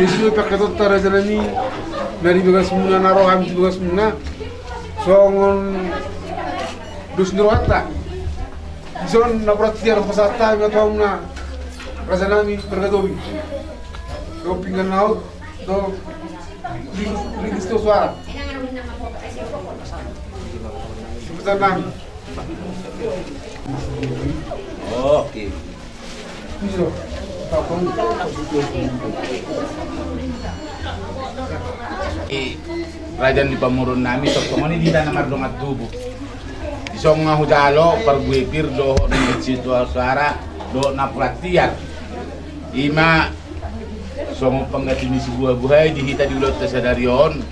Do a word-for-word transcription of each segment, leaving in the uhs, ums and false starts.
Disi do pangkataion ta raja nami, na di bagasmuna, na ro hami di bagasmuna songon dos ni rohanta. Dison na pola tiar pasahat hami ma tu hamuna raja nami marga Tobing. Dohot pinggan na hot, dohot ringkot, ringkot do suara. Sebutan nami. Oke. I raja ni pamoruon nami, tongtong on i di na mardongan tubu. Dison nga hujalo parbue pir dohot na isi tu suara dohot na pola tiar. Ima songon pangganti ni sibuhabuhai di hita di ulaonta sadari on.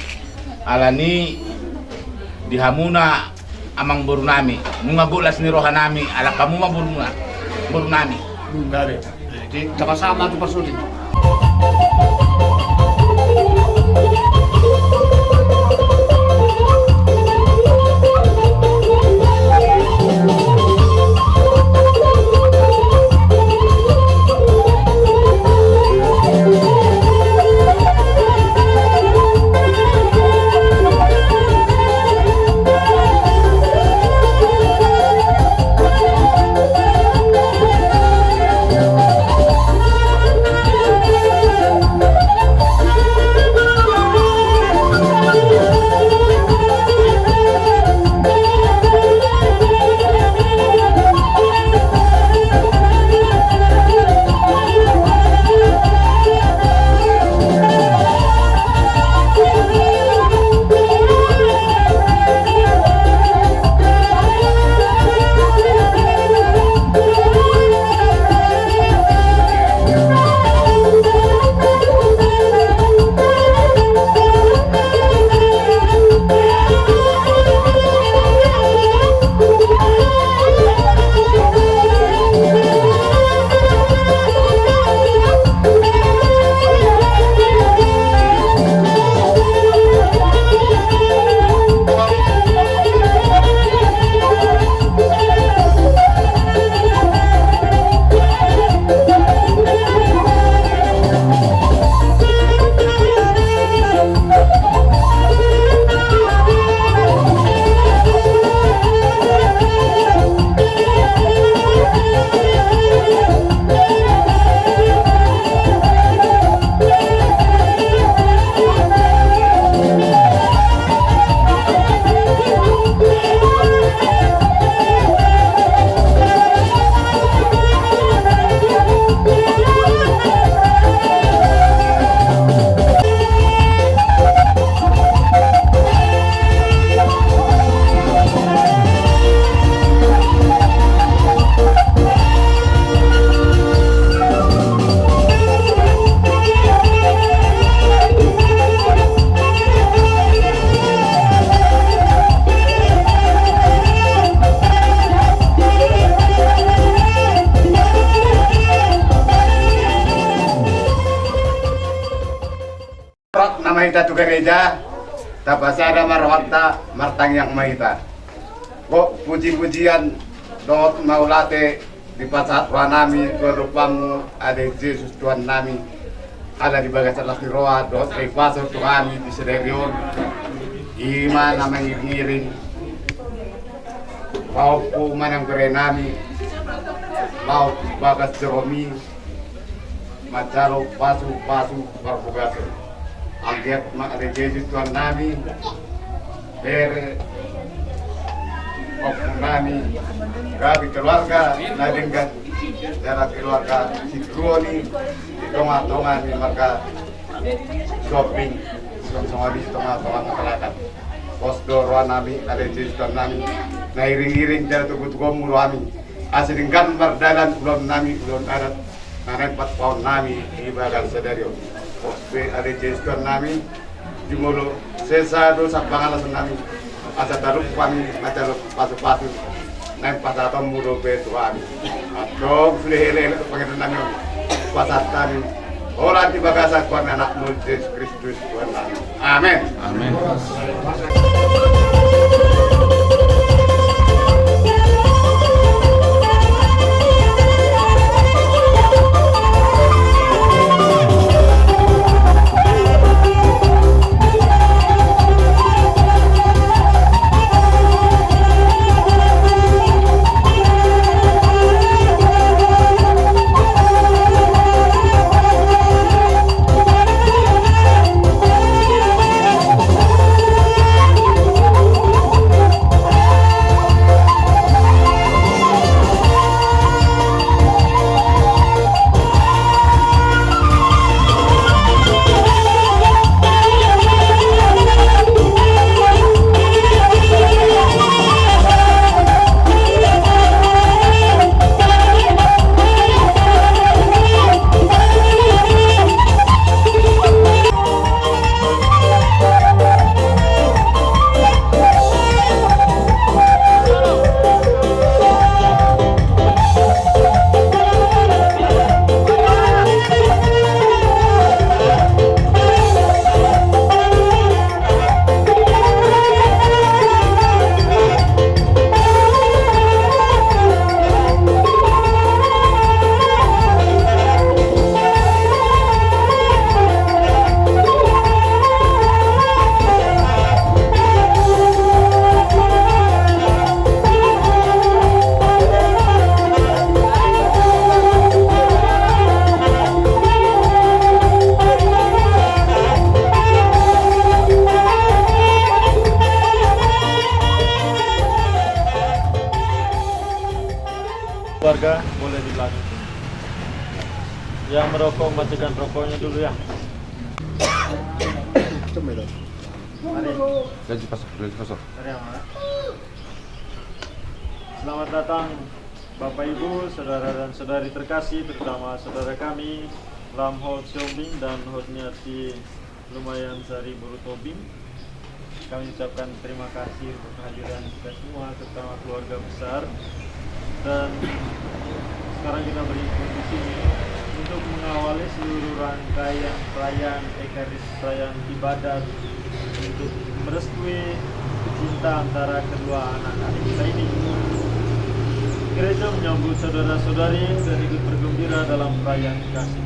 Alani di hamuna amangboru nami, nunga bolas ni roha nami, ala hamu ma boruna, boru nami. Nunga be. Jadi, sama-sama tu parsudi. Rap nama hita tu gareja, tapasada ma rohanta, martangiang ma hita. Gok puji-pujian dohot mauliate dipasahat roha nami tu adopanmu, ale Jesus Tuhan nami. Ala di bagasan las ni roha dohot ripaso tu hami di sadari on, ima na mangiring-iring pahompu manang bere nami, laho bagas joromi, manjalo pasu-pasu parbogason. Anggiat ma ale Jesus Tuhan nami, bere, pahompu nami, gabe keluarga na denggan, jala keluarga sinturon i di tonga-tonga ni marga Sihombing, songon i di tonga-tonga masyarakat. Pos do roha nami ale Jesus Tuhan nami, na iring-iring jala togu-togumu roha nami. Asa denggan mardalan ulaon nami, ulaon adat na naeng patupahon nami di bagasan sadari on. Pos be ale Jesus Tuhan nami, jumolo sesa do sian pangalaosion nami, asa talup hami manjalo pasu-pasu naeng pasahatonmu dope tu hami. Antong sude elek-elek pangidoan nami on, pasahat hami holan di bagasan goar ni Anakmu Jesus Kristus. Amen. Amen. Boleh di belakang. Yang merokok, matikan rokoknya dulu ya. Mari. Gaji pasar, gaji pasar. Mari, Aman. Selamat datang, Bapak Ibu, saudara dan saudari terkasih, terutama saudara kami, Lam Hot Siombing dan Hot Niati Lumayan Sari Boru Tobing. Kami ucapkan terima kasih untuk kehadiran kita semua, terutama keluarga besar. Dan sekarang kita berhimpun di sini untuk mengawali seluruh rangkaian perayaan Ekaris-, perayaan ibadat untuk merestui cinta antara kedua anak adik kita ini. Gereja menyambut saudara-saudari dan ikut bergembira dalam perayaan kasih.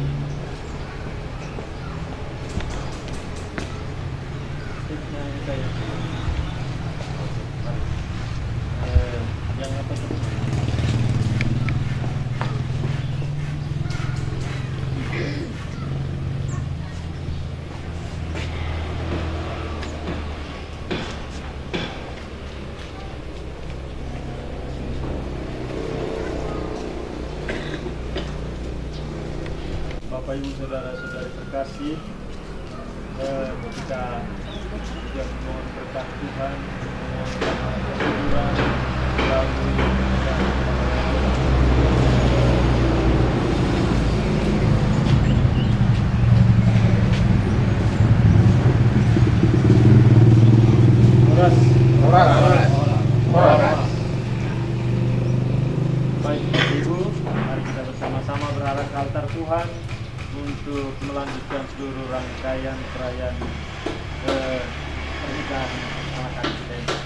Bapak, Ibu, saudara-saudari terkasih, eh, kita juga memohon berkat Tuhan, memohon berkat kesuburan melalui Horas. Horas. Horas. Baik, Bapak Ibu, mari kita bersama-sama berarah ke altar Tuhan untuk melanjutkan seluruh rangkaian perayaan, eh, pernikahan anak-anak kita ini.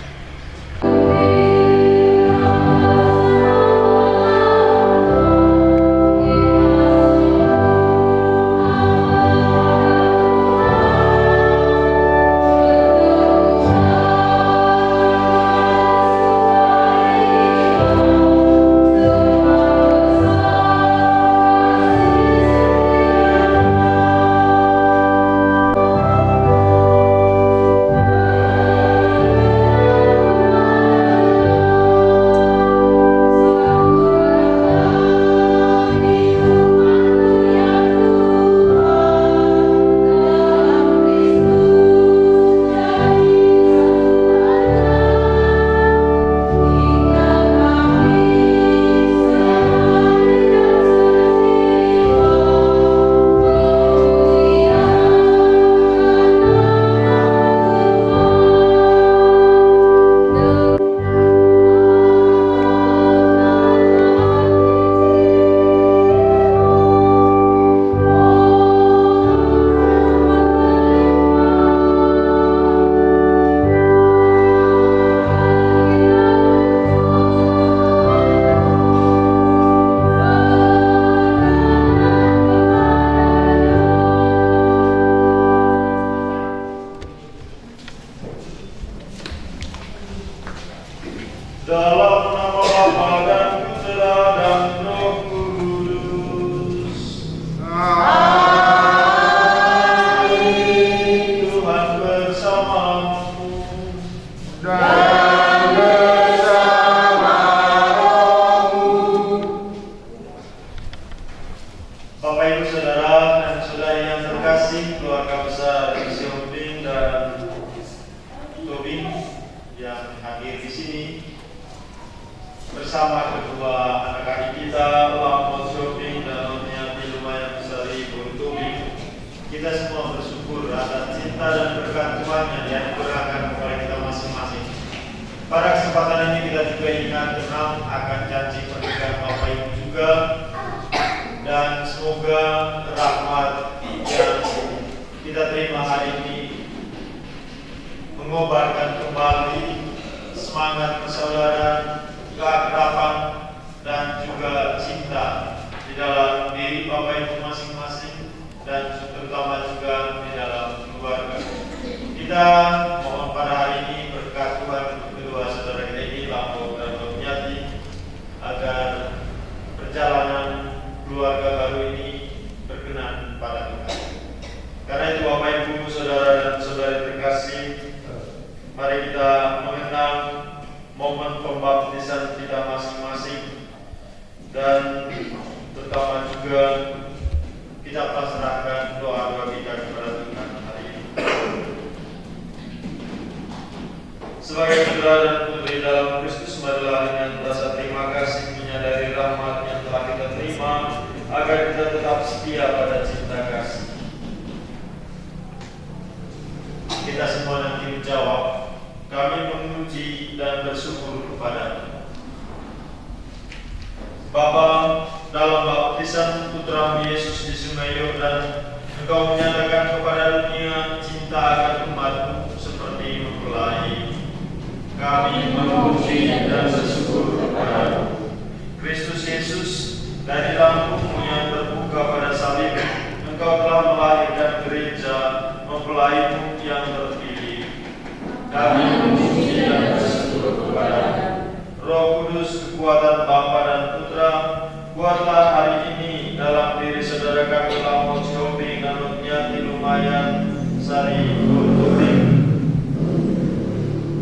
Dalam nama Bapa dan Putra dan Roh Kudus. Amin. Tuhan bersamamu. Dan bersama rohmu. Bapak, Ibu, saudara dan saudari yang terkasih, keluarga besar Siombing dan Tobing yang hadir di sini, bersama kedua anak adik kita, Lam Hot Siombing dan Hot Niati Lumayan Sari Boru Tobing, kita semua bersyukur atas cinta dan berkat Tuhan yang dianugerahkan kepada kita masing-masing. Pada kesempatan ini kita juga ingat tenang akan janji pernikahan Bapak Ibu juga, dan semoga rahmat yang kita terima hari ini mengobarkan kembali semangat persaudaraan, keakraban, dan juga cinta di dalam diri Bapak Ibu masing-masing, dan terutama juga di dalam keluarga. Kita mohon pada hari ini berkat Tuhan untuk kedua saudara kita ini, Lam Hot dan Hot Niati, agar perjalanan keluarga baru ini berkenan pada Tuhan. Karena itu, Bapak, Ibu, saudara dan saudari terkasih, mari kita mengenang momen pembaptisan kita masing-masing. Dan terutama juga kita pasrahkan doa-doa kita kepada Tuhan hari ini. Sebagai putra dan putri dalam Kristus, marilah dengan rasa terima kasih menyadari rahmat yang telah kita terima, agar kita tetap setia pada cinta kasih. Kita semua nanti menjawab, "Kami memuji dan bersyukur kepada-Mu." Bapa, dalam baptisan Putra-Mu Yesus di Sungai Yordan, Engkau menyatakan kepada dunia cinta akan umat-Mu seperti mempelai. Kami memuji dan bersyukur kepada-Mu. Kristus Yesus, dari lambung-Mu yang terbuka pada salib, Engkau telah melahirkan gereja, mempelai-Mu yang terpilih. Kami memuji dan bersyukur kepada-Mu. Roh Kudus, kekuatan Bapa dan Putra, buatlah hari ini dalam diri saudara kami Lamotiobing Nanotiati Lumayan Sari Hurtubing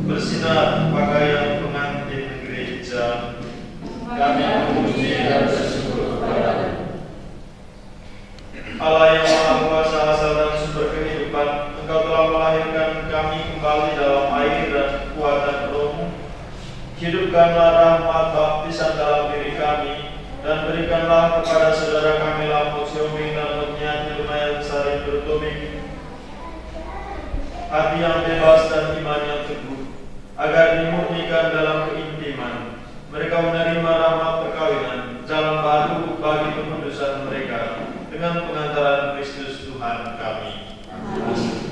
bersinar pakaian pengantin gereja. Kami memuji dan bersyukur kepada-Mu. Allah yang Maha Kuasa, asal dan sumber kehidupan, Engkau telah melahirkan kami kembali dalam air dan kekuatan Roh-Mu. Hidupkanlah rahmat baptisan dalam diri kami, dan berikanlah kepada saudara kami Lamotiobing Nanotiati Lumayan Sari Hurtubing hati yang bebas dan iman yang teguh, agar dimurnikan dalam keintiman, mereka menerima rahmat perkawinan, jalan baru bagi pengudusan mereka, dengan pengantaran Kristus Tuhan kami. Amin.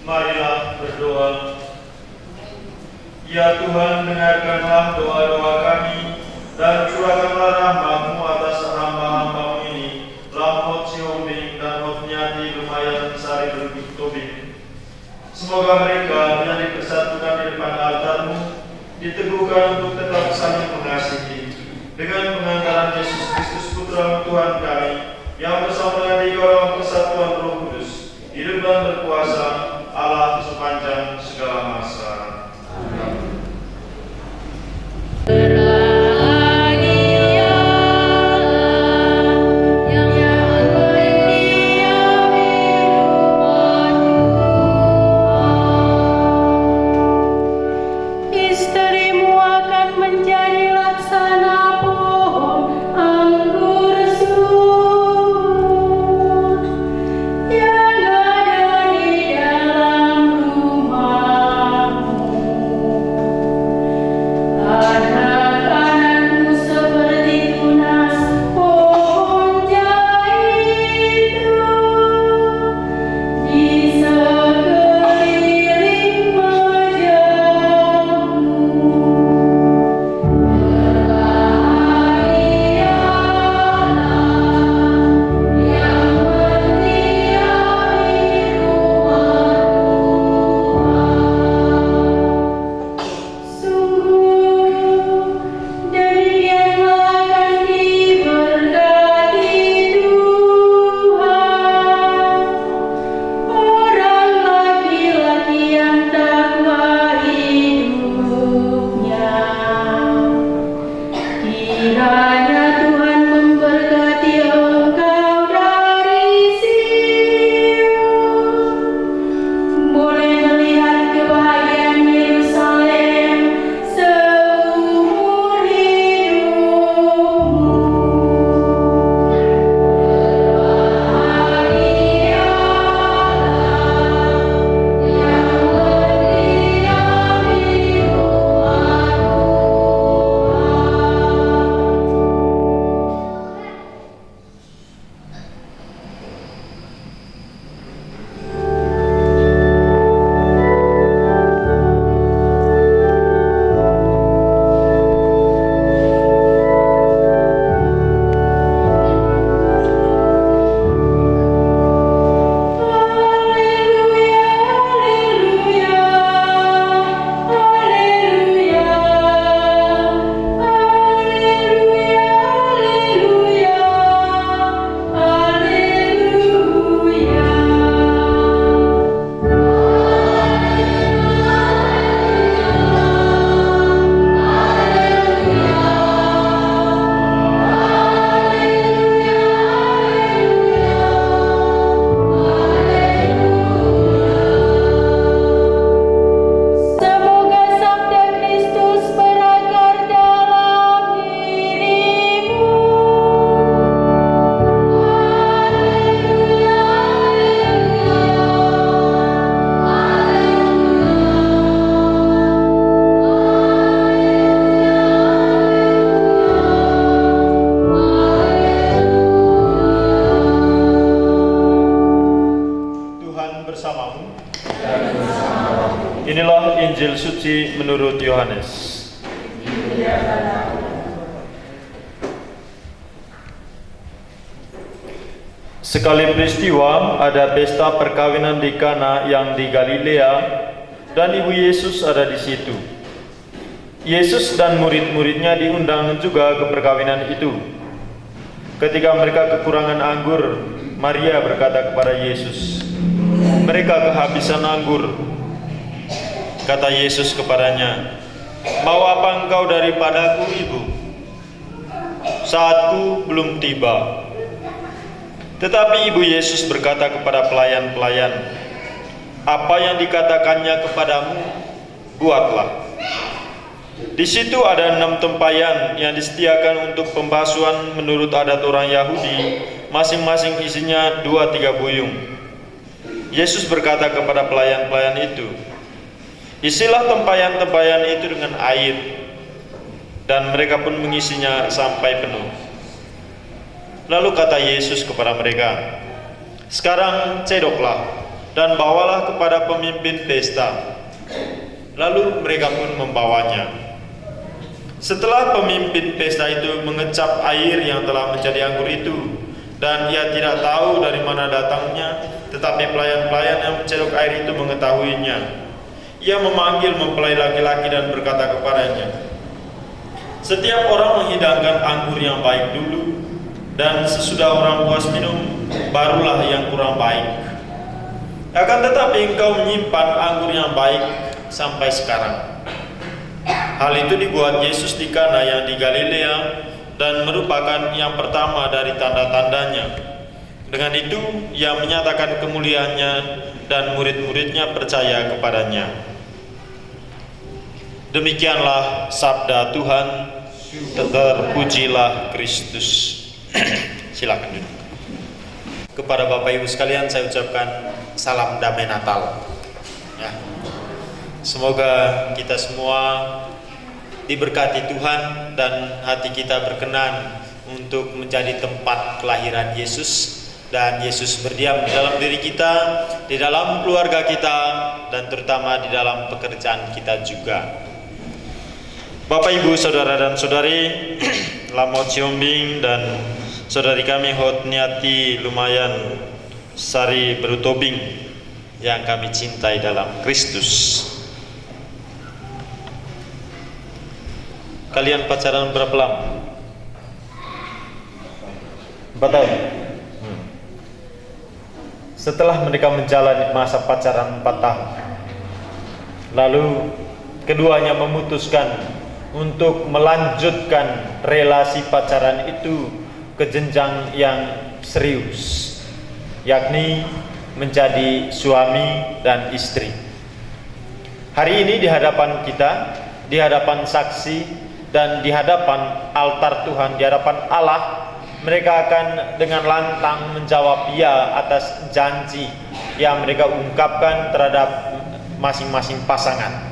Marilah berdoa. Ya Tuhan, dengarkanlah doa-doa kami, dan curahkanlah rahmat-Mu atas hamba-hamba-Mu ini, Lamotiobing dan Hotniati Lumayan Sari Hurtubing. Semoga mereka yang dipersatukan di depan altar-Mu diteguhkan untuk tetap saling mengasihi. Dengan pengantaran Yesus Kristus, Putra-Mu, Tuhan kami, yang bersama dengan Dikau dalam persatuan Roh Kudus, hidup dan berkuasa, Allah sepanjang segala masa. Amin. Istri-Mu akan menjadi laksana pohon anggur sun, yang ada di Inilah Injil Suci menurut Yohanes. Sekali peristiwa, ada pesta perkawinan di Kana yang di Galilea, dan ibu Yesus ada di situ. Yesus dan murid-muridnya diundang juga ke perkawinan itu. Ketika mereka kekurangan anggur, Maria berkata kepada Yesus, "Mereka kehabisan anggur." Kata Yesus kepadanya, "Mau apa engkau daripadaku, Ibu? Saatku belum tiba." Tetapi ibu Yesus berkata kepada pelayan-pelayan, "Apa yang dikatakannya kepadamu, buatlah." Di situ ada enam tempayan yang disediakan untuk pembasuhan menurut adat orang Yahudi, masing-masing isinya dua tiga buyung. Yesus berkata kepada pelayan-pelayan itu, "Isilah tempayan-tempayan itu dengan air." Dan mereka pun mengisinya sampai penuh. Lalu kata Yesus kepada mereka, "Sekarang cedoklah dan bawalah kepada pemimpin pesta." Lalu mereka pun membawanya. Setelah pemimpin pesta itu mengecap air yang telah menjadi anggur itu, dan ia tidak tahu dari mana datangnya, tetapi pelayan-pelayan yang mencedok air itu mengetahuinya, ia memanggil mempelai laki-laki dan berkata kepadanya, "Setiap orang menghidangkan anggur yang baik dulu, dan sesudah orang puas minum, barulah yang kurang baik. Akan tetapi engkau menyimpan anggur yang baik sampai sekarang." Hal itu dibuat Yesus di Kana yang di Galilea, dan merupakan yang pertama dari tanda-tandanya. Dengan itu, ia menyatakan kemuliaannya, dan murid-muridnya percaya kepadanya. Demikianlah sabda Tuhan. Terpujilah Kristus. Silakan duduk. Kepada Bapak Ibu sekalian, saya ucapkan salam damai Natal. Ya. Semoga kita semua diberkati Tuhan dan hati kita berkenan untuk menjadi tempat kelahiran Yesus, dan Yesus berdiam di dalam diri kita, di dalam keluarga kita, dan terutama di dalam pekerjaan kita juga. Bapak, Ibu, saudara dan saudari, Lamot Siombing dan saudari kami Hotniati Lumayan Sari Berutobing yang kami cintai dalam Kristus. Kalian pacaran berapa lama? Empat tahun. Hmm. Setelah mereka menjalani masa pacaran empat tahun, lalu keduanya memutuskan untuk melanjutkan relasi pacaran itu ke jenjang yang serius, yakni menjadi suami dan istri. Hari ini di hadapan kita, di hadapan saksi, dan di hadapan altar Tuhan, di hadapan Allah, mereka akan dengan lantang menjawab ya atas janji yang mereka ungkapkan terhadap masing-masing pasangan.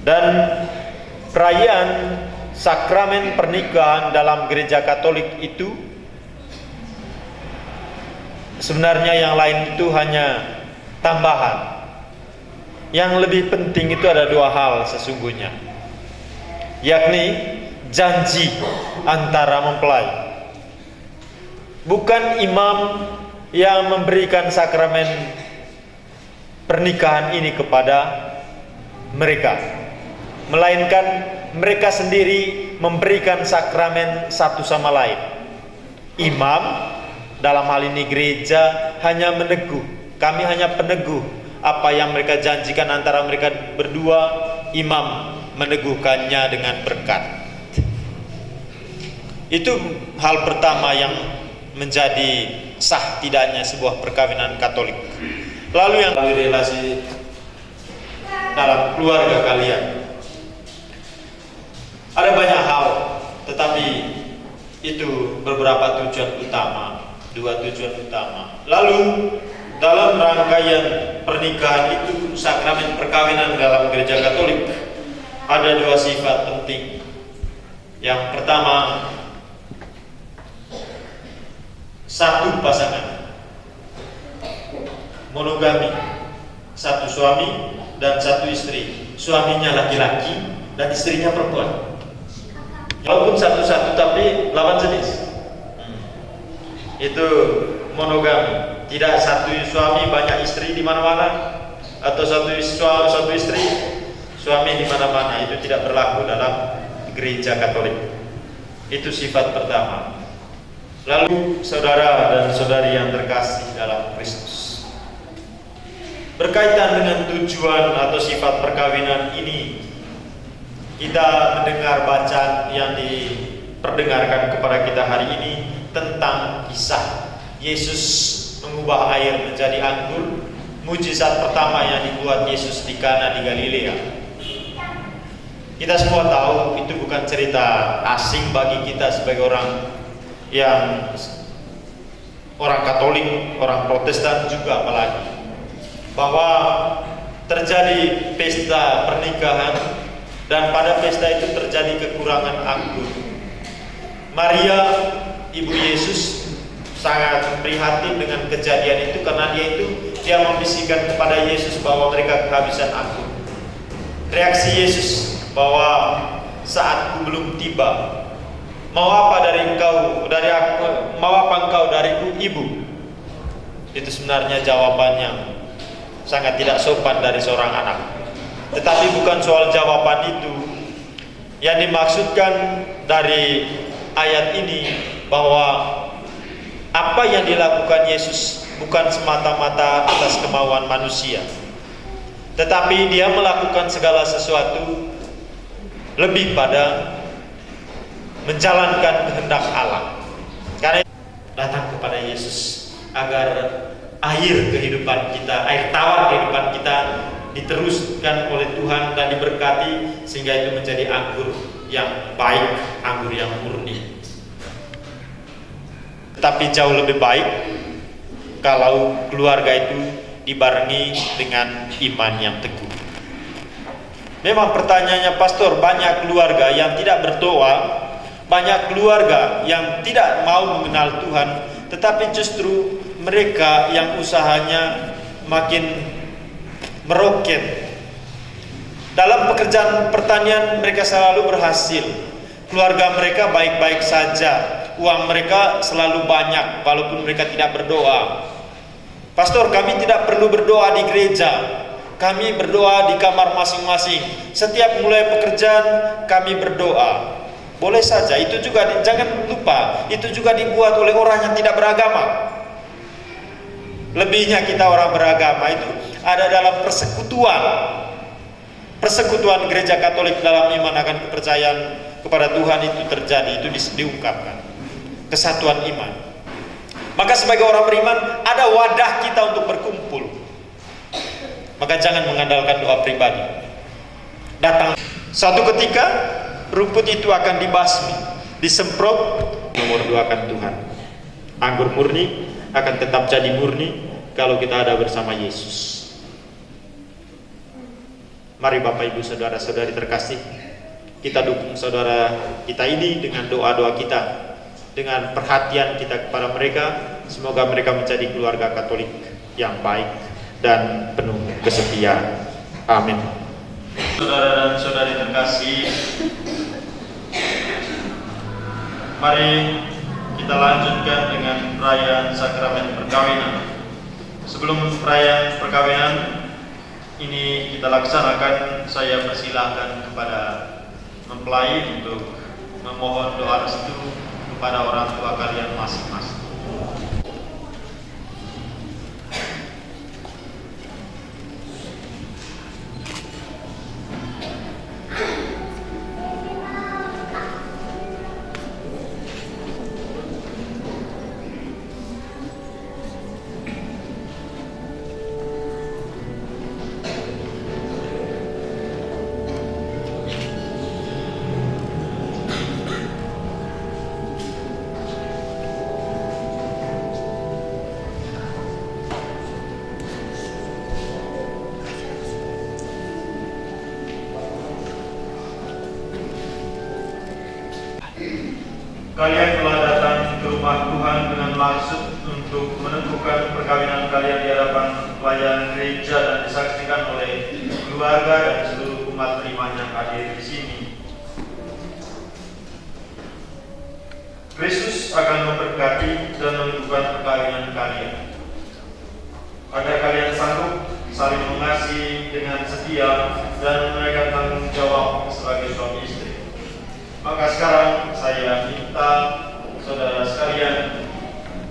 Dan perayaan sakramen pernikahan dalam Gereja Katolik itu, sebenarnya yang lain itu hanya tambahan. Yang lebih penting itu ada dua hal sesungguhnya, yakni janji antara mempelai. Bukan imam yang memberikan sakramen pernikahan ini kepada mereka, melainkan mereka sendiri memberikan sakramen satu sama lain. Imam, dalam hal ini gereja, hanya meneguh. Kami hanya peneguh apa yang mereka janjikan antara mereka berdua, imam meneguhkannya dengan berkat. Itu hal pertama yang menjadi sah tidaknya sebuah perkawinan Katolik. Lalu yang melalui relasi dalam keluarga kalian. Ada banyak hal, tetapi itu beberapa tujuan utama, dua tujuan utama. Lalu, dalam rangkaian pernikahan itu, sakramen perkawinan dalam Gereja Katolik, ada dua sifat penting. Yang pertama, satu pasangan. Monogami, satu suami dan satu istri, suaminya laki-laki dan istrinya perempuan. Walaupun satu-satu, tapi lawan jenis. Hmm. Itu monogami. Tidak satu suami banyak istri di mana-mana, atau satu is-, sua-, satu istri, suami di mana-mana. Itu tidak berlaku dalam Gereja Katolik. Itu sifat pertama. Lalu, saudara dan saudari yang terkasih dalam Kristus, berkaitan dengan tujuan atau sifat perkawinan ini, kita mendengar bacaan yang diperdengarkan kepada kita hari ini tentang kisah Yesus mengubah air menjadi anggur, mujizat pertama yang dibuat Yesus di Kana di Galilea. Kita semua tahu itu bukan cerita asing bagi kita sebagai orang yang, orang Katolik, orang Protestan juga apalagi, bahwa terjadi pesta pernikahan dan pada pesta itu terjadi kekurangan anggur. Maria, ibu Yesus, sangat prihatin dengan kejadian itu karena dia itu, dia membisikkan kepada Yesus bahwa mereka kehabisan anggur. Reaksi Yesus bahwa saatku belum tiba. Mau apa dari engkau, dari aku, mau apa engkau dariku, Ibu? Itu sebenarnya jawaban yang sangat tidak sopan dari seorang anak. Tetapi bukan soal jawaban itu. Yang dimaksudkan dari ayat ini bahwa apa yang dilakukan Yesus bukan semata-mata atas kemauan manusia, tetapi Dia melakukan segala sesuatu lebih pada menjalankan kehendak Allah. Karena datang kepada Yesus, agar air kehidupan kita, air tawar kehidupan kita diteruskan oleh Tuhan dan diberkati, sehingga itu menjadi anggur yang baik, anggur yang murni. Tetapi jauh lebih baik kalau keluarga itu dibarengi dengan iman yang teguh. Memang pertanyaannya, Pastor, banyak keluarga yang tidak berdoa, banyak keluarga yang tidak mau mengenal Tuhan, tetapi justru mereka yang usahanya makin meroket. Dalam pekerjaan pertanian mereka selalu berhasil. Keluarga mereka baik-baik saja, uang mereka selalu banyak walaupun mereka tidak berdoa. Pastor, kami tidak perlu berdoa di gereja. Kami berdoa di kamar masing-masing. Setiap mulai pekerjaan, kami berdoa. Boleh saja, itu juga di-, jangan lupa, itu juga dibuat oleh orang yang tidak beragama. Lebihnya kita orang beragama itu ada dalam persekutuan. Persekutuan Gereja Katolik dalam iman akan kepercayaan kepada Tuhan itu terjadi, itu dis-, diungkapkan. Kesatuan iman. Maka sebagai orang beriman, ada wadah kita untuk berkumpul. Maka jangan mengandalkan doa pribadi. Datang. Satu ketika, rumput itu akan dibasmi, disemprot. Nomor dua akan Tuhan. Anggur murni akan tetap jadi murni kalau kita ada bersama Yesus. Mari Bapak, Ibu, saudara-saudari terkasih, kita dukung saudara kita ini dengan doa-doa kita, dengan perhatian kita kepada mereka. Semoga mereka menjadi keluarga Katolik yang baik dan penuh kesetiaan. Amin. Saudara dan saudari terkasih, mari kita lanjutkan dengan perayaan sakramen perkawinan. Sebelum perayaan perkawinan ini kita laksanakan, saya persilahkan kepada mempelai untuk memohon doa restu kepada orang tua kalian masing-masing. Kalian telah datang ke rumah Tuhan dengan maksud untuk Untuk menentukan perkawinan kalian di hadapan pelayan gereja dan disaksikan oleh keluarga dan seluruh umat beriman yang hadir di sini. Kristus akan memberkati dan menentukan perkawinan kalian. Agar kalian sanggup saling mengasihi dengan setia dan menunaikan tanggung jawab sebagai suami istri. Maka sekarang saya minta saudara sekalian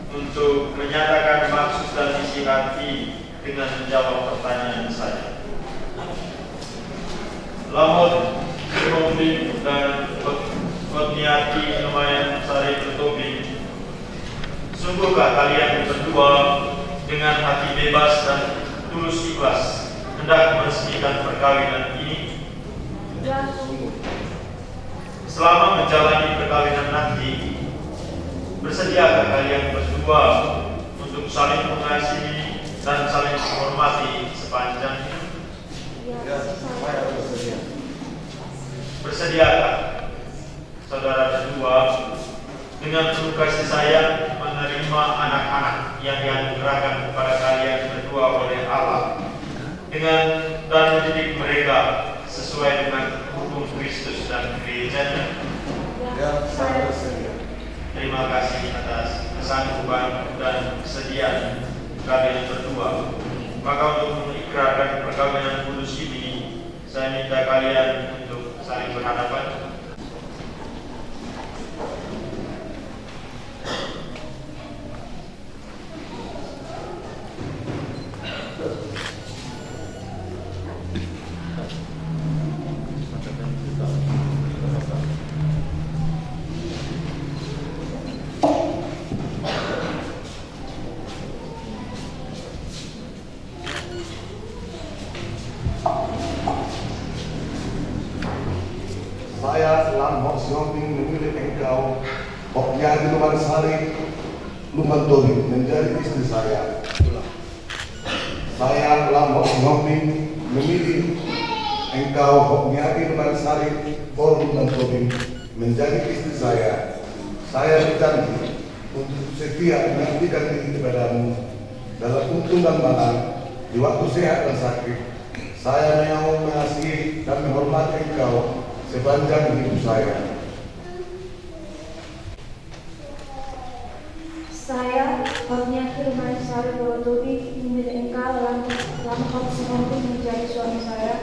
untuk menyatakan maksud dan isi hati dengan menjawab pertanyaan saya. Lam hot singhombing dan hot, hot ni ati nuaeng sari Bortobing. Sungguhkah kalian berdua dengan hati bebas dan tulus ikhlas hendak meresmikan perkawinan ini? Ya, sungguh. Selama menjalani perkawinan nanti, bersediakah kalian berdua untuk saling mengasihi dan saling menghormati sepanjang hidup? Ya, saya bersedia. Bersediakah saudara berdua dengan penuh kasih sayang menerima anak-anak yang dianugerahkan kepada kalian berdua oleh Allah, dengan, dan mendidik mereka sesuai dengan hukum Kristus dan gereja-Nya? Ya, saya bersedia. Terima kasih atas kesanggupan dan kesediaan kalian berdua. Maka untuk mengikrarkan perkawinan kudus ini, saya minta kalian untuk saling berhadapan. Saya, Lam Hok Sihombing, memilih engkau, Hok Nyati Numan Sari Lumban Tobing, menjadi istri saya. Saya, Lam Hok Sihombing, memilih engkau, Hok Nyati Numan Sari Boru Lumban Tobing, menjadi istri saya. Saya berjanji untuk setia mengabdikan diri kepadamu dalam untung dan manang, di waktu sehat dan sakit. Saya mau mengasihi dan menghormati engkau sepanjang hidup saya. Saya, Hok Nyati Numan Sari Boru Tobing, memilih engkau, Lam, Lam Hok Sihombing, menjadi suami saya.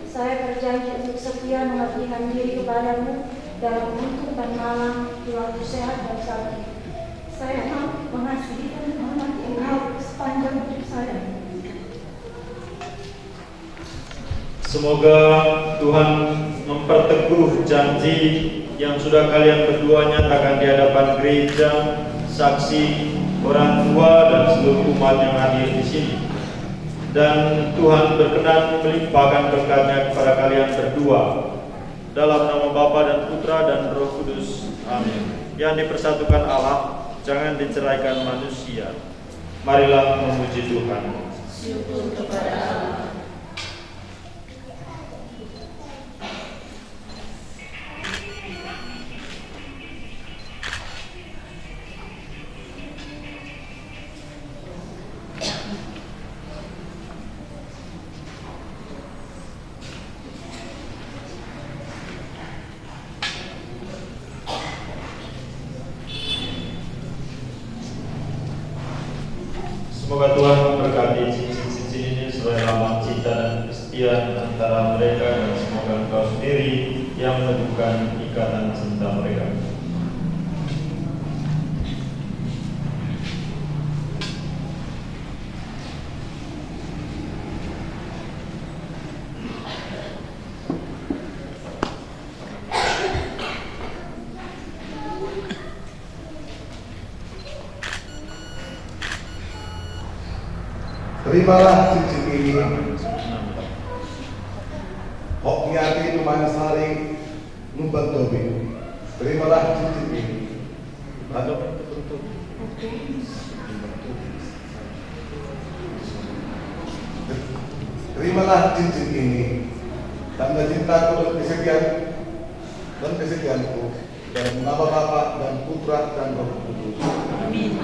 Saya berjanji untuk setia mengabdikan diri kepadamu dalam untung dan manang, di waktu sehat dan sakit. Saya mau mengasihi dan menghormati engkau sepanjang hidup saya. Semoga Tuhan memperteguh janji yang sudah kalian berdua nyatakan di hadapan gereja, saksi, orang tua, dan seluruh umat yang hadir di sini. Dan Tuhan berkenan melimpahkan berkat-Nya kepada kalian berdua. Dalam nama Bapa dan Putra dan Roh Kudus. Amin. Yang dipersatukan Allah, jangan diceraikan manusia. Marilah memuji Tuhan. Syukur kepada Allah. Semoga Tuhan memberkati cincin-cincin ini sebagai lambang cinta dan kesetiaan antara mereka, dan semoga Engkau sendiri yang meneguhkan ikatan cinta mereka. Terimalah cincin ini. Hok Nyati Numan Sari Lumban Tobing. Terimalah cincin ini. Terimalah cincin ini, tanda cintaku dan kesetiaan, dan kesetiaanku, dalam nama Bapa dan Putra dan Roh Kudus. Amin.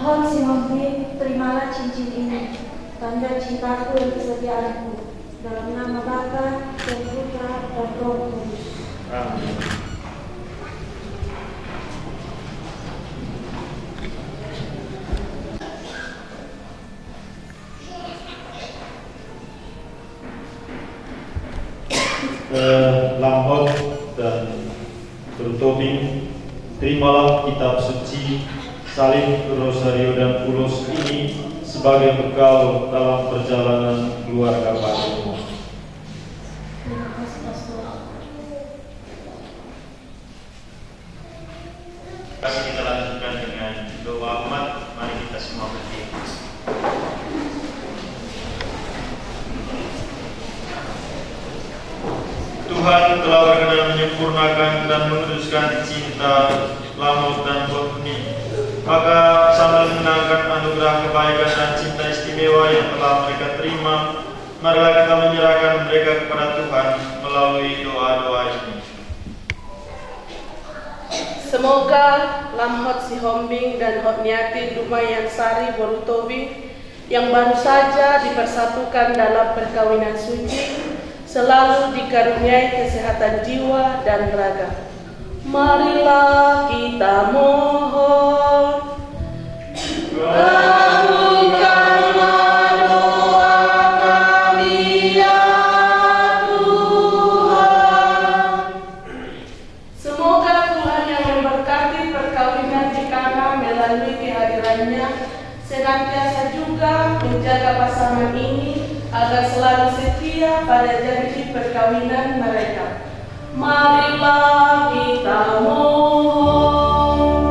Lamhot Sihombing, terimalah cincin ini, tanda cintaku dan kesetiaanku, dalam nama Bapa dan Putra dan Roh Kudus. Amin. Eh, Lamhot dan Boru Tobing, terimalah kitab suci, salib, rosario, dan ulos ini sebagai bekal dalam perjalanan keluarga barumu. Terima kasih, Pastor. Kasih, kita lanjutkan dengan doa umat. Mari kita semua berdiri. Tuhan telah berkenan menyempurnakan dan menguduskan cinta Lamhot dan Botni. Maka sambil mengenangkan anugerah kebaikan dan cinta istimewa yang telah mereka terima, marilah kita menyerahkan mereka kepada Tuhan melalui doa-doa ini. Semoga Lamhot Sihombing dan Hotniatin Dumayan Sari Boru Tobing yang baru saja dipersatukan dalam perkawinan suci selalu dikaruniai kesehatan jiwa dan raga. Marilah kita mohon. Kabulkanlah doa kami, ya Tuhan. Semoga Tuhan yang memberkati perkawinan di Kana melalui kehadirannya senantiasa juga menjaga pasangan ini agar selalu setia pada janji perkawinan mereka. Marilah kita mohon.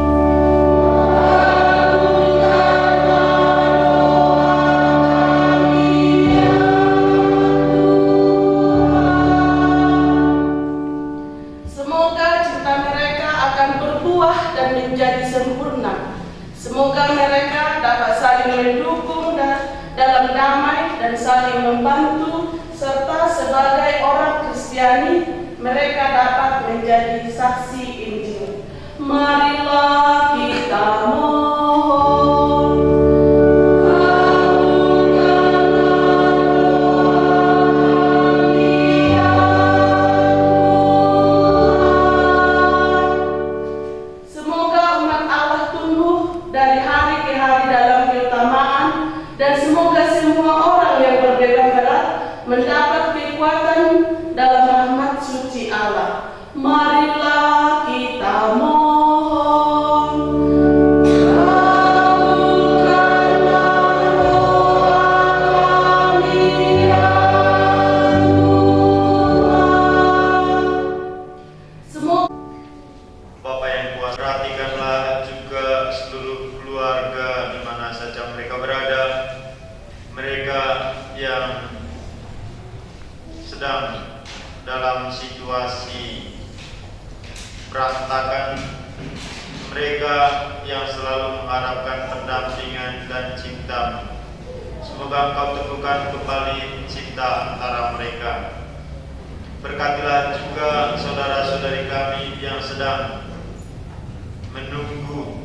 Semoga cinta mereka akan berbuah dan menjadi sempurna. Semoga mereka dapat saling mendukung da-, dalam damai dan saling membantu, serta sebagai orang Kristiani, mereka dapat menjadi saksi Injil. Marilah kita mohon. Semoga umat Allah tumbuh dari hari ke hari dalam keutamaan, dan semoga semua orang yang berbeban berat mendapat kekuatan dalam rahmat suci Allah. Marilah kita mohon. Kabulkanlah doa kami, ya Tuhan. Semoga Bapa yang kuat, perhatikanlah juga seluruh keluarga di mana saja mereka berada. Mereka yang sedang dalam situasi berantakan, mereka yang selalu mengharapkan pendampingan dan cinta-Mu. Semoga Engkau teguhkan kembali cinta antara mereka. Berkatilah juga saudara-saudari kami yang sedang menunggu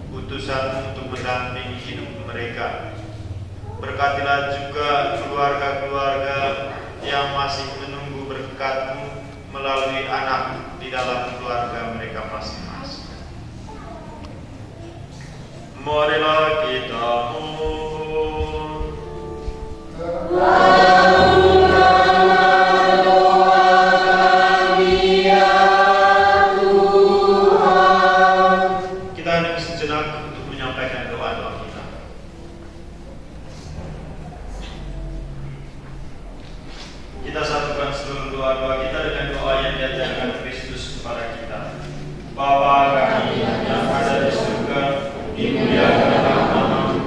utusan-Mu untuk mendampingi hidup mereka. Berkatilah juga keluarga-keluarga yang masih menunggu berkat-Mu melalui anak di dalam keluarga mereka masing-masing. Marilah kita mohon. Kabulkanlah doa kami, ya Tuhan. Kita hening sejenak untuk menyampaikan doa-doa kita. Kita satukan seluruh doa-doa kita dengan doa yang diajarkan Kristus kepada kita. Bapa kami yang ada di surga, dimuliakanlah nama-Mu,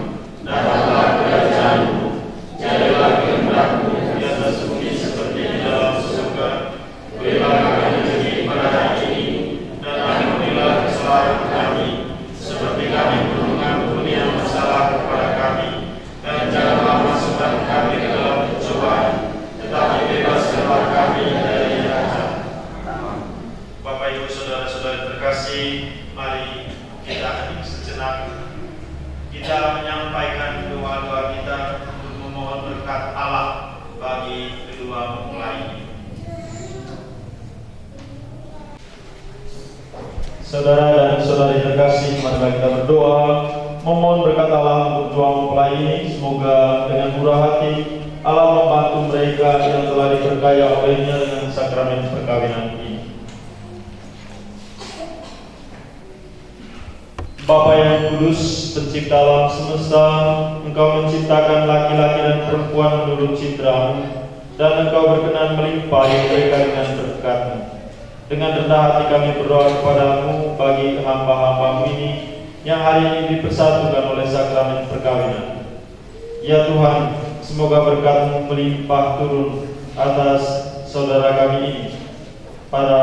datanglah kerajaan-Mu, jadilah kehendak-Mu Saudara dan saudari terkasih, marilah kita berdoa, memohon berkat Allah untuk dua mempelai ini. Semoga dengan murah hati, Allah membantu mereka yang telah diperkaya olehnya dengan sakramen perkawinan ini. Bapa yang kudus, pencipta alam semesta, Engkau menciptakan laki-laki dan perempuan menurut citra-Mu, dan Engkau berkenan melimpahi mereka dengan berkat-Mu. Dengan rendah hati kami berdoa kepada-Mu bagi hamba-hamba-Mu ini yang hari ini dipersatukan oleh sakramen perkawinan. Ya Tuhan, semoga berkat-Mu melimpah turun atas saudara kami ini, pada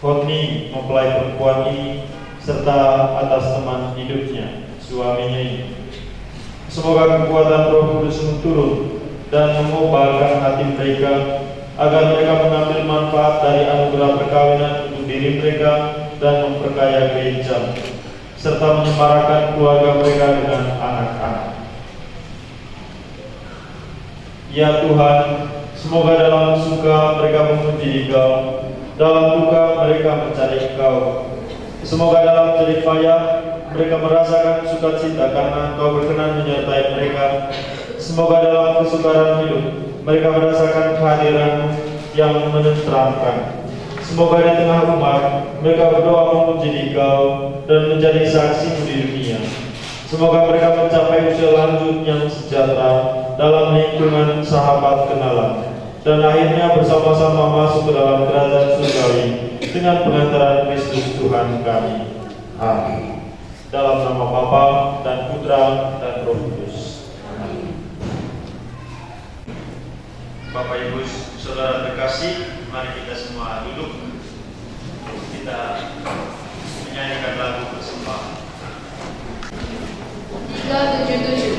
Hotni mempelai perempuan ini, serta atas teman hidupnya, suaminya ini. Semoga kekuatan Roh Kudus-Mu turun dan mengubahkan hati mereka, agar mereka mengambil manfaat dari anugerah perkawinan untuk diri mereka dan memperkaya gereja, serta menyemarakan keluarga mereka dengan anak-anak. Ya Tuhan, semoga dalam suka mereka memuji Engkau, dalam duka mereka mencari Engkau. Semoga dalam jerih payah mereka merasakan sukacita karena Engkau berkenan menyertai mereka. Semoga dalam kesukaran hidup mereka merasakan kehadiran yang menenteramkan. Semoga di tengah umat mereka berdoa memuji Engkau dan menjadi saksi-Mu di dunia. Semoga mereka mencapai usia lanjut yang sejahtera dalam lingkungan sahabat kenalan, dan akhirnya bersama-sama masuk ke dalam kerajaan surgawi dengan pengantaran Kristus Tuhan kami. Amin. Dalam nama Bapa dan Putra dan Roh Kudus. Amin. Bapak Ibu, saudara terkasih, mari kita semua duduk. Kita menyanyikan lagu persembahan. Tiga tujuh tujuh.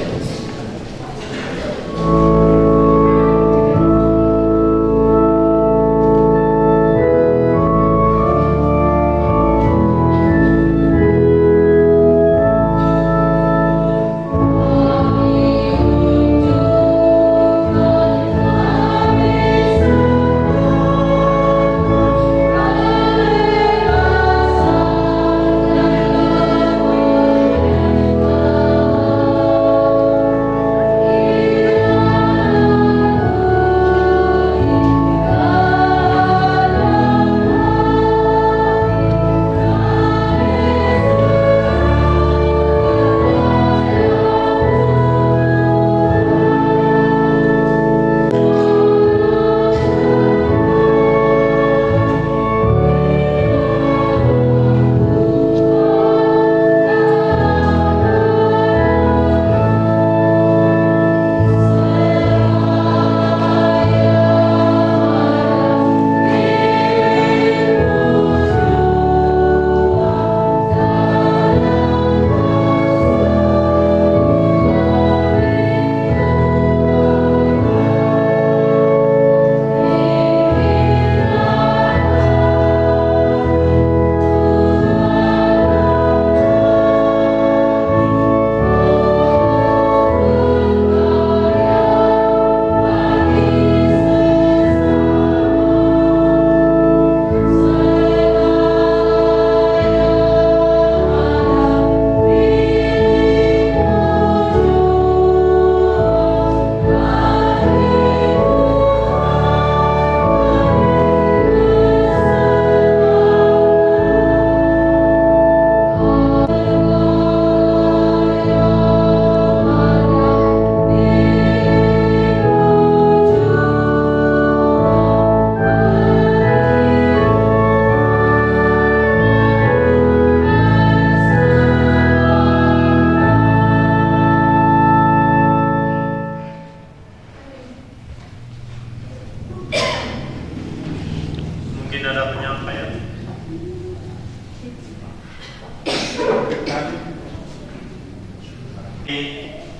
Mungkin ada penyampaian.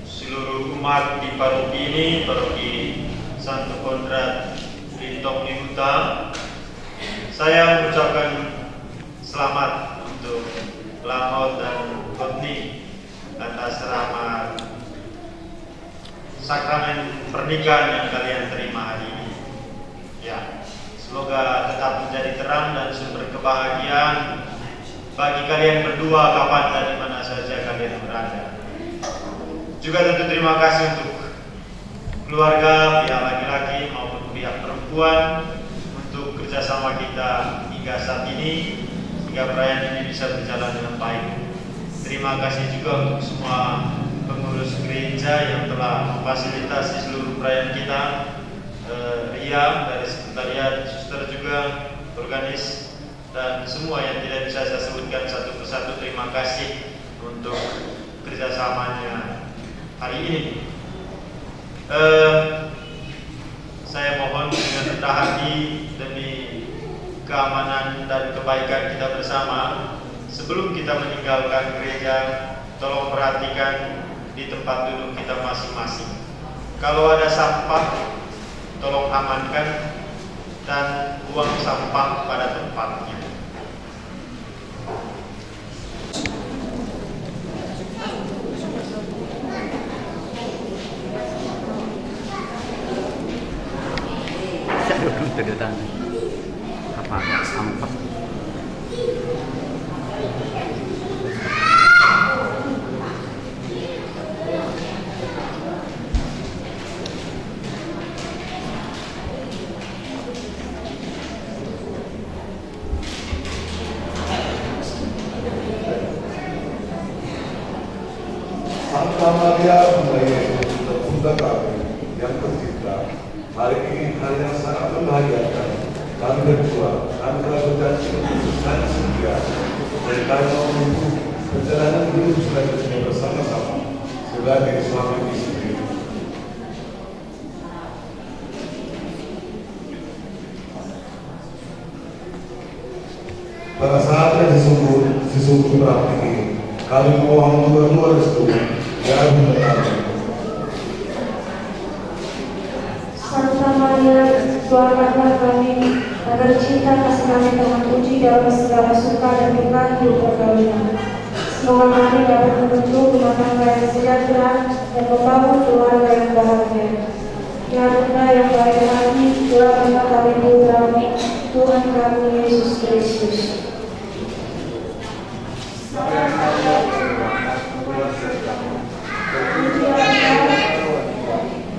Seluruh umat di paroki ini, paroki Santo Konrad Lintong di Huta, saya mengucapkan selamat untuk Lamhot dan Hotni atas rahmat sakramen pernikahan yang kalian terima hari ini. Ya, semoga tetap menjadi terang dan sumber Bahagian bagi kalian berdua, kapan dan di mana saja kalian berada. Juga tentu terima kasih untuk keluarga, pihak laki-laki maupun pihak perempuan, untuk kerjasama kita hingga saat ini, sehingga perayaan ini bisa berjalan dengan baik. Terima kasih juga untuk semua pengurus gereja yang telah memfasilitasi seluruh perayaan kita, eh, Ria dari sekretariat, suster juga, organis, dan semua yang tidak bisa saya sebutkan satu persatu, terima kasih untuk kerjasamanya hari ini. Eh, saya mohon dengan rendah hati demi keamanan dan kebaikan kita bersama, sebelum kita meninggalkan gereja, tolong perhatikan di tempat duduk kita masing-masing. Kalau ada sampah, tolong amankan dan buang sampah pada tempatnya. Apa? Ampas. Santa Maria, Bunda Yesus, Bunda kami yang tercinta, hari ini hari yang sangat membahagiakan. Kami berdua, kami telah berjanji untuk selalu setia, dan kami mau menempuh perjalanan hidup selanjutnya bersama-sama sebagai suami istri. Pada saat yang sesungguh, sesungguh berarti ini, kami memohon dua-dua restu, ya Bunda kami. Santa Maria, doakanlah kami agar cinta kasih kami terpuji dalam segala suka dan duka hidup perkawinan. Semoga kami dapat membentuk rumah tangga yang sejahtera dan membangun keluarga yang bahagia. Ya Bunda yang baik hati, doakanlah kami putramu, Tuhan kami Yesus Kristus.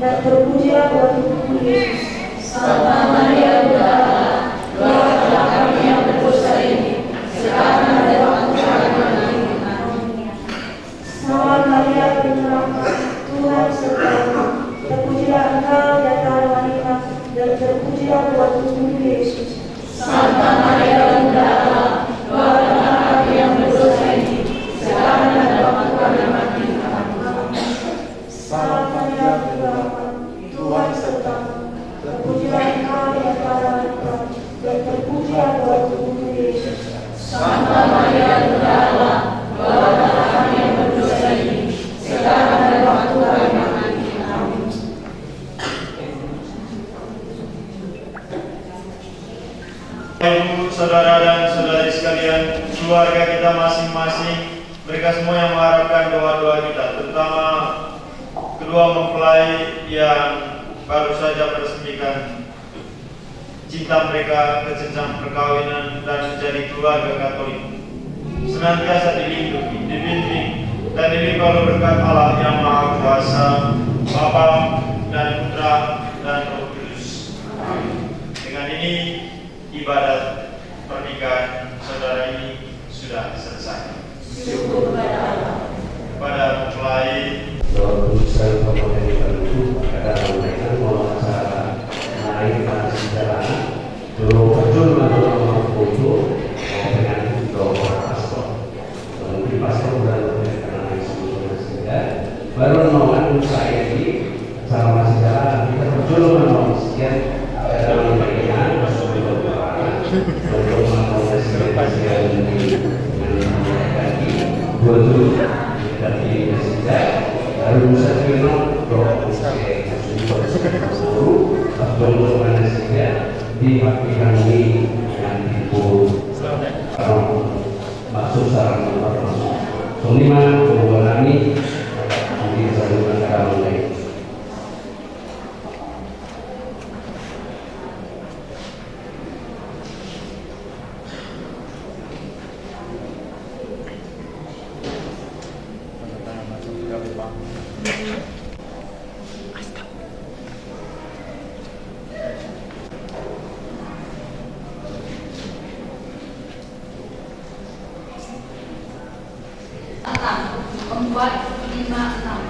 Dan terpujilah buah tubuhmu Yesus. Santa Maria Bunda Allah, doakanlah kami yang berdosa ini, sekarang dan di waktu kami mati. Amin. Salve Maria, penuh rahmat, Tuhan sertamu. Terpujilah engkau di antara wanita, dan terpujilah buah tubuhmu Yesus. Santa Maria Bunda Allah, doakanlah kami yang berdosa ini, sekarang dan di waktu kami mati. Amin. Salve Maria, penuh rahmat, Tuhan sertamu. Terpujilah engkau di antara wanita, dan terpujilah buah tubuhmu Yesus. Santa Maria Bunda Allah, doakanlah kami yang berdosa ini, sekarang dan di waktu kami mati. Amin. Ibu, saudara dan saudari sekalian, keluarga kita masing-masing, mereka semua yang mengharapkan doa-doa kita, terutama kedua mempelai yang baru saja meresmikan cinta mereka ke jenjang perkawinan dan menjadi keluarga Katolik, senantiasa dilindungi, dibimbing, dan dilimpah oleh berkat Allah yang Maha Kuasa, Bapa dan Putra dan Roh Kudus. Amin. Dengan ini, ibadat pernikahan saudara ini sudah selesai. Syukur kepada Allah. Kepada mempelai. Doa khusus dan pembahagian itu pada mengenai acara menaikkan sejarah. Dulu pecun menurut foto, pengantin doa pastor. Mungkin pastor udah lebih kenal sebelumnya sehingga baru nongan saya di sama sejarah kita percuma nongan sekian dalam pernikahan untuk mengkonsentrasi dengan lagi dua tujuh tapi sehingga baru bisa kenal doa saya guru atau mana sehingga di pernikahan ini yang tipu. Maksud sarana bermaksud. Songon i ma, hubungan ni, di sarana karamai. Empat, lima, enam.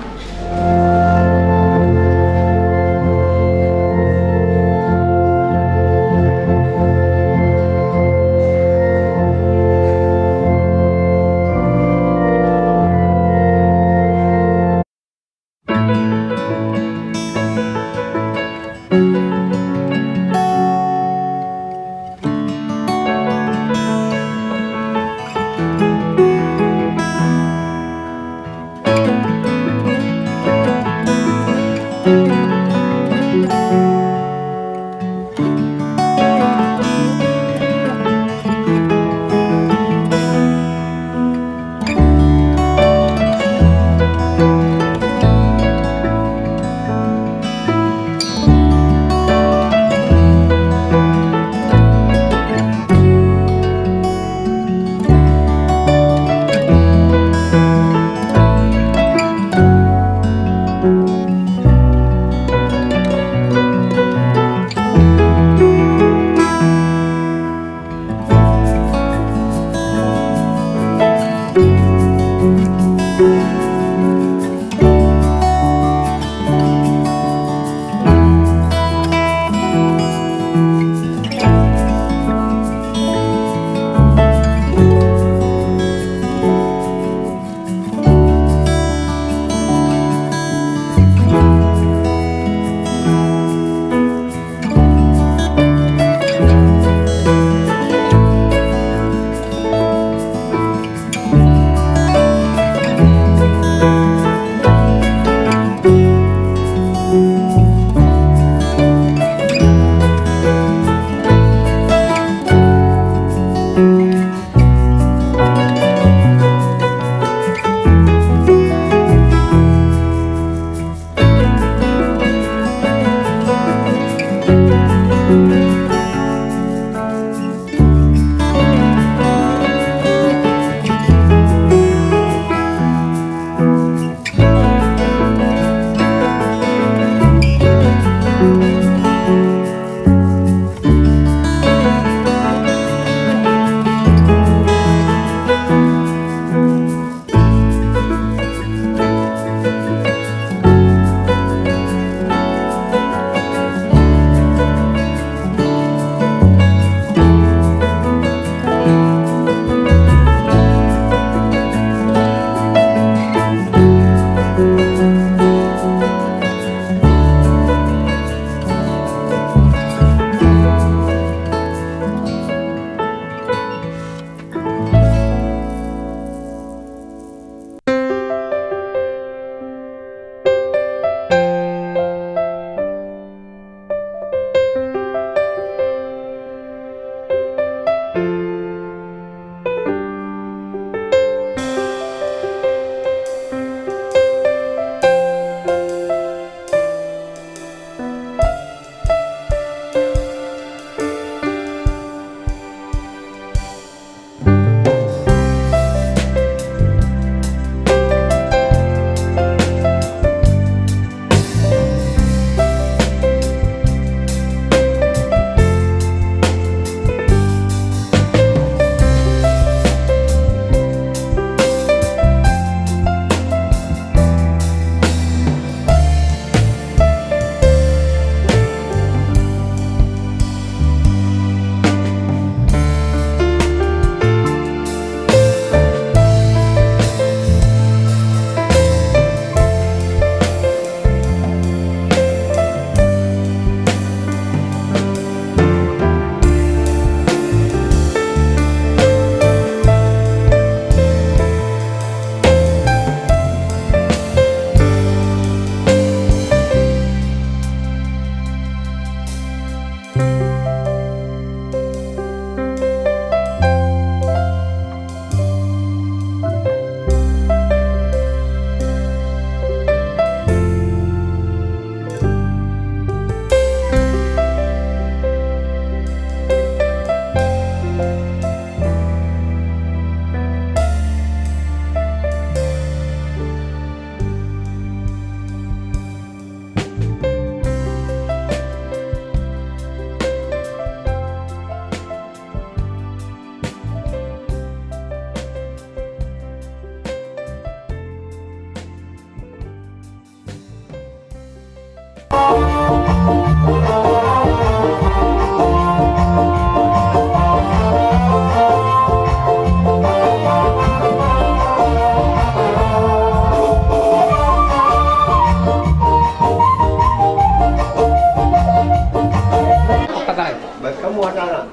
Baik kamu anak-anak.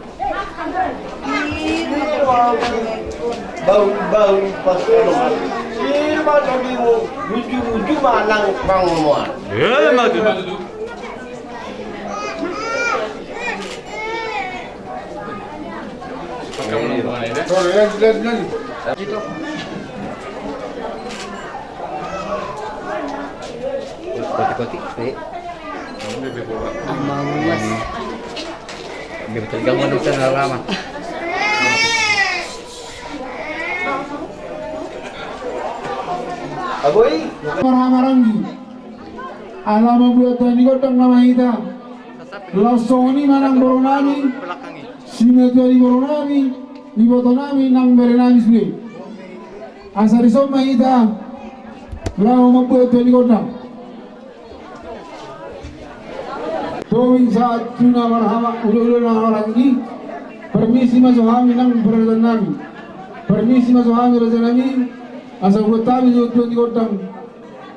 Bau, bau, pas kalau sirma tadimu, uju-uju manang pangomoan. Eh, maju. Kotik-kotik, nih. Amang Mas. Dia betul ganggu anak sana lama. Aboi. Marhaha maranggi. Ala mambuat Tuhan di gondang nama hita. Laos songon i manang boru nami, simatua ni boru nami, iboto nami nang bere nami sude. Asa dison ma hita laho mambuat Tuhan di gondang. Tobing sahat tu na marhaha, hulahula na marhaha maranggi. Permisi ma jo hami nang paradaton nami. Permisi ma jo hami raja nami. Asa buat hami jo Tuhan di gondang.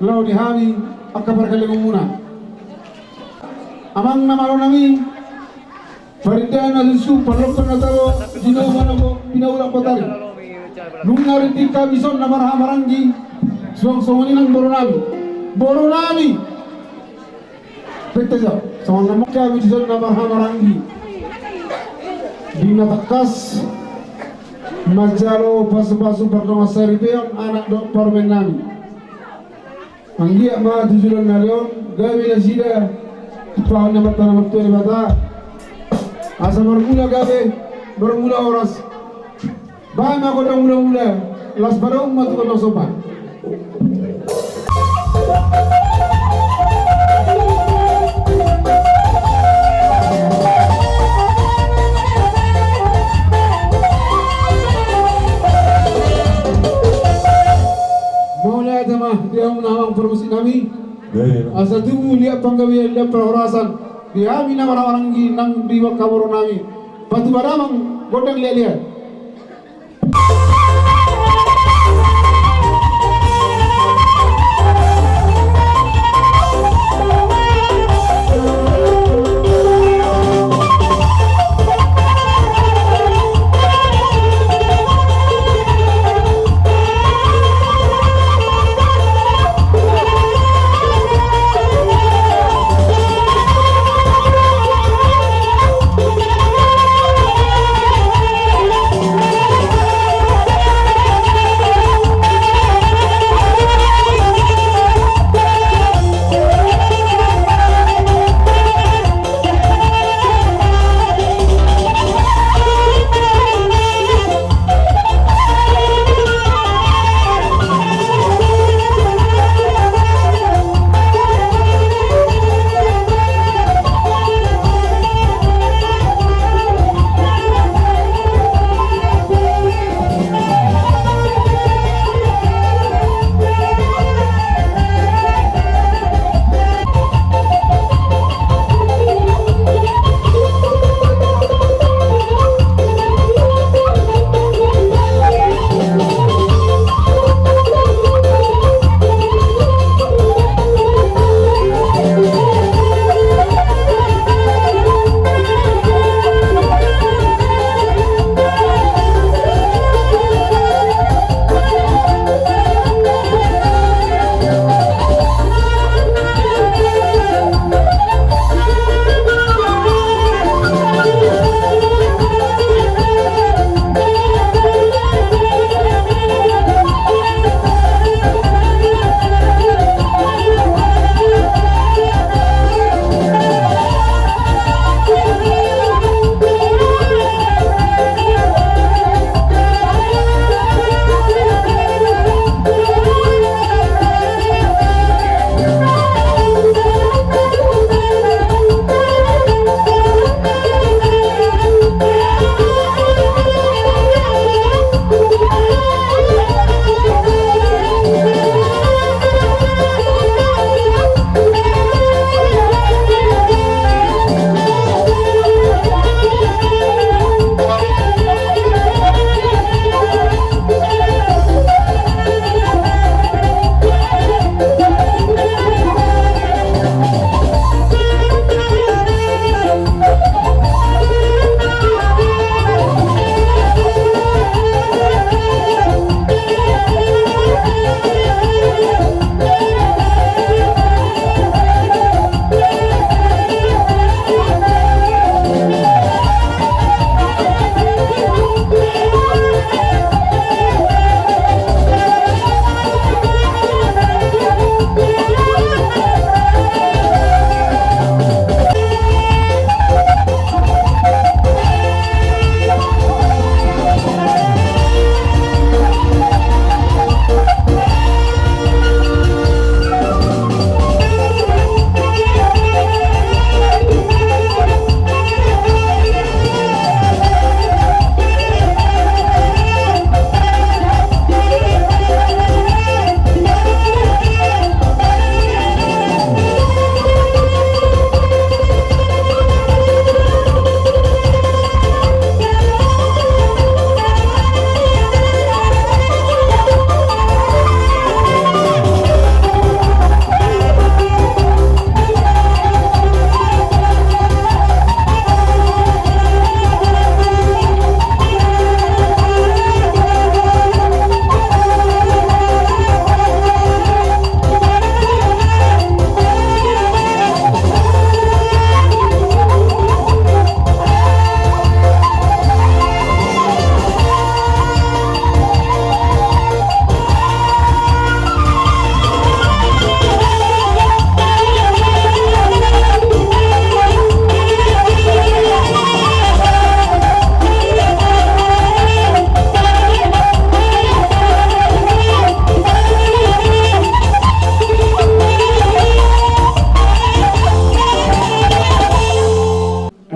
Laho di hami angka parkalinguanmuna. Amang na malo nami, parindahan na susu, parlompan na tabo, jinomu na bo, pinaulak patari. Nunga rintik hami dison na marhaha maranggi, suang songon i nang boru nami. Boru nami. Pete jo, songon nama hami dison na marhaha maranggi. Di na tangkas manjalo pasu-pasu pardongan saripeon anak dohot parumaen nami. Anggiat ma tu joloan na uli on gabe nasida tumpahon ni Amanta na martua Debata. Asa marmula gabe, marmula horas. Bahen ma gondang mula-mula, laos padaohon ma tu gondang somba. Mauliate ma di hamuna amang parmusik nami. Asa tubu liat panggabean, liat parhorasan di hami na marhaha maranggi nang di angka boru nami. Patupa damang gondang liat-liat.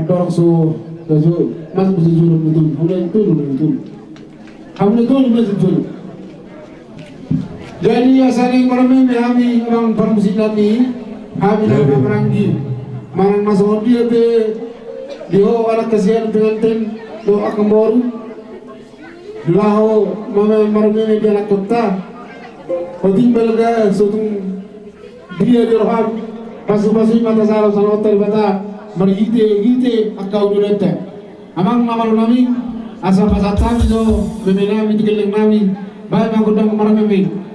Dorong so, so, mas, mas, jolo, betul. Udah itu, udah itu. Hamu na tolu ma jolo. Jadi asa naeng marmeme hami, amang parmusik nami, hami na maranggi. Manang na songon dia pe di ho anak hasian, penganten dohot angka boru, laho ma-, marmeme di anakkonta. Otik balga sotung dia di roham, pasu-pasu i ma tasalo, salo ta Debata marhite-hite angka ulaonta. Amang na malo nami, asa pasahat hami do meme nami tu gelleng nami, baen ma gondang marmeme.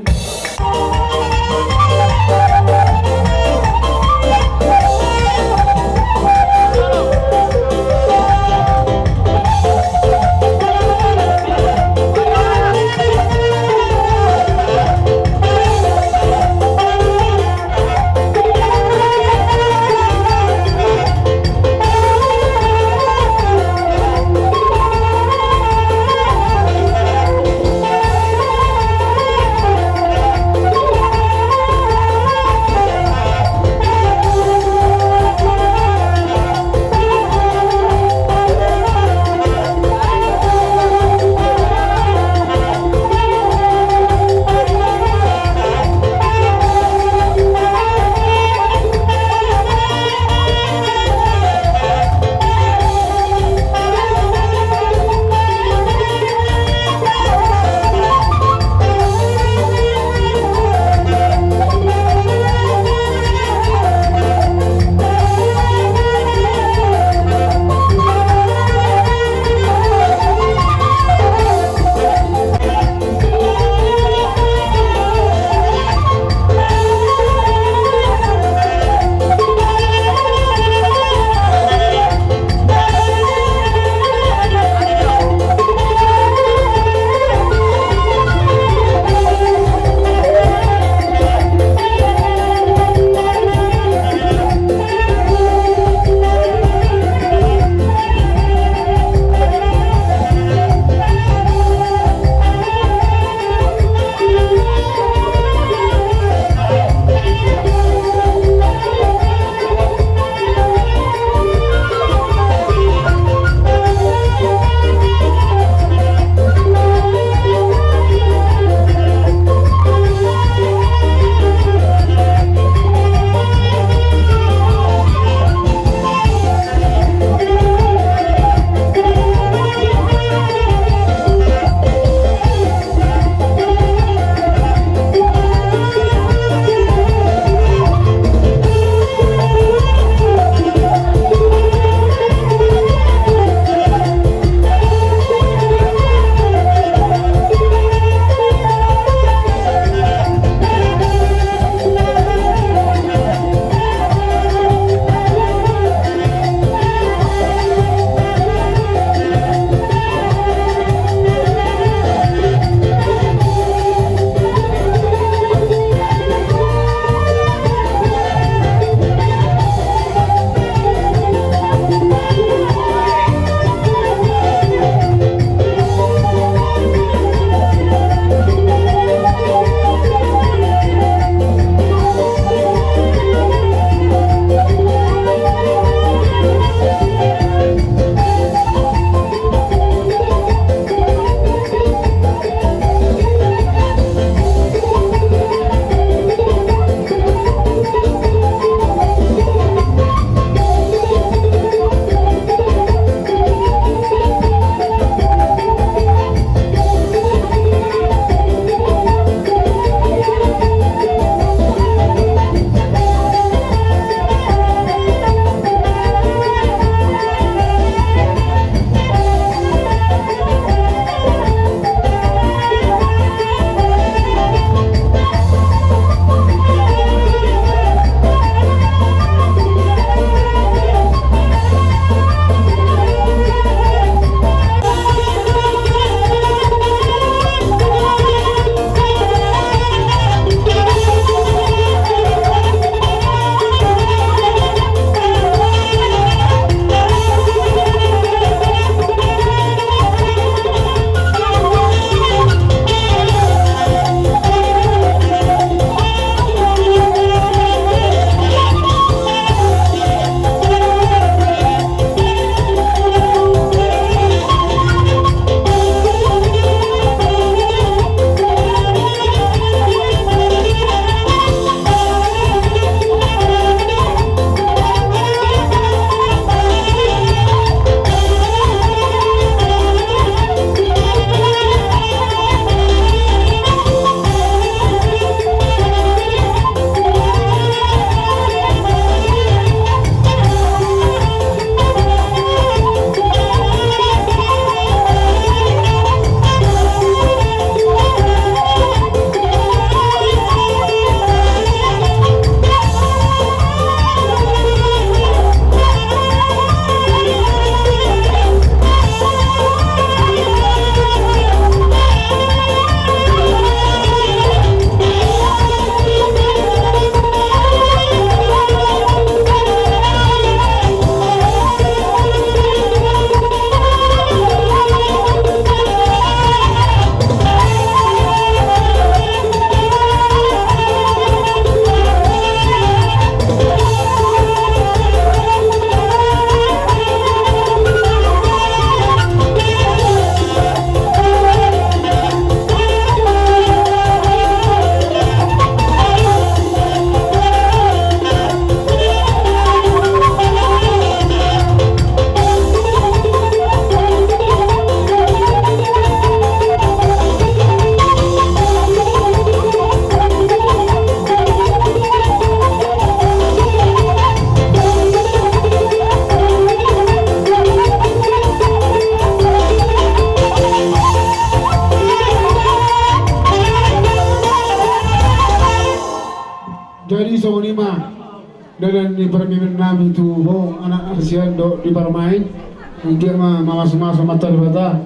Dalan ni parmemen nami tu ho anak na sian dohot di parumaen. Anggiat ma mamasumasu ma Debata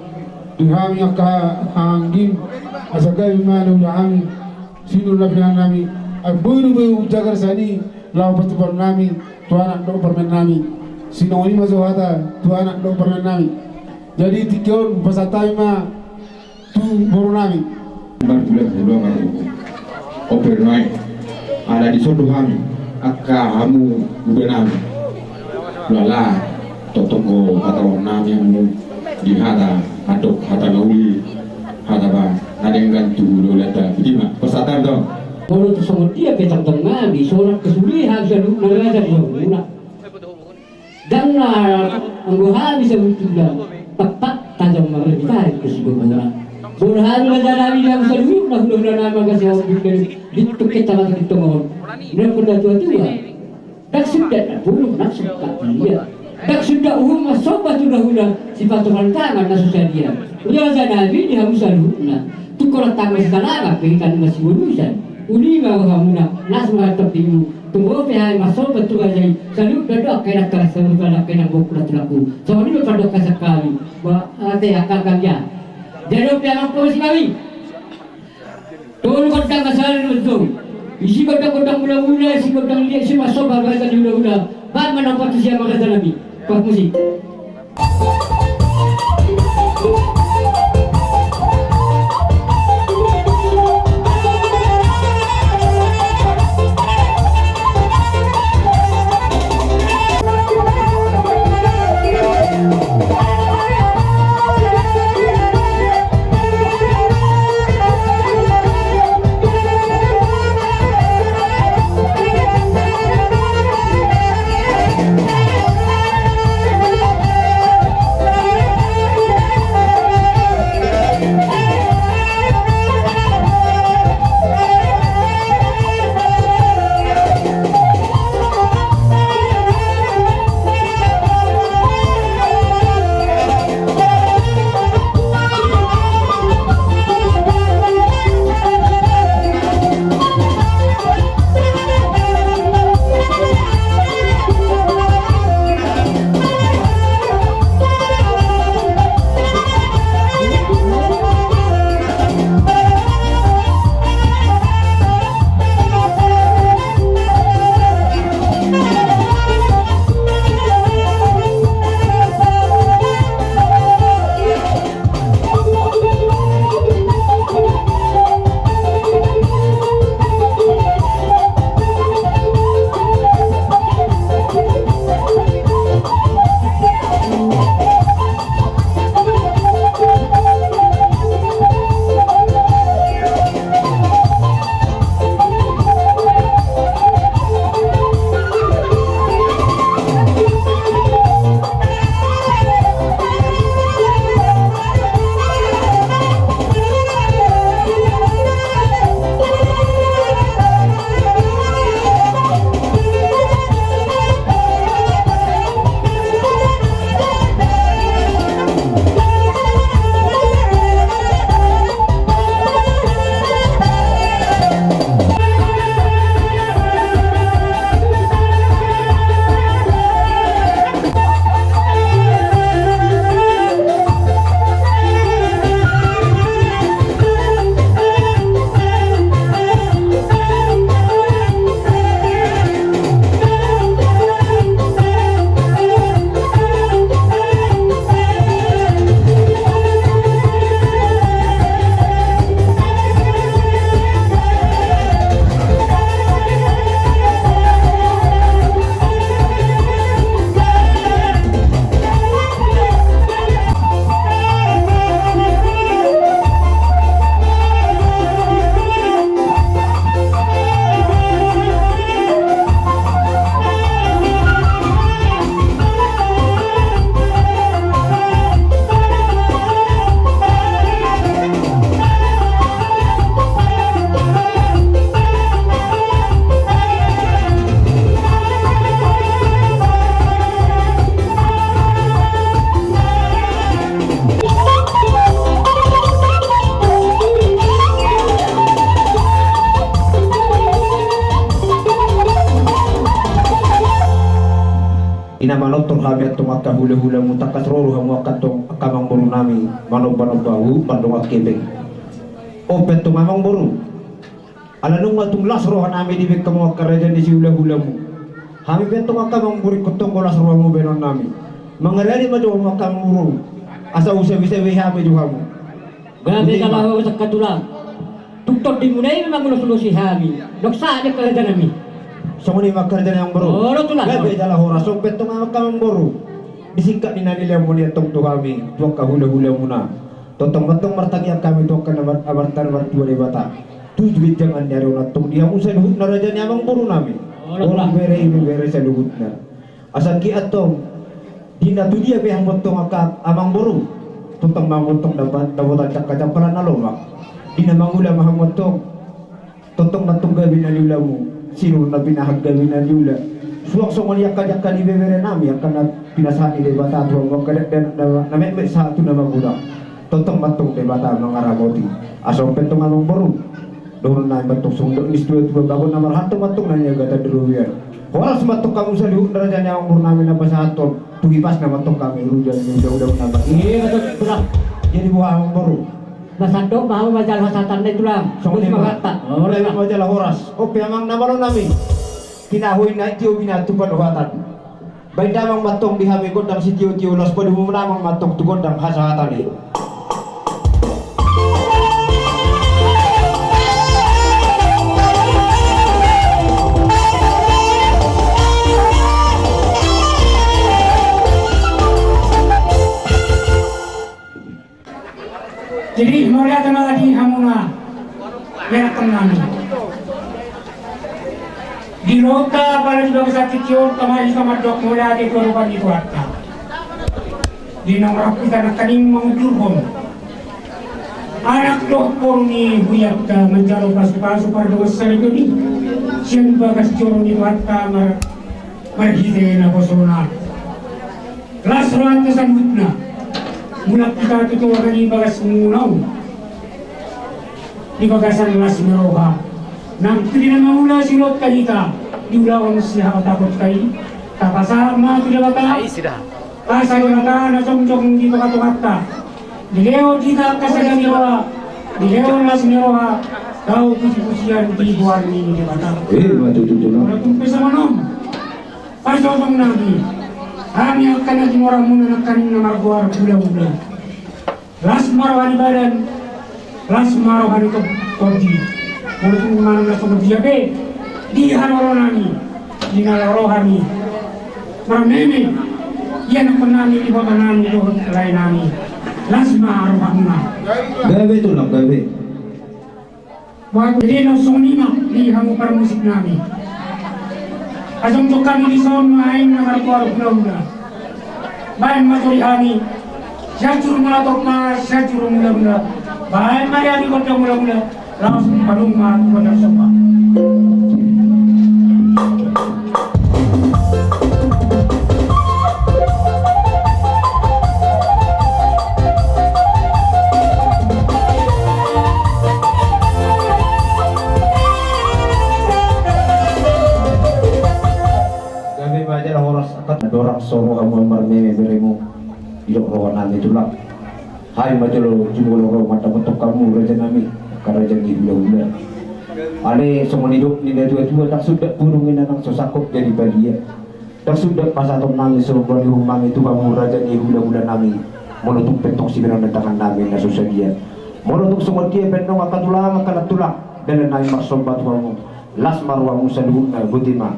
di hami angka hahaanggim, asa gabe ma na ulaon nami. Sinur na pinahan nami, ai boi do boi hujagar sian i laho patupaon nami tu anak dohot parumaen nami. Sinongoni ma jo hata tu anak dohot parumaen nami. Jadi tingki on hupasahat hami ma tu boru nami. Marhula-hula ma ompir nai. Ala dison do hami angka hamu uda nami. Lala tongtong do hata on nami hamu di hata, mandok hata na uli, hata ba na denggan tu hula-hulanta. Boti ma pasahaton. Molo tu songon dia pe tongtong nami, sonang pe sude hami saluhutna raja di hamuna. Ndang na anggo hami sabotulna, pakpak tajam marlebih tarik tu sigomgoran. Molo hami raja nami di hamu saluhutna hula-hula nami, angka sihaon di tungketta mata di tonga on. Ndang pernah tua-tua. Ndang suda na pulung na sungkap dia. Ndang suda uhum na somba tu hula-hula, sipatu tangan na so sadia. Raja nami di hamu saluhutna. Tungkol tangan sisalama pe hita na sibonusan. Uli ma rohamuna, las ma topingmu. Tung ro pe hami marsomba tu raja i, saluhutna do angka inanta, saluhutna do angka inang, boru na tulangku. Songon i ma pandok sian hami. Ba, ate angka angka ia. Jadi on pe amang pos i nami. Tolu gondang na sahali na manjou. Isi gondang-gondang mula-mula, isi gondang liat, isi marsomba raja ni hula-hula. Baen ma na opat tu sian amang raja nami. Pas musik. Na manortor hami antong angka hulahulamu, tangkas ro do hamu angka antong angka amangboru nami manombanomba huhut mardongan hepeng. On pe antong amangboru, ala nunga tung las roha nami dibahen hamu angka raja ni sihulahulamu, hami pe antong angka amangboru ingkon tonggo las rohamu bahenon nami. Mangaradei ma jo hamu angka amangboru, asa husabisabei hami jo hamu. Gabe jala horas angka tulang. Tung tondimuna i ma mangulosulosi hami. Dok sahat angka raja nami. Songon i ma angka raja nami amangboru. Olo tulang. Gabe jala horas. On pe antong angka amangboru, di singkat ni na nileanmuna i antong tu hami, tu angka hulahulamuna, tongtong ma antong martangiang hami tu angka na mar-, amarta na martua Debata, tu ginjangan ni ari on antong di hamu saluhutna raja ni amangboru nami. Olo tulang. Ibebere, ibebere saluhutna. Asa anggiat antong di na tudia pe hamu antong angka amangboru, tongtong ma hamu antong dapotan jangkajangka na lomak. Di na mangula ma hamu antong, tongtong ma antong gabe na niulamu, sinur na pinahan gabe na niula. Suang songon i angka jangka ni ibebere nami, angka na pinasahat ni Debata tu hamu angka dakdanak na, na metmet sahat tu na magodang. Tongtong ma antong Debata mangaramoti. Asa on pe antong amangboru, dohonon nami ma antong songon dok ni situatua, bagot na marhalto ma antong na niagatan di robean. Horas ma antong hamu saluhutna raja ni amangboru nami na pasahathon tu hipasna ma antong hami rudan ni undang-undang nami. Iya, betul, tulang. Jadi boha amangboru? Na sandok ma hamu manjalo hasahatan na i tulang. Songon i ma. Gabe ma jala horas. On pe amang na malo nami, tinahu i na i tio bina tu panuhatan. Baen damang ma antong di hami gondang sitiotio, laos padomu damang ma antong tu gondang hasahatan i. Jadi mauliate ma di hamuna, ianakkon nami. Di rohanta pala di bagasan tingki on, tama hita mandok mauliate tu adopan ni Tuhanta. Di na marhite nangkaning mangujurhon anak dohot boru ni hurianta manjalo pasupasu pardongan saripeon i sian bagas joro ni Tuhanta mar-, marhite naposona. Las rohanta saluhutna. Mulak hita tu toru ni bagasmuna on di bagasan las ni roha. Nang tu di na mangula siulaonta hita di ulaon sihaotaponta i, tapasahat ma tu Debata. Asa Debata na jongjong di tongatonganta, dilehon hita angka sada ni roha, dilehon las ni roha, tau pujipujian di goar ni Debata. Ima tutu, tulang. Molo tung pe songon on, parjolo nami, hami angka na tinoramuna nangkaning na margoar hulahula. Las ma roha ni badan, las ma roha ni to-, tondi. Molo tung manang na songon dia pe di haroro nami, di na ro roha nami marmeme, ianakkon nami, iboto nami dohot lae nami, las ma rohamuna. Gabe tulang, gabe. Jadi na songon i ma di hamu parmusik nami. Asa jongjong hami dison nuaeng na margoar hulahula. Baen ma jo di hami sian juru mula torop ma sian juru mulahula. Baen ma di hami gondang mulahula, laos padomu ma tu gondang somba. Gabe ma jala horas angka na dorang, so ro hamu marmeme beremu. Didok roha nami tulang, hami ma jolo jumolo ro mandapothon hamu raja nami, angka raja ni hulahula. Alai songon nidok ni natuatua, ndang sundat burung inna nang so sangkot jadi balia. Ndang sundat pasahaton nami so padomu nami tu hamu raja ni hulahula nami. Molo tung pe antong sibahenon ni tangan nami na so sadia, molo tung songon dia pe antong angka tulang, angka nantulang, dalan nami marsomba tu hamu. Las ma rohamu saluhutna, boti ma.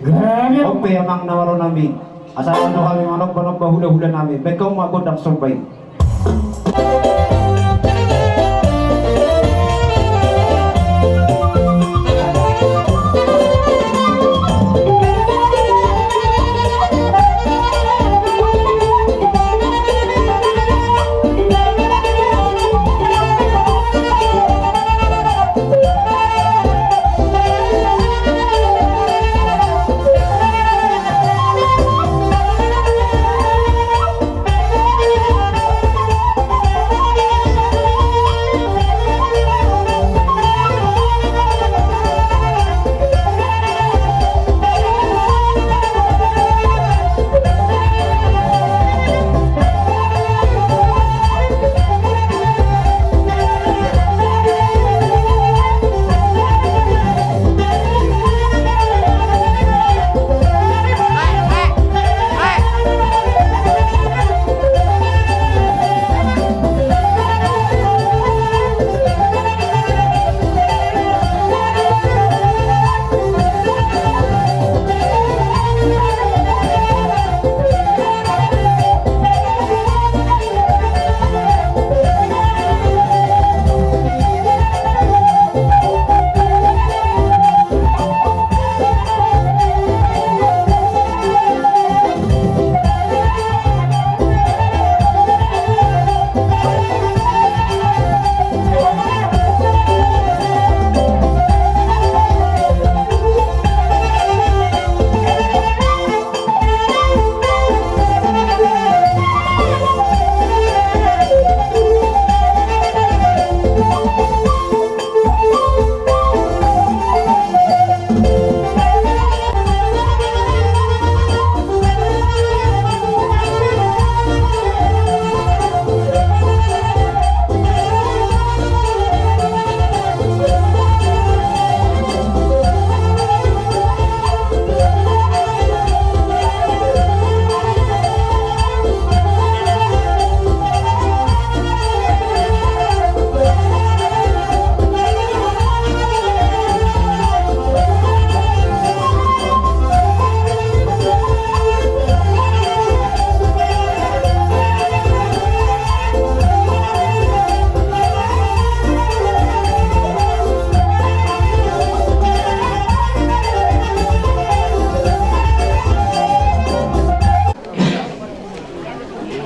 Gabe. On pe amang na malo nami, asa ro hami manombanomba hulahula nami, baen hamu ma gondang somba i.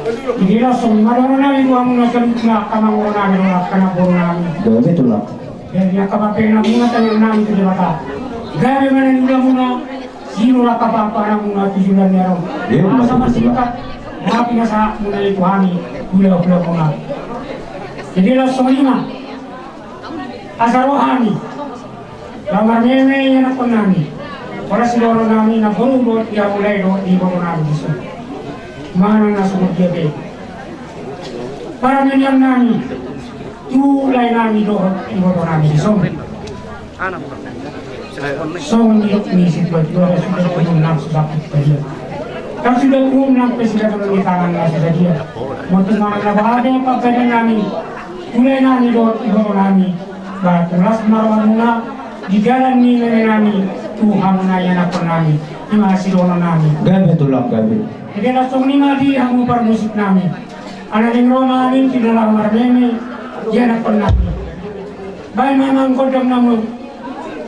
Jadi laos songon i ma dohonon nami tu hamuna saluhutna, angka amang boru nami dohot angka na boru nami. Jadi angka pambahenan muna, tangiang nami tu Debata, gabe ma na niulamuna, siro rap pambahenanmuna tu joloan ni ari on. Asa marsingkat ma pinasahatmuna i tu hami hulahula muna. Jadi laos songon i ma asa ro hami laho marmeme ianakkon nami. Holan sidohonon nami na boru dohot di hamu lae dohot di iboto nami dison, manang na songon dia pe parmemeon nami tu lae nami dohot iboto nami dison. Songon nidok ni situatua, sudah umum nang so sakit sadia, kan sudah umum nang pe sudah, tolong di tangan na so sadia. Molo tung manang na bahat do pambahenan nami tu lae nami dohot iboto nami, ba tung las ma rohamuna di dalan ni meme nami tu hamuna ianakkon nami. I ma sidohonon nami. Gabe tulang, gabe. Jadi laos songon i ma di hamu parmusik nami. Ala naeng ro ma hami tu na laho marmeme ianakkon nami. Baen ma amang gondang na muruk.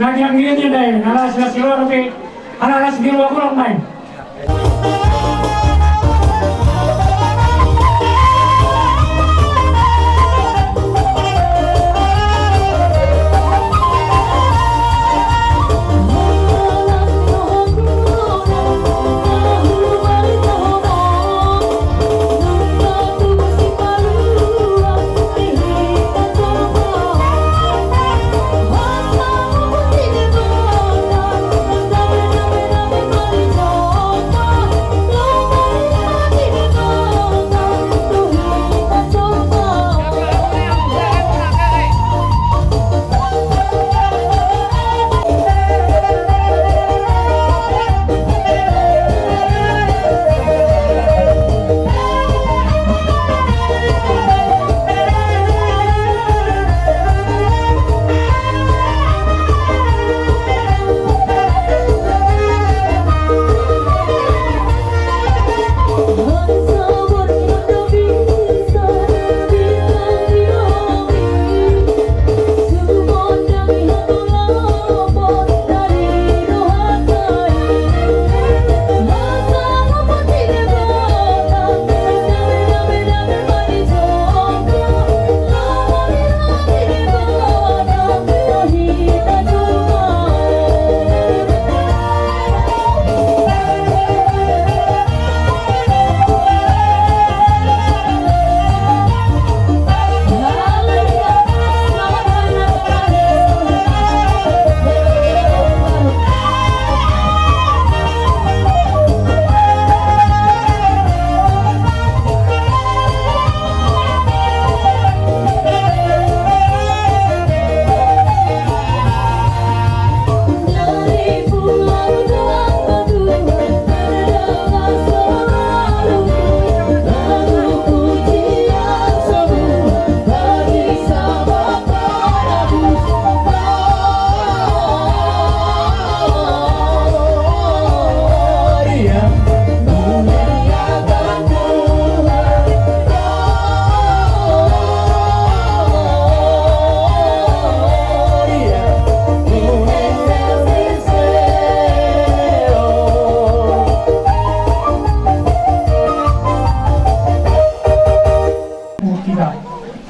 Na di anggiat i dae na las las ni roha dope, ala las ni roha, ulang baen.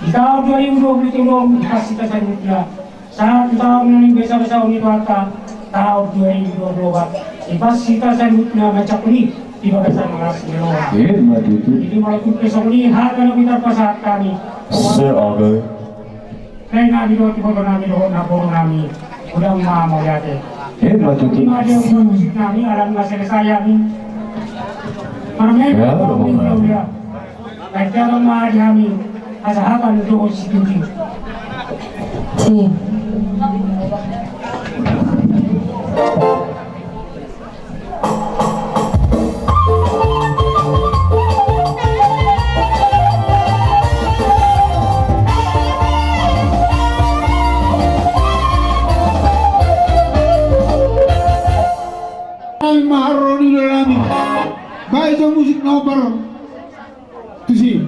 Di taon dua ribu dua puluh tolu on, di pasita saluhutna, sahat tu taon na naeng basa-basa on di Tuanta, taon dua ribu dua puluh opat, di pasita saluhutna mansai i di bagasan las ni roha. Ima tutu. Jadi molo tung pe songon i hata na boi tarpasahat hami, lae nami dohot iboto nami dohot na boru nami, godang ma mauliate. Ima tutu. Ima dia musik nami, ala nunga selesai hami marmeme. Baen ma di hami hasahatan dohot situtu. Si. Ai ma haroro ni dalanami. Baen jo musik na hombar. Tusi.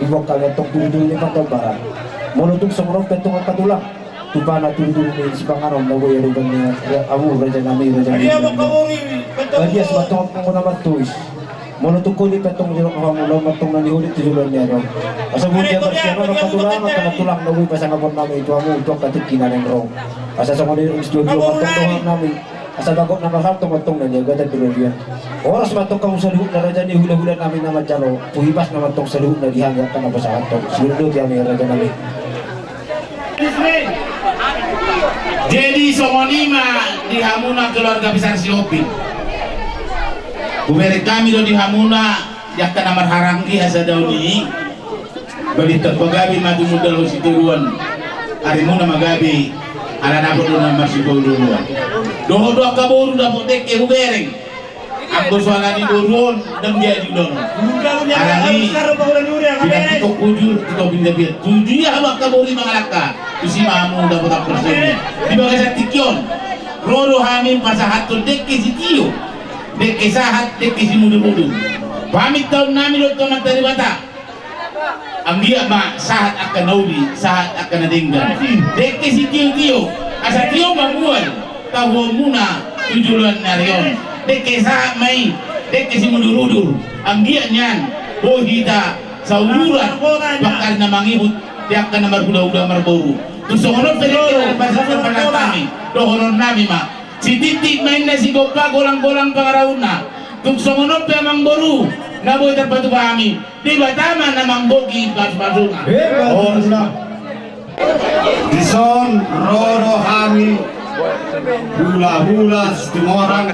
Ibuat hami antong tudu-tudu ni pandombaran. Molo tung songon on pe antong angka tulang, tupana tudu-tudu ni sipanganon na boi adopan ni hamu raja nami, raja nami. Badia ma antong angka na martois. Molo tung holi pe antong jolo hamu laho ma antong na niholit tu joloan ni ari on. Asa boi dia marsiaman angka tulang, angka na tulang na boi pasangapon nami tu hamu tu angka tingki na naeng ro. Asa songon i ro situa-tua ma antong dohonon nami. Asa bagot na marhalto ma antong na niagatan di robean. Horas ma antong hamu saluhutna raja ni hula-hula nami na manjalo. Puhipasna ma antong saluhutna di hami angka na pasahathon. Songon i do di hami raja nami. Jadi songon i ma di hamuna keluarga besar Sihombing. Hubereng hami do di hamuna di angka na marhahaanggi hasadaon i. Balintang pagabe ma tumundalhon sitoruan. Arimuna ma gabe ala dapot do na marsiboru-boruan. Dohot do angka boru dapot dengke hubereng. Anggo so ala ni boru on ndang jadi ulaon on. Alani pinantikhon hujur, tito pinantikhon. Tu dia hamu angka boru i mangalangka, tusi ma hamu dapotan porsi on. Di bagasan tingki on ro do hami pasahathon dengke sitio, dengke sahat, dengke simudur-udur. Pamintaon nami do tu Amanta Debata. Anggiat ma sahat angka na uli, sahat angka na denggan. Dengke sitio-tio, asa tio ma mual tahuonmuna tu joloan ni ari on. Dengke sahat ma i, dengke simudur-udur. Anggiat nian boi hita sauluran bangkal na mangihut di angka na marhula-hula marboru. Tung songon on pe dengke na pasahathon hami, dohonon nami ma. Sititi ma inna sigompa, golang-golang pangarahutna. Tung songon on pe amangboru na boi tarpatupa hami, Debata ma na manggohi pasu-pasuna. Dison ro do hami hula-hula Situmorang.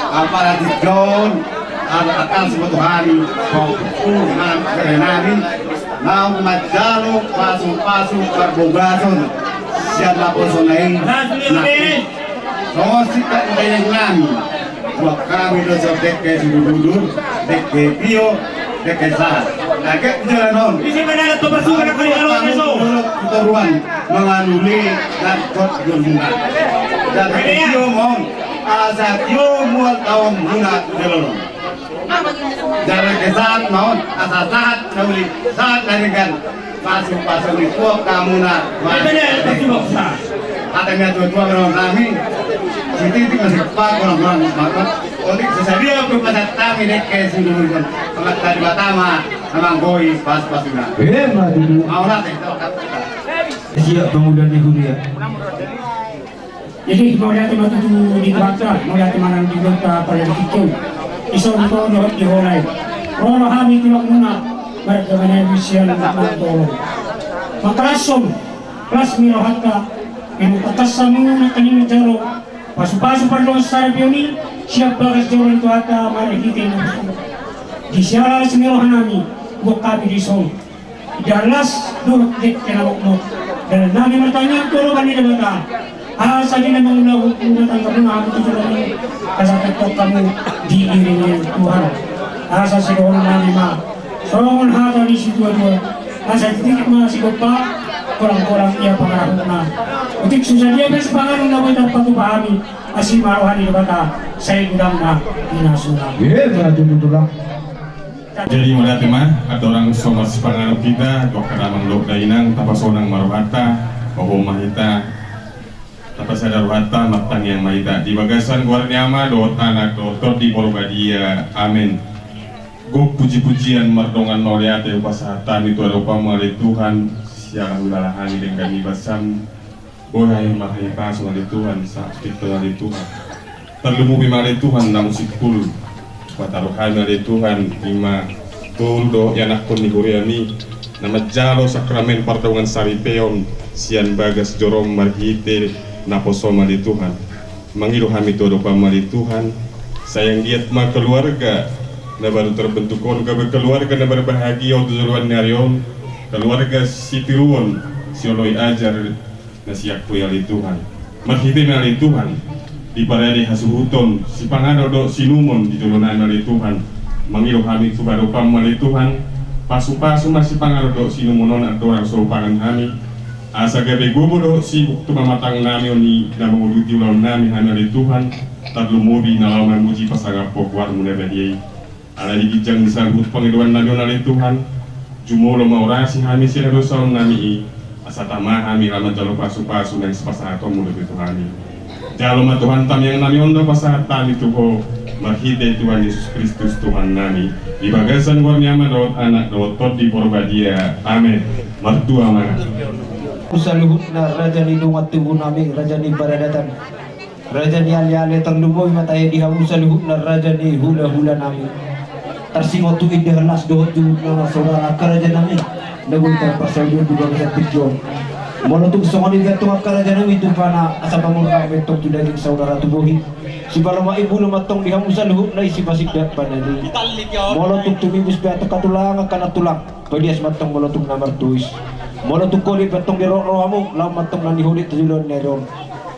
Apala di son, ala takasi ma tu hami, pokok nami, naung manjalo pasu-pasu parbagason sian naposona i. Songon singkat ni dainang nami, buat hami do so dengke simudur-udur, dengke tio, dengke sahat. Dengke jalanon. Isi menara tu pasukan kali kalau so. Toruan mangalului dan kot gulungan. Dengke tio ma on, asa tio mual taon muna jalanon. Jala dengke sahat ma on, asa sahat na uli, sahat na denggan. Pasu-pasu ni tuak hamuna. Hata ni tua-tua nami. Sititi ma sigompa, golang-golang ma on. Otik so sadia pe pasahat hami dengke simudur-udur. Amanta Debata ma na manggohi pasu-pasuna. Emma tutu. Mauliate. Siap pemuda ni huria. Jadi mauliate ma tutu di Tuhanta, mauliate ma nang di Tuhanta pala di tingki on. Dison ro dohot di holan i. Ro do hami tulangmuna marga Manabi sian Manang Tolong. Mangkalashon las ni rohanta, memang tangkas hamu nangkaning manjalo pasu-pasu pardongan sarapeon i sian bagas joro ni Tuhanta marhite na di siala las ni roha nami, buat hami dison. Dalan las dohot dengke na mokmok. Dalan nami martangiang tu adopan ni Debata, asa di na mangulahon rumah tanggamuna hamu tu joloan i, asa tongtong hamu diiringi Tuhan. Asa sidohonon nami ma songon hata ni situa-tua, asa titik ma sigompa, golang-golang ia pangarahutna. Otik so sadia pe sipanganon na boi tarpatupa hami, asi ma roha ni Debata, sai godang ma pinasuna. Emma tutu, tulang. Jadi mauliate ma, andorang so marsipanganon hita, tu angka damang dohot dainang, tapasonang ma rohanta, hohom ma hita, tapasada rohanta, martangiang ma hita. Di bagasan goar ni Ama, dohot Anak, dohot Tondi Porbadia. Amen. Gok puji-pujian mardongan mauliate hupasahat hami tu adopanMu ale Tuhan, siala hulala hami denggan ni basam. Boi hami marhahipason ale Tuhan, sahat pintor ale Tuhan. Tarlumobi ma ale Tuhan na musikkul. Pataru hami ale Tuhan, ima tolu dohot ianakhon ni huriaMi, na manjalo sakramen pardongan saripeon, sian bagas joroM marhite naposoM ale Tuhan. Mangido hami tu adopanMu ale Tuhan, sai anggiat ma keluarga na baru terbentuk on, gabe keluarga na berbahagia tu joloan ni ari on, keluarga sitiruon, sioloi ajar, na siangkup i ale Tuhan. Marhitemi ale Tuhan, diparade hasuhuton, sipanganon dohot siinumon di jolonami ale Tuhan. Mangido hami tu adopanMu ale Tuhan, pasu-pasu ma sipanganon dohot siinumon on andorang so hupangan hami. Asa gabe gogo dohot sibuk tu pamatangnami on i na manguduti ulaonnami hami ale Tuhan, tarlumobi na laho mamuji pasangap goarMu na badia i. Ala di ginjang ni saluhut pangidoannami on ale Tuhan, Jumolo maurasi hami sian hadosaon nami i, asa tama hami ra manjalo pasupasu naeng sipasahatonmu dope tu hami. Jalo ma Tuhan tamiang nami on do pasahat hami tu Ho, marhite Tuhan Jesus Kristus Tuhan nami, di bagasan goar ni Ama dohot Anak dohot Tondi Porbadia. Amen. Martua ma. Saluhutna raja ni dongan tubu nami, raja ni paradatan, raja ni aleale, tarlumobi ma tahe di hamu saluhutna raja ni hulahula nami. Tarsingot tu indahan las dohot jujur na marsaudara angka raja nami, na boi tarparsaulian di bagasan tingki on. Molo tung songon i be antong angka raja nami tu pana, asa pangurna be antong tu daging saudara tu bohi. Sipalomak imbulu ma antong di hamu saluhutna i sipasindak panani. Molo tung tumibus be antong angka tulang, angka nantulang, padias ma antong molo tung na martois. Molo tung holit be antong di roha, rohamu, laho ma antong na niholit tu joloan ni ari on.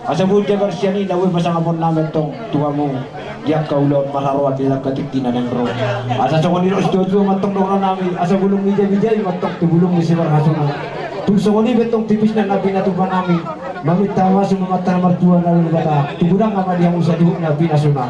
Asa boi jagar sian i na boi pasangapon nami antong tu hamu di angka ulaon marharoan di angka tingki na naeng ro. Asa songon i do situa-tua ma antong dohonon nami, asa bulung ni jabi-jabi ma antong tu bulung ni simarhasuna. Tung songon i be antong tipisna na pinatupa nami, maminta hamasu ma amanta na martua na Debata, tu godangna ma di hamu saluhutna pinasuna.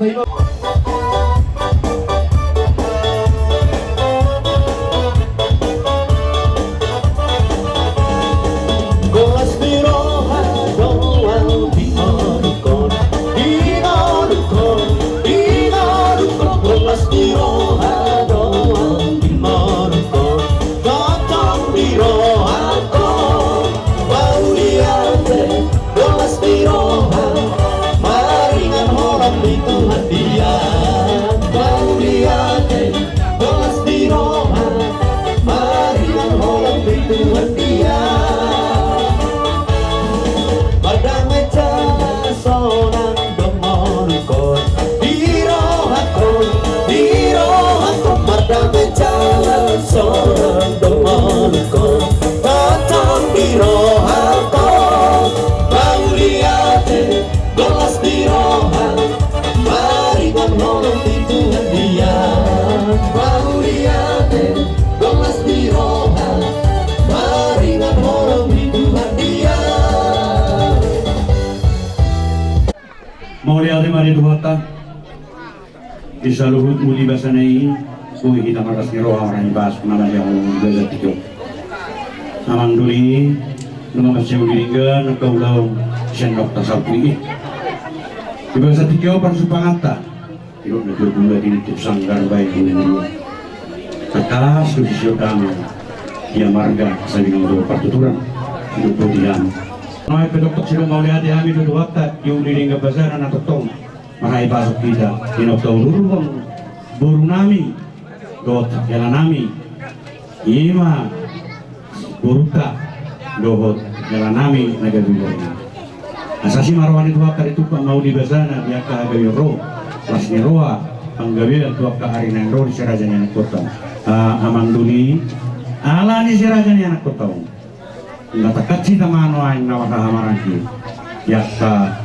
Golas ni roha do ahu di ngolungkon, di ngolungkon, di ngolungkon. Golas ni roha do ahu di ngolungkon, tongtong di rohangkon. Mauliate, golas ni roha, maringan holan di Tuhan dia. Mauliate, golas ni roha, maringan holan di Tuhan dia. Mardame jala sonang do ngolungkon, di rohangkon, di rohangkon. Mardame jala sonang do ngolungkon, tongtong di rohangkon. Mauliate, golas ni roha, maringan holan di Tuhan dia. Mauliate, golas ni roha, maringan holan di Tuhan dia. Mauliate ma di Tuhanta. Di saluhut uli basana i, boi hita marlas ni roha, marhite bas na majaha di bagasan tingki on. Amang doli, nunga mansai uli denggan angka ulaon sian dokta sapu i. Di bagasan tingki on parsupanganta, didok na tua-tua, tinitip sanggar baen uli-uli. Tangkas do sisio damang, ia marga sabinong do partuturan, hidup do tiang. Nunga pe tongtong sidung mauliate hami tu Tuhanta di uli denggan basana na tongtong marhite bas hita, di na taulurhon boru nami dohot hela nami, i ma borunta dohot hela nami na gabe i. Asa asi ma roha ni Tuhanta, ditumpak ma uli basana di angka hagabeon ro, las ni roha, panggabean tu angka ari na naeng ro di si raja ni anakkonta. Ah, amang doli, ala ni si raja ni anakkonta on. Nunga tangkas hita manuaeng na marhahamaranggi di angka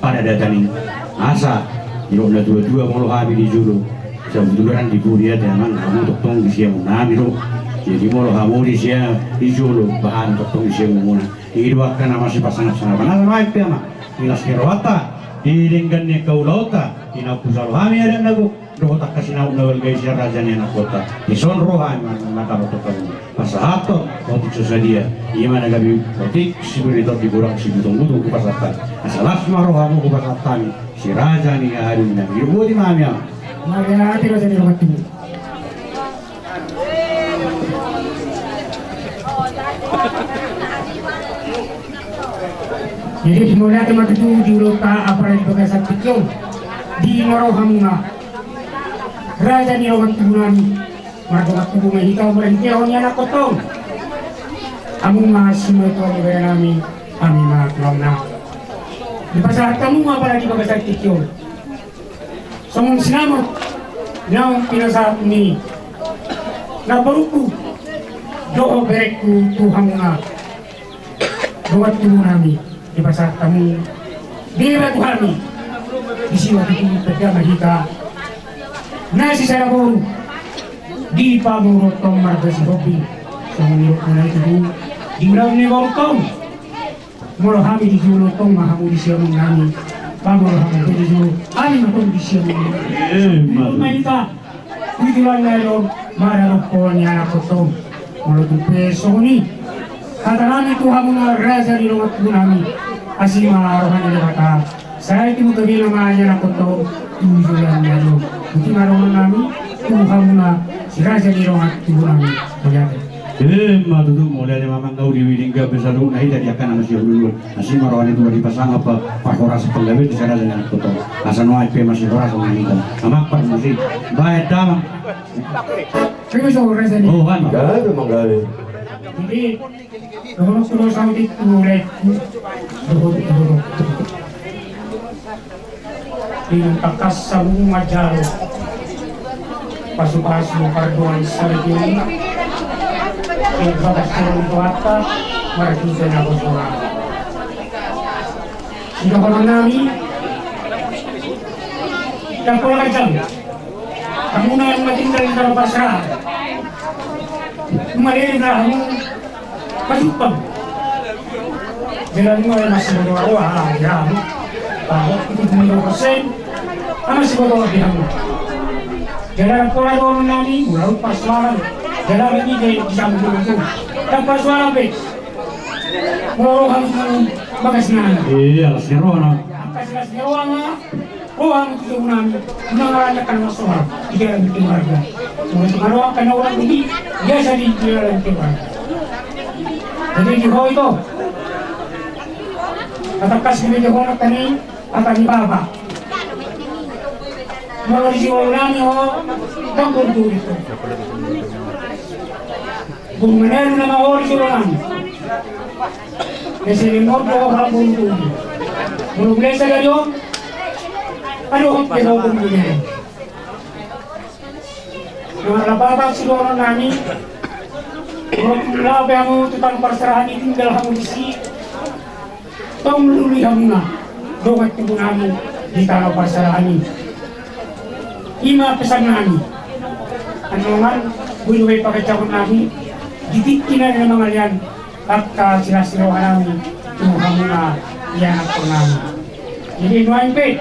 paradatan i. Asa didok na tua-tua, molo hami di jolo, sabotulna di pudi ate amang, hamu tongtong di siamun nami do. Jadi molo hamu di sia, di jolo, ba hami tongtong di siamun muna. I do angka na masipasangap-sangapan. Asa nuaeng pe amang, di las ni rohanta, di denggan ni angka ulaonta, di na hupusalo hami adat na gok dohot angka sinamot na balga i sian raja ni anakkonta. Dison roha ni mata rotok kamu pasahathon otik so sadia, i ma na gabe otik siburitor di godang sibutong-butong hupasahat. Asa las ma rohamu hupasahat hami si raja ni hahaduan nami. Boti ma hami. Mauliate raja ni roha tubu. Jadi mauliate ma tutu di ulaonta, apala di bagasan tingki on. Di ma rohamuna raja ni dongan tubu nami, mardongan tubu ma hita, marhitehon ni anakkonta on. Hamu ma simatua ni ibana nami, hami ma tulangna. Dipasahat hamu ma apala di bagasan tingki on songon sinamot naung pinasahat ni namborungku dohot berengku tu hamuna dongan tubu nami. Dipasahat hamu, deba tu hami, disi ma tutu peda ma hita na sisada boru di pamoruonta on marga Sihombing. Songon nidokmuna i tutu, di ulaon ni borunta on. Molo hami di jolo, tong ma hamu di siamun nami. Ba molo hamu pe di jolo, hami ma tong di siamun nami. Eh, ma tutu. Tujuan na i do maradophon ni anakkonta on. Molo tung pe songon i hata nami tu hamuna raja ni dongan tubu nami, asi ma roha ni Debata. Sai tibu tobina ma ni anakkonta on tu joloan ni ari on. Boti ma dongan nami tu hamuna si raja ni dongan tubu nami. Mauliate. Eh, ma tutu, mauliate ma amang, nunga uli denggan be saluhutna hita di angka na masihaholongan. Asi ma roha ni Tuhan dipasangap pa, parhorasan panggabean di si raja ni anakkonta on. Asa nuaeng pe masihorasan ma hita. Amang parmusik. Baen damang. Terus raja ni. Oh, kan. Gabe manggabe. Jadi, dohononku do saotik tu laengku. Dohononku do. Di na tangkas hamu manjalo pasupasu pardongan saripeon i, di bagas ni Tuhanta, marhite na bosona. Di dohonon nami, ndang pola ganjang. Hamu na naeng matinggal di tano pasrahan, maleleng ma hamu. Pajumpang. Jala nunga masih berdoa-doa, ah, ya. Bahwa itu dua persen. Ama siboto di hamu. Jala pola dohononnami, molo ro parsoalan. Jala ini di, di sambu itu. Dan parsoalan pe. Molo ro hamu tu bagas nami. Iya, las ni roha na. Angka silas ni roha na. Ro hamu tu jabunami. Mangalahkan masalah. Di dalam keluarga. Molo tung ro angka na orang ini. Biasa di, di dalam keluarga. Jadi di ho itu. Kata kas ini di ho na tani. Hata ni bapa. Molo di jolo nami ho, ndang boru tu. Boru manelu nama ho di jolo nami. Ese ni molo ho ndang boru tu. Molo biasa dari ho. Aduh, ho pe ho boru tu. Nunga rap hata sidohonon nami. Molo tung laho pe hamu tu tano parserahan i, tinggal hamu disi. Tong lului hamuna dongan tubu nami di tano parserahan i. Ima pesan nami. Anongan boi do be paganjangon nami di tingki na mangalean angka silas ni roha nami tu hamuna ianakhon nami. Jadi nuaeng pe.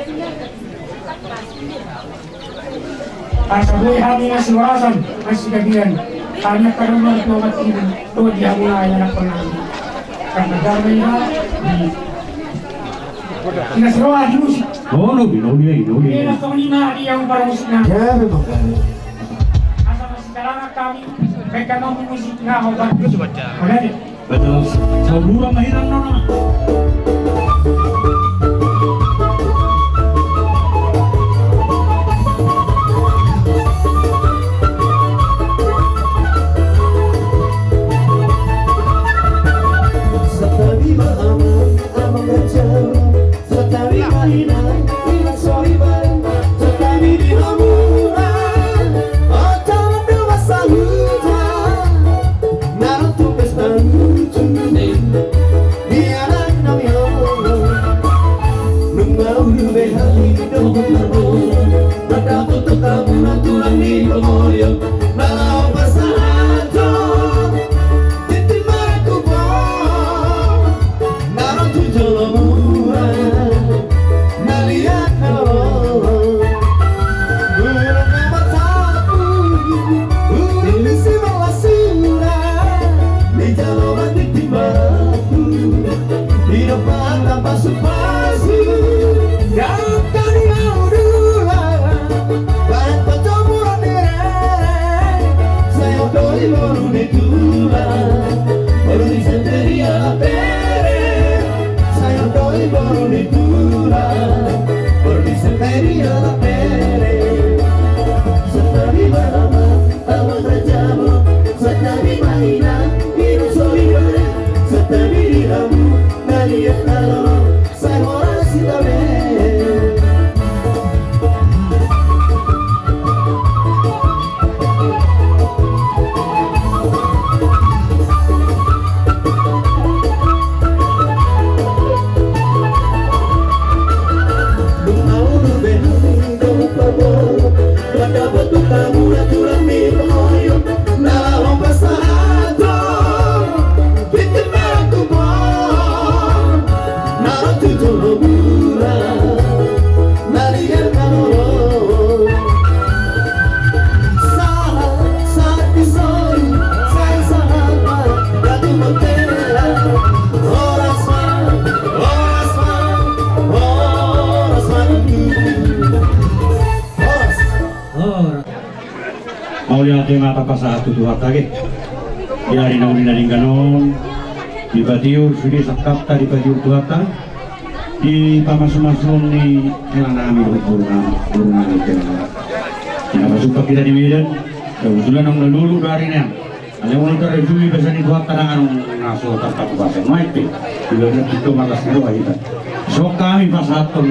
Asa boi hami na sihorasan, na sigabean. Hami angka dongan tubu nami, dongan di hamuna ianakhon nami. Karna damai ma di. Ina siroha di musik. Oh, no, di, no, di, no, di. Ina songoni ma di yang parmusik na. Ya, memang. Asa masih kalangan kami, mereka mampu musik na, obat. Oke. Betul. Saluran ma hilang nona. Santabi ma amang, amang raja. Santabi ma inang, inang soiban. Santabi di hamuna. Oca ma do masa huta. Na ro tu pesta lucu ni ianakhon nami on. Nunga ulu be hami dohot marboru, mandapot tu hamuna tulang ni Pongolion. Na laho pasahathon tintin marangkup on. Na ro tu jolo muna, na liat na lolo. Molo na marsapu, uli si marlasura, dijalo ma tintin marangkup. Didok ma angka pasupasu, angka ni naung dula. Baen pancomuran ni rere, sai on do i boru ni tulang. Boru ni Santabi ala pere, sai on do i boru ni tulang. Boru ni Santabi ala pere. Santabi ma amang, amang raja, santabi ma inang, inang soiban, santabi di hamu, na liat na lolo. Sai horas hita be. Dung na ulu be hami dohot parboru, mandapot tu hamuna tulang ni Pongolion, na laho pasahathon tintin marangkup on. Na ro tu jolo muna, na liat na lolo. Sahat, sahat di sori, sai sahat ma Datu Bontean. Horas ma, horas ma, horas ma. Horas. Horas. Mauliate ma tapasahat tu Tuhanta ge. Di ari na uli na denggan on, dipatiur sude sangkapta, dipatiur Tuhanta di pamasumasuon ni hela nami dohot boru nami, boru nami hela nami. Di na pasupak hita di Medan, kebetulan naung na lolo do ari nian. Alai molo tarajumi basa ni Tuhanta, ndang adong na so tarpatupason. Nuaeng pe, di bagasan tito marlas ni roha hita. So hami pasahathon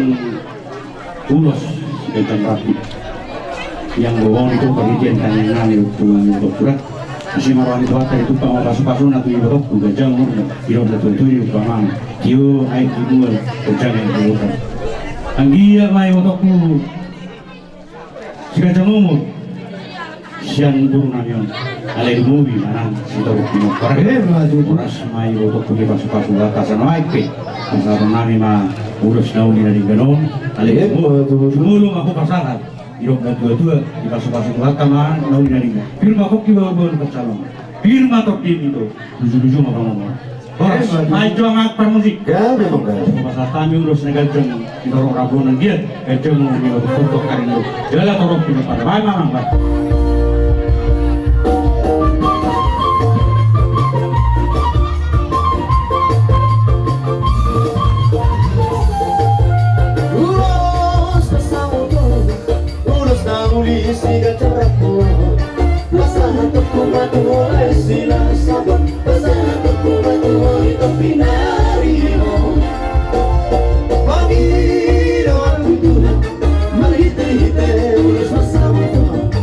ulos ganjang rapi. Yang bobong itu penelitian tanya nami waktu yang doktorat. Isi marwani Tuhanta ditumpak ma pasupasuna tu ibotongku, ganjang umurna, di ro na tuatua di upamana. Tio aek dibual, ganjang aek dibual. Anggiat ma ibotongku siganjang umur sian boru nami on. Alai lumobi ma nang sitorop pinompar. Horas ma iboto tu pasupasu Tuhanta, asa na baen pe pasahaton nami ma ulos na uli na denggan on. Alai lumobi ma hupasahat. Didok natuatua, dipasupasu Tuhanta ma na uli na denggan. Pir ma pongki bahulbahul pansalongan. Pir ma tondimi, luju-luju ma pangomoan. Horas. Ai jo, amang parmusik. Hupasahat hami ulos na ganjang di torop rambu na anggiat ganjang ma di torop ari na ro. Jala torop pinompar. Baen ma, amang, baen. Ulos pasahaton, ulos na uli siganjang rambu. Pasahatonku ma tu ho Lae Silaban, pasahatonku ma tu ho di topi nari on. Pangidoanku Tuhan, marhitehite ulos pasahaton,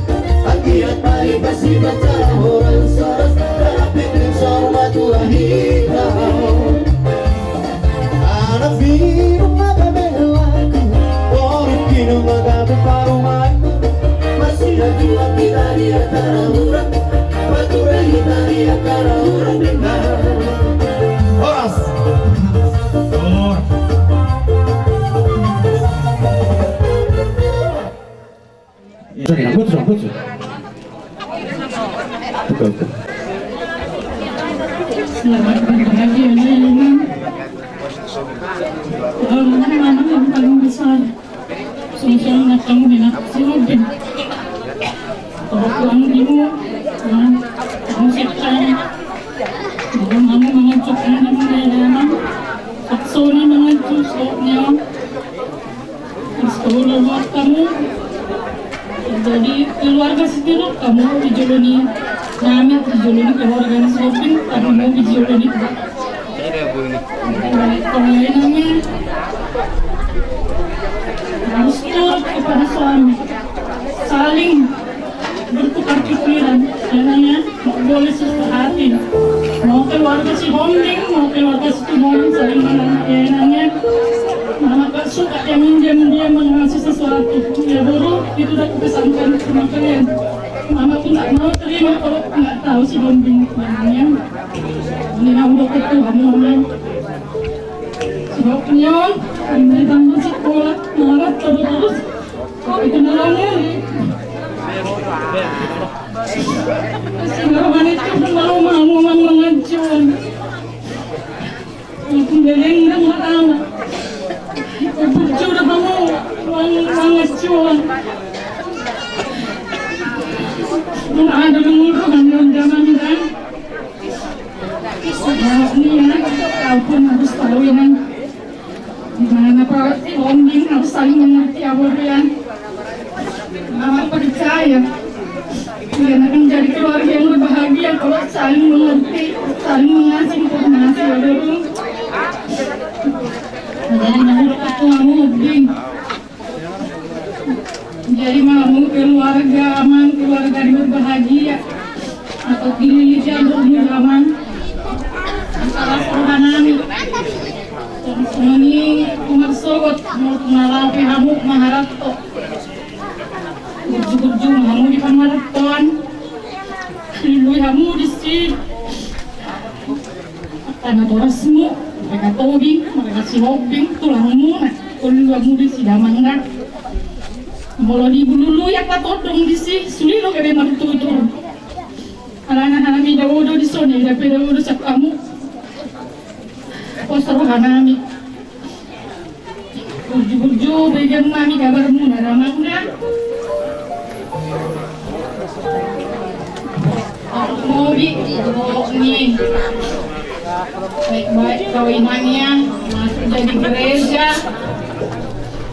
anggiat ma dipasipat jala horas-horas, rap tingting saur matua hita. Anak pinomparmu ma helaku, boru pinomparmu ma parumaenku. Marsiajuan hita di antara hurang, marturai hita di antara hurang denggan. Horas. Horas. Sorry, ampun, ampun. Oke, oke. Selamat berbahagia, Naiman. Doakan anak yang paling besar. Sungsung anak kamu di anak si Robin. Kalau pulang di mu, kamu siapkan. Kamu mau mengajak anak muda dalam. Saksoni mengajak, soknya. Terus kamu lewat kamu. Jadi keluarga sitorop kamu di jolo ni nami, di jolo ni keluarga ni Sihombing, kamu mau di jolo ni. Kalau ini namanya harus turut kepada suami, saling bertukar pikiran, ya, namanya. Nggak boleh susah hati. Mau keluarga Sihombing, mau keluarga Situmorang, saling mengenalnya. Mama gak suka yang diam-diam mengasih sesuatu. Ya, boru, itu udah kupesankan sama kalian. Mama tuh nggak mau terima kalau nggak tahu Sihombing. Ya, ini yang udah ketua, Mama. Sebabnya, ini tambah sekolah, marah terus. Itu namanya. Sehingga wanita pun mau, mau, mau mengajuan. Itu dia yang udah mau tahu. Itu sudah mau, mau mengajuan. Mun ada mengurus, kan, zaman, kan. Nah, ini ya, kau pun harus tahu ini. Di mana Pak Sihombing harus saling mengerti, ya, boru, ya. Mama percaya, kalian akan jadi keluarga yang berbahagia kalau saling mengerti, saling mengasih informasi, ya, boru. Jadi, menurut aku, kamu, Bing. Jadi, mamu keluarga aman, keluarga yang berbahagia. Atau dililit ya, umur aman. Masalah roha nami. Songon i, marsogot, mau penalapi hamu, maharatto. Burju-burju, hamu di pangaraton. Lui hamu di si. Tano torasmu, mereka Tobing, mereka Sihombing, tulangmu, nah, tolu hamu di si damang, nah. Molo di bululu ya patodong di si, sulit lo kebe martutur. Alana hami daodo di soni, dape daodo sap hamu. Pos roha nami. Burju-burju, bege nami kabarmu na, damang na. Mobi, oh, ni. Baik-baik kau inang ya, masuk jadi gereja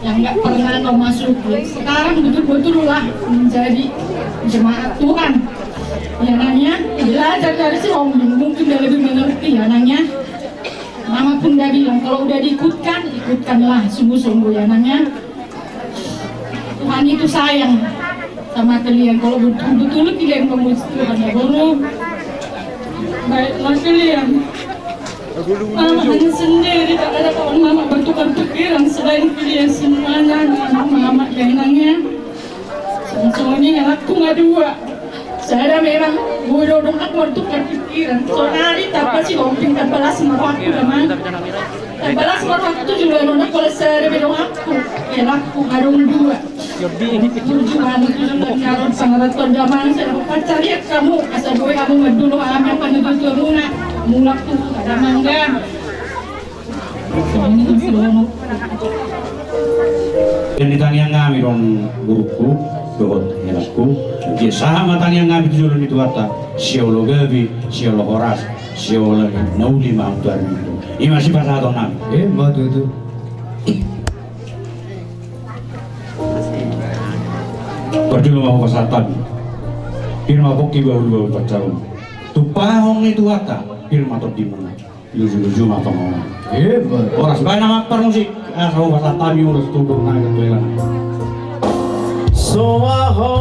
yang nggak pernah kau masuk. Sekarang betul-betul lah menjadi jemaat Tuhan. Ya, Nang, ya, belajar dari Sihombing, mungkin dia lebih mengerti, ya, Nang, ya. Mama pun udah bilang, kalau udah diikutkan, ikutkanlah sungguh-sungguh, ya, Nang, ya. Tuhan itu sayang sama kalian. Kalau betul-betul kalian memuji Tuhan, ya, boru. Baiklah kalian. Mama hanya sendiri, tak ada kawan mama bertukar pikiran selain kalian semuanya, anak mama, ya, Nang, ya. Songon i, anakku nggak dua. Sada memang, boi do donganku martukar pikiran. Saonari tamba sihombing, tamba las ma rohangku damang. Tamba las ma rohangku tu joloan on, holan sada be donganku. Helangku adong dua. Burju ma hamu tu joloan on, pangarantoan damang, sada pancarian hamu asa boi hamu mandolok hami, apa na tutu hamuna. Mulak tu damang da. Jadi tangiang hami dohot gurungku dohot helangku. Jadi sahat ma tangiang hami tu jolo ni Tuhanta, siolo gabe, siolo horas, siolo na uli ma hamu tu ari ni. Ima sipasahaton hami. Ima tutu. Parjolo ma hupasahat hami. Pir ma pongki, bahul-bahul pansalongan. Tumpahon ni Tuhanta, pir ma tondimuna. Luju-luju ma pangomoan. Horas, baen ma parmusik. Asa hupasahat hami ulos tu dongan nami tu hela nami. Somaho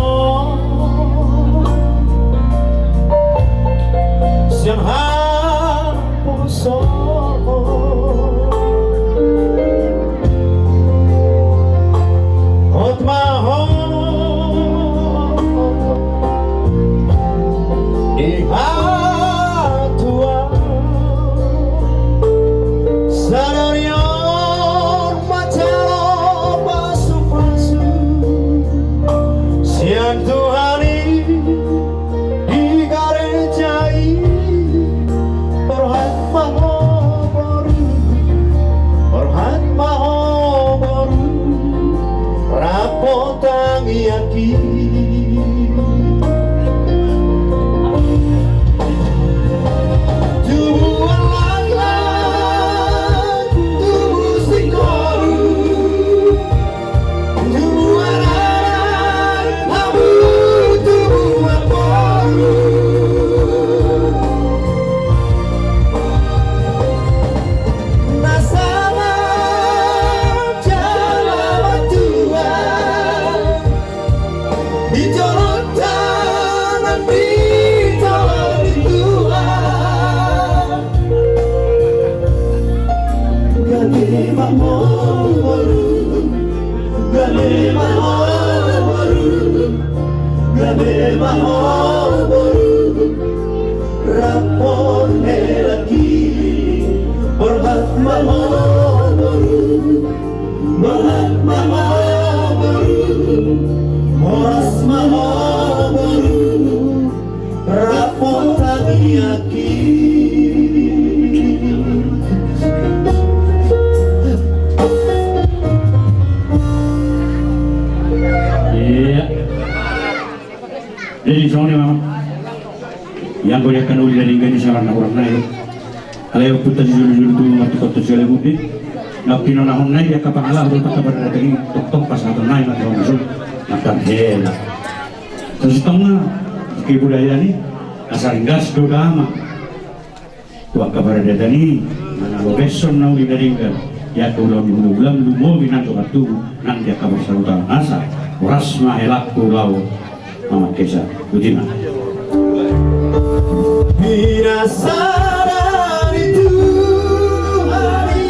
sian haposo. Hot ma ho di hatuan. Sadari on manjalo pasu-pasu sian Tuhan i di gareja i. Borhat ma ho boru, borhat ma ho boru, rap ma tangiangki. Tubuan laklak, tubu singkoru, tubuan anak, hamu tubuan boru. Na salam jala bantuan di jolo Tuhan, di jolo ni Tuhan. Gabe ma ho boru, gabe ma ho boru, gabe ma ho boru, rap ma helangki. Borhat ma ho boru, borhat ma ho boru, horas ma ho boru, rap ma tangiangki. Iya. Jadi songon i ma. Ianggo di angka na uli na denggan i, sabar na hurang nai. Alai ompunta sijolo-jolo tubu martungkot tu siala mundi. Na pinonahon nai di angka pangalaho dohot angka paradaton i, tongtong pasahaton nai ma tu hamu sude mangan hela. Sasintongna kebudayaan i asa ringgas do damang tu angka paradaton i, mangalopeshon na uli na denggan di angka ulaon ni hulahula, lumobi nang tu angka tubu nang di angka parsahutalon, asa horas ma helangku laho mamangkesa. Botima. Pinasaran i tu hami,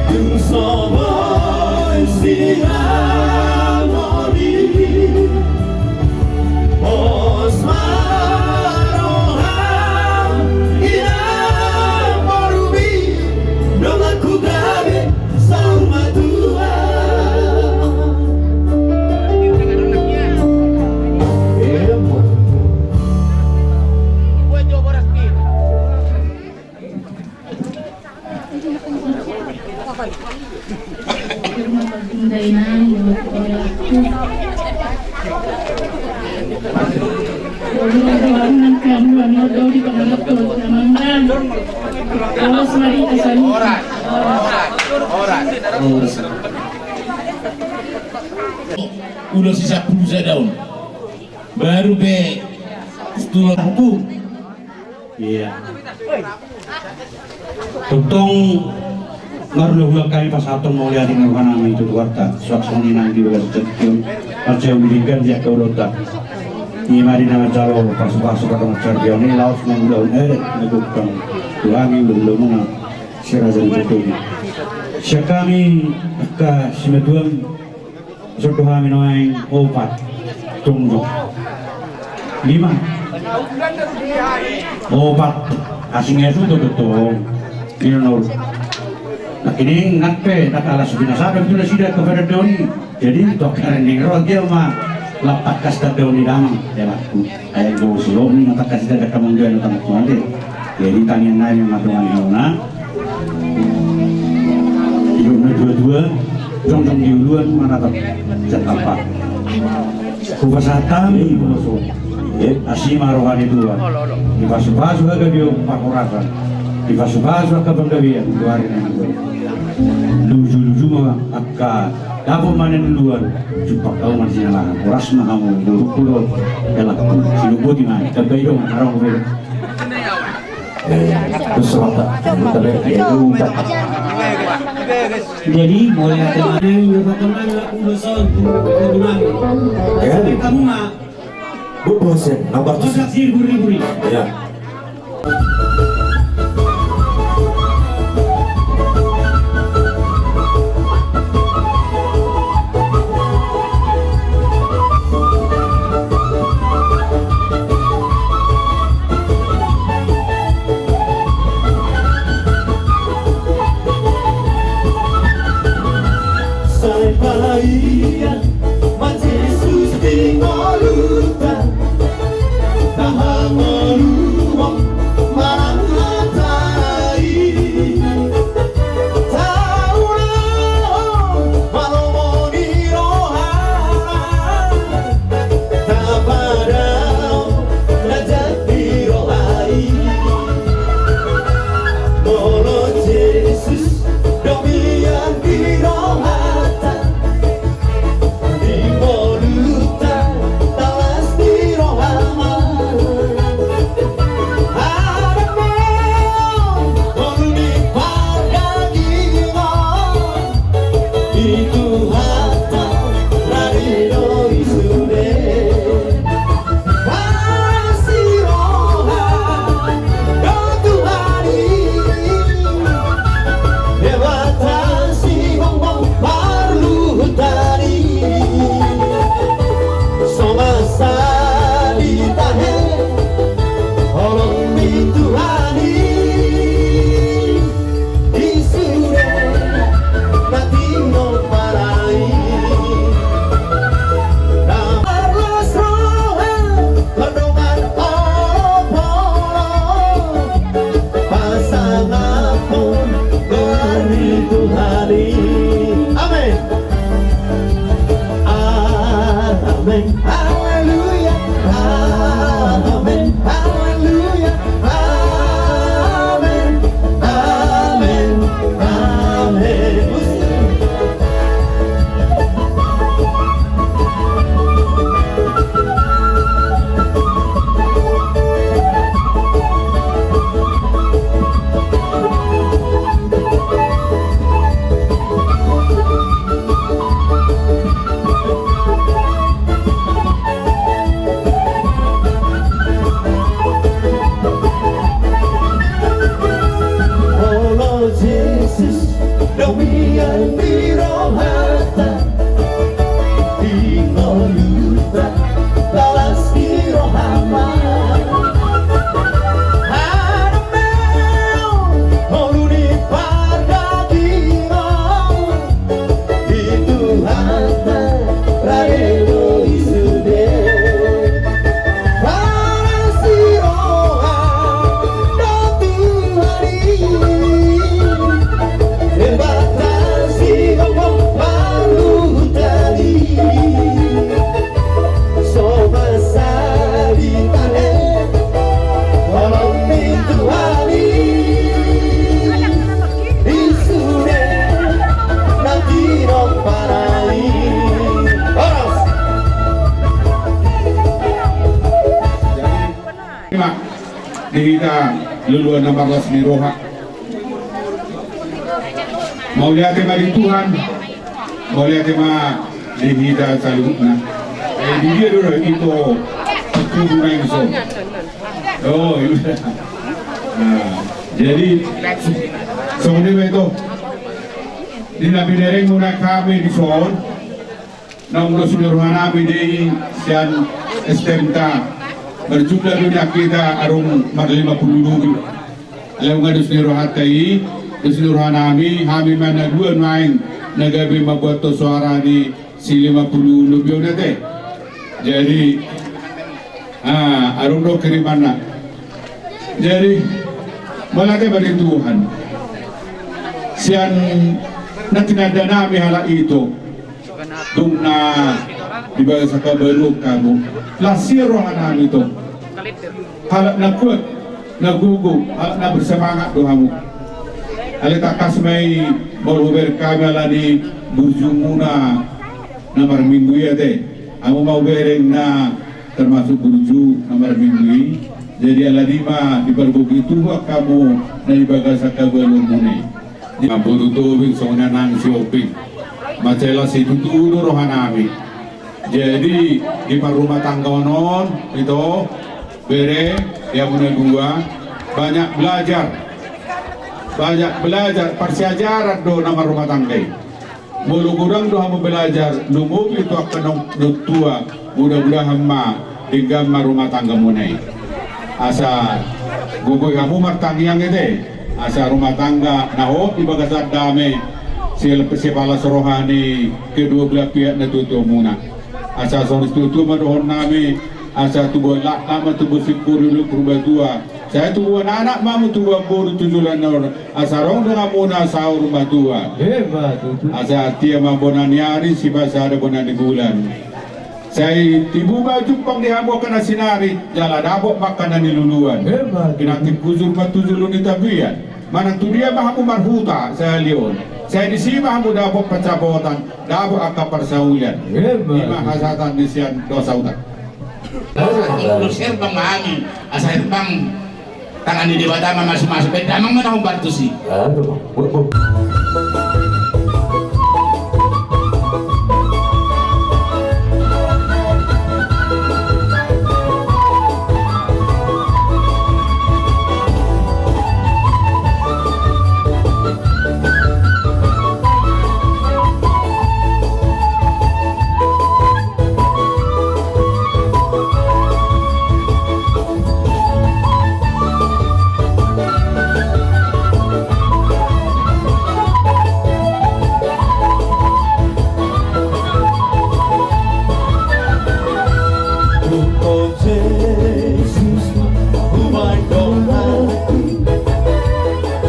dung so boi sinamot i. Pos ma roham, inang borumi, donganku gabe saur matua. Ulos i sampulu sada on. Baru pe tulang hukum. Iya. Tongtong marhulahula hami pasahathon mauliate ni roha nami tu Tuhanta, suang songon i nang di bagasan tingki on, mansai umbilingkan di angka ulaonta. Ima di na manjalo pasupasu pada mansai di on i, laos mangulahon adat na gompang tu hami hulahula muna si Raja ni Tondi. Sian hami angka simatuam, dison do hami nuaeng opat. Tong jo. Lima. Opat. Asing ya sudah betul. Ini nol. Nah, ini ngat pe, ngat alas binasa dan sudah sida kepada doni. Jadi tokar ini roh dia mah lapak kas terdoni damang. Ya lah. Ayo go silo ni mata kasih dah kamu dia nonton tuan deh. Jadi tangian nai yang matungan iona. Iona dua-dua. Jongjong di uluan mana tak cetapa. Kupasahat hami kupaso. Asi ma roha ni Tuhan. Dipasupasu angka dia pahorasan. Dipasupasu angka panggabean. Dua hari nai. Luju-luju ma angka dapot ma na ni uluan. Jumpang hamu ma di sian lahan. Horas ma hamu. Duduk pudok. Elak. Silubuti ma. Tambai dong. Arang pudok. Jadi mulai dari mana yang berkembang urusan hubungan. Sampai kamu mah. Bu bosen, nomor. Otak sih gurih-gurih. Ya. Sai paia ma Jesus di ngolunta, tahan ngolu manang hata i. Taulahon malomo ni rohana, tapadao na jadi roha i. Molo Jesus do mian di rohanta, di ngolunta, talas ni roha ma. Adong ma ngolu ni pardagingon, di Tuhanta rade do i sude. Palas ni roha do Tuhan i. Debata sihongkop parluhutan i. So masa ditahe holong ni Tuhan i. Di sude na tinopa i. Na marlas roha mardongan olopolop, pasangaphon goar ni Tuhan i. Amen. Amen. Haleluya. Amen. Haleluya. Amen. Amen. Amen. Olo Jesus, do mian di rohanta, di ngolunta, talas ni roha ma. Adong ma ngolu ni pardagingon, di Tuhanta rade do i sude. Palas ni roha do Tuhan i. Debata sihongkop parluhutan i. So masa ditahe holong ni Tuhan i. Di sude na tinopa i. Horas. Ima di hita luluan na marlas ni roha. Mauliate ma di Tuhan. Mauliate ma di hita saluhutna. Eh, di dia dulu itu tubuh na iso. Oh, iya. Nah, jadi songon i ma itu. Di na binereng muna kami di son. Naung dos ni rohanami do i sian S T M ta. Marjumlah do nian hita arung marlima pulu lobi. Alai nunga dos ni rohanta i, dos ni rohanami, hami ma na dua nuaeng na gabe mamboan soara ni si lima pulu lobi on ate. Jadi, ah, adong do kirimanna. Jadi, mauliate ma di Tuhan. Sian na tinandanami halak ito. Dung na di bagasan habaluon hamu, las i rohanami tong. Halak na kuat, na gogo, halak na bersemangat do hamu. Alai tangkas ma i molo hubereng hami ala ni burjumuna na marminggu i ate. Hamu ma hubereng na termasuk burju na marminggu i. Jadi ala ni i ma dipargogoi Tuhan hamu na di bagasan habaluonmuna i. Boru Tobing songon i nang si Oping. Mansai las situtu do rohanami. Jadi di parrumatanggaon on ito, bere, di hamuna dua, banyak belajar. Banyak belajar, parsiajaran do na marrumatangga i. Molo godang do hamu belajar, lumobi tu angka naung tua, mudah-mudahan ma denggan ma rumah tanggamuna i. Asa gogoi hamu martangiang ate, asa rumah tangga na hot di bagasan dame, si, sipalas roha ni kedua belah pihak na tuatua muna. Asa songon i tutu ma dohononnami, asa tubuan laklak ma tubuan singkoru i, purba tua. Sai tubuan anak ma hamu tubuan boru tu joloan on, asa adong do hamuna saur matua. Asa tia ma bona ni ari, sipasada bona ni bulan. Sai tibu ma jumpang di hamu angka na sinari, jala dapot ma angka na niluluan. Pinantik hujur ma tu julu ni tapian. Manang tu dia ma hamu marhuta sahali on, sai disi ma hamu dapot pansamotan, dapot angka parsaulian. I ma hasahatan ni sian dos sahuta. Asa herbang ma hami, asa herbang tangan ni Debata ma mamasu-masu, pe damang ma na hombar tusi.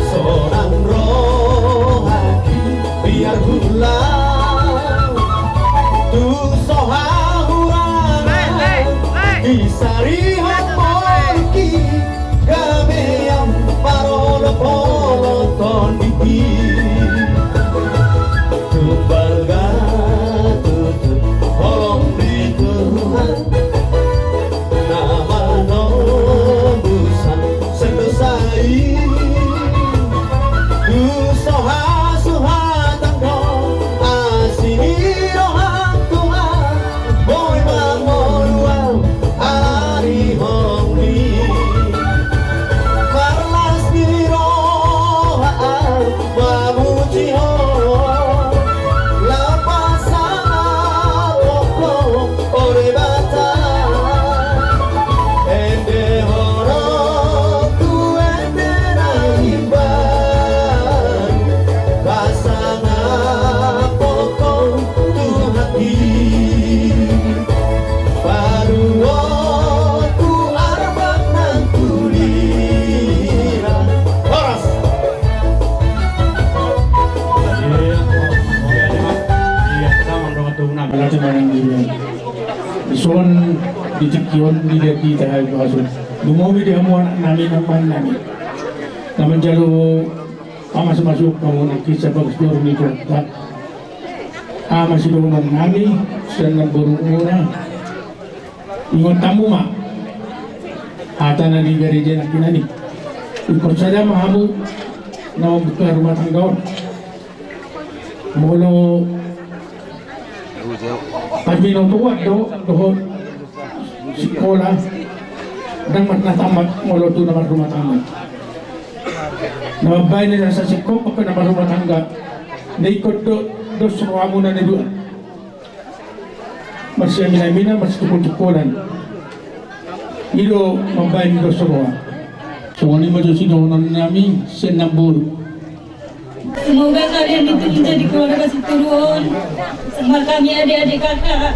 Sonang rohangki biar hulang tu so hahurangan, disarihon mangki gabe parolopolo tondingki. Tumbal gatutu holong ni Tuhan. Na manombusan sian dosa i. Tu so hasuhatan do asi ni roham Tuhan, boi ma molo au arihon i. Marlas ni roha au mamuji Ho, laho pasahat rohangku, o Debata. Endehononku ende na imbaru, pasangaphon Ho Tuhanki. Paluonku arbat nang tu lira. Horas. Iya, iya, tenang, tenang, tenang. Songon di tingki on, di dia kita hai pasu. Lumobi di hamu anaknami, amang nami. Na manjalo pamasu-masu hamu nangkin sabagas boru ni Tuhanta. Aha ma sidohononnami sian namborumuna. Ingot hamu ma hata na di gareja nangkinan i. Ingkon sada ma hamu na mambuka rumah tangga on. Molo parbinotoan do dohot sikola, ndang marnatammat molo tu na marrumah tangga. Na mambahen na sasingkop angka na marrumah tangga, na ingkon do dos rohamuna na dua. Marsiaminaminan, marsitungkoltungkolan. I do mambahen dos roha. Songon i ma jo sidohonon nami sian namboru. Semoga kalian itu menjadi keluarga sitoruon sama kami adik-adik kakak.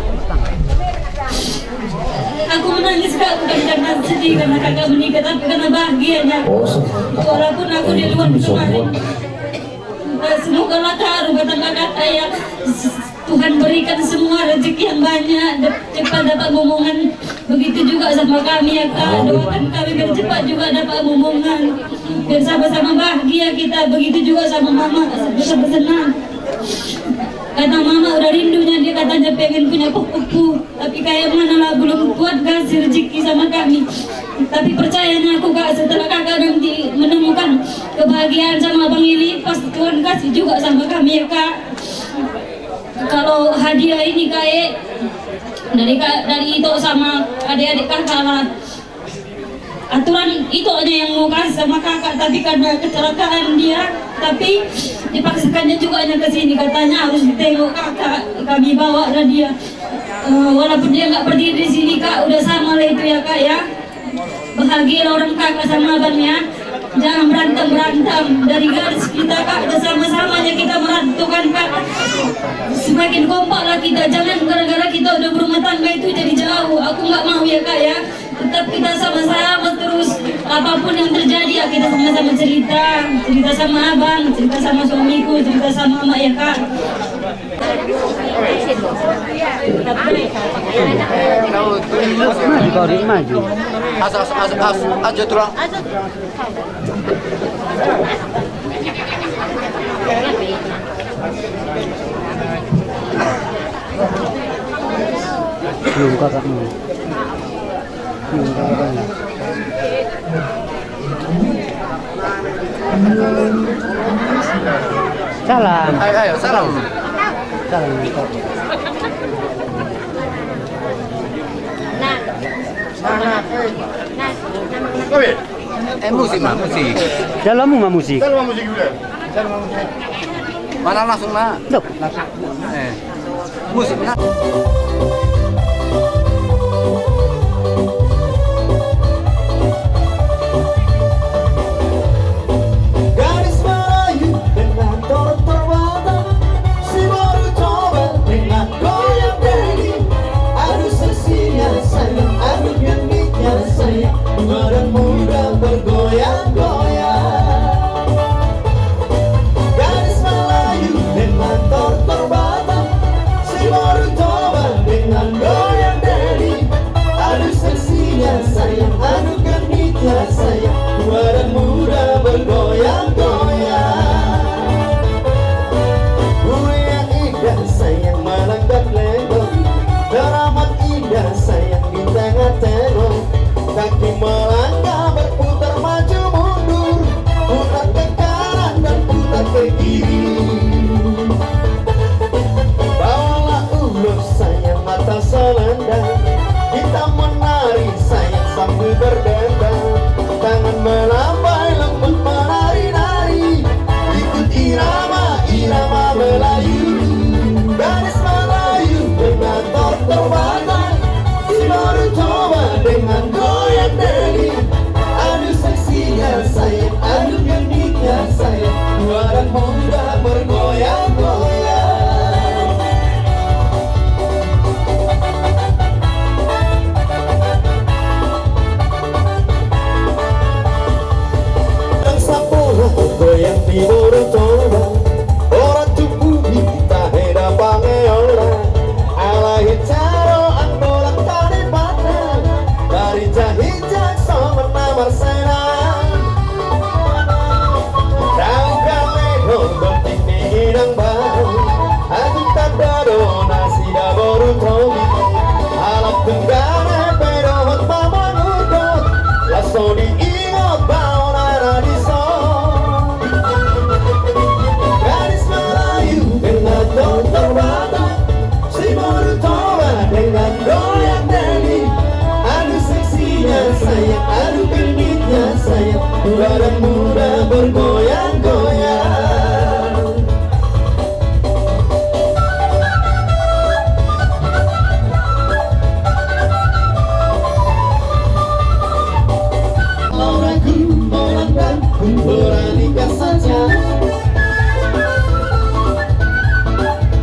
Aku menangis, Kak, bukan karena sedih karena kakak menikah, tapi karena bahagianya. Walaupun aku di luar kemarin. Semoga lah, Kak, rumah tangga kakak ya, Tuhan berikan semua rezeki yang banyak, dap-, cepat dapat momongan. Begitu juga sama kami ya, Kak. Doakan kami biar cepat juga dapat momongan. Biar sama-sama bahagia kita. Begitu juga sama mama, biar sama senang. Kata mama udah rindunya, dia katanya pengen punya pupu. Tapi kayak mana lah, belum kuat kasih rezeki sama kami. Tapi percayanya aku, Kak, setelah kakak nanti menemukan kebahagiaan sama Abang Ili, pasti Tuhan kasih juga sama kami ya, Kak. Kalau hadiah ini, Kak, eh, dari Kak, dari Ito sama adik-adik kakak lah. Aturan Ito aja yang mau kasih sama kakak, tapi karena kecelakaan dia, tapi dipaksakannya juga hanya ke sini, katanya harus ditengok kakak, kami bawa lah dia. Eh, walaupun dia nggak berdiri di sini, Kak, udah sama lah itu ya, Kak, ya. Bahagialah orang kakak sama abang ya. Jangan berantem-berantem. Dari garis kita, Kak, udah sama-samanya kita merantau kan, Kak. Semakin kompak lah kita. Jangan gara-gara kita udah berumah tangga itu jadi jauh. Aku nggak mau ya, Kak, ya. Tetap kita sama-sama terus. Apapun yang terjadi ya kita sama-sama cerita. Cerita sama abang, cerita sama suamiku, cerita sama emak ya, Kak. Maju kau, Dik, maju. As, as, as, as, aja tulang. Belum kakakmu. Salam. Ayo, ayo, salam. Salam. Eh, musik ma, musik. Jalo hamu ma musik. Jalo ma musik udah. Jalo ma musik. Mana langsung ma? Tuh. Langsung. Eh. Musik, nah. Gadis Melayu dengan tortor Batak, si boru Toba dengan goyang dangdut. Aduh seksinya sayang, aduh gendutnya sayang, dua orang muda bergoyang-goyang. Gadis Melayu dengan tortor Batak, si boru Toba dengan goyang dangdut. Aduh seksinya sayang, aduh gendutnya sayang, dua orang muda bergoyang-goyang. Buaya indah sayang melangkah lenggong, teramat indah sayang di tengah tembok. Kaki melangkah berputar maju mundur, putar ke kanan dan putar ke kiri. Bawalah ulos sayang atau selendang, kita menari sayang sambil berdendang. Tangan melambai lembut menari-nari, ikut irama, irama Melayu. Gadis Melayu dengan tortor Batak, si boru Toba dengan goyang dangdut. Aduh seksinya sayang, aduh gendutnya sayang, dua orang muda bergoyang-goyang. Nang sampulu goyang di boru Toba, orang tubu di tahe da pangeola. Alai jaro anggo lang tadi pandang, dari jahi jak songon na marsena. Tahu kami dong tinggi nang bau, aku tak dado nasida boru Tobi. Alat tenggara pedohot mamangudot, laso diingot baon ara dison.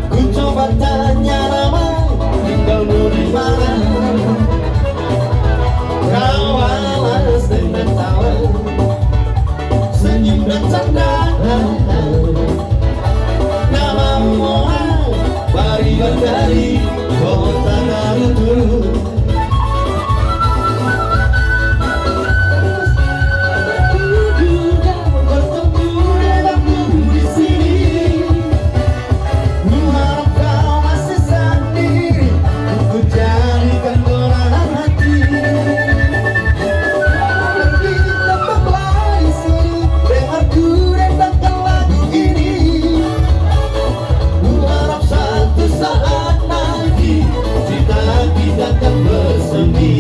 Ku coba tanya nama, tinggalmu di mana? Kau balas dengan tawa, senyum dan canda. Namamu Moa, Bariban dari Kota Tarutung. Kuduga bertemu denganmu di sini. Kuharap kau masih sendiri, ku jadikan penahan hati. Tapi tetaplah di sini, dengar ku dendangkan lagu ini. Kuharap satu saat nanti, cinta kita akan bersemi.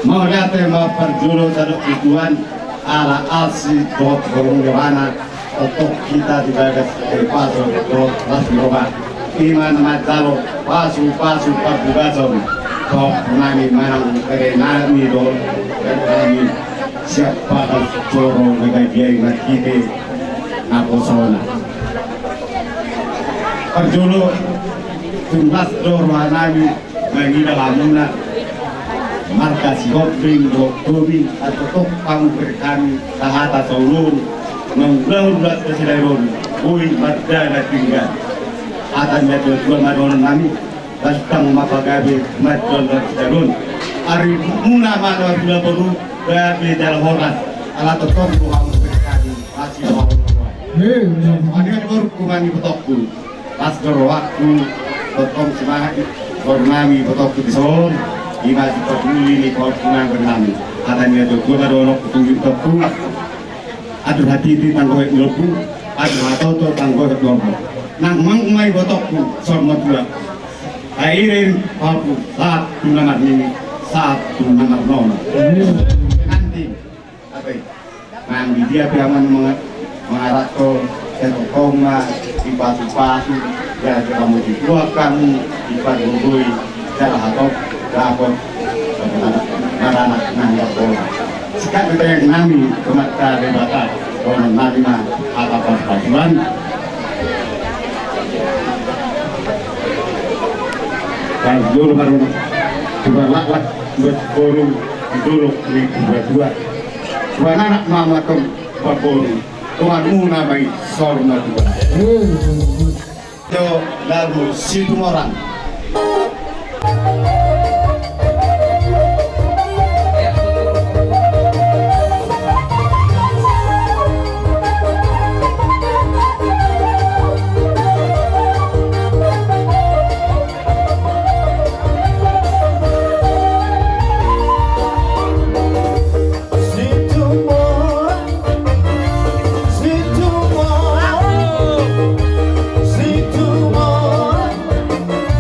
Mauliate ma parjolo sadok situan, ala asi dohot borungkon, tongtong hita di bagas, eh, pasu dohot las ni roha. I ma na manjalo pasupasu parbagason, dohot nami manang bere nami dohot bere nami, siap bagas joro na gabe i marhite naposona. Parjolo, tung las do roha nami mangida hamuna, marga Sihombing dohot Tobing, antong tong pamungkir hami, sahata saoloan, mangulahon ulaonta sadari on, boi mardalan denggan. Hata ni natuatua ma dohonon nami, las do hamu ma pagabe mardalan sadari on. Ari muna ma na marhula boru, gabe jala horas, ala tongtong do hamu pamungkir hami, asi do hamu. Adi, adi, borungku manang ibotongku. Las do rohangku, tongtong semangat i, boru nami, ibotongku dison, i ma sipatupa ni pahompuna, boru nami. Hata ni natuatua ma dohononku tu ibotongku. Adur hatiti tanggohon ni lombu, adur hatoto tanggohon ni horbo. Nang mang ma ibotongku, saur matua. Ai iring pahompung, sahat tu na marnini, sahat tu na marnono. Nanti. Ape, nang di dia pe aman manga-, mangarahon, sai tongtong ma dipasupasu, jala dipamuji Tuhan hamu, dipargogoi, jala hatop, dapot, maranak nang dapot. Sikat pe tangiang nami tu Amanta Debata, dohonon nami ma hata parpasupasu. Parjolo ma dohonon, tu laklak, buat boru, di dolok ni dua dua. Tuan anak mama tong paboru, tuan muna ma i saur matua. Jo lagu Situmorang. Situmorang, Situmorang, Situmorang,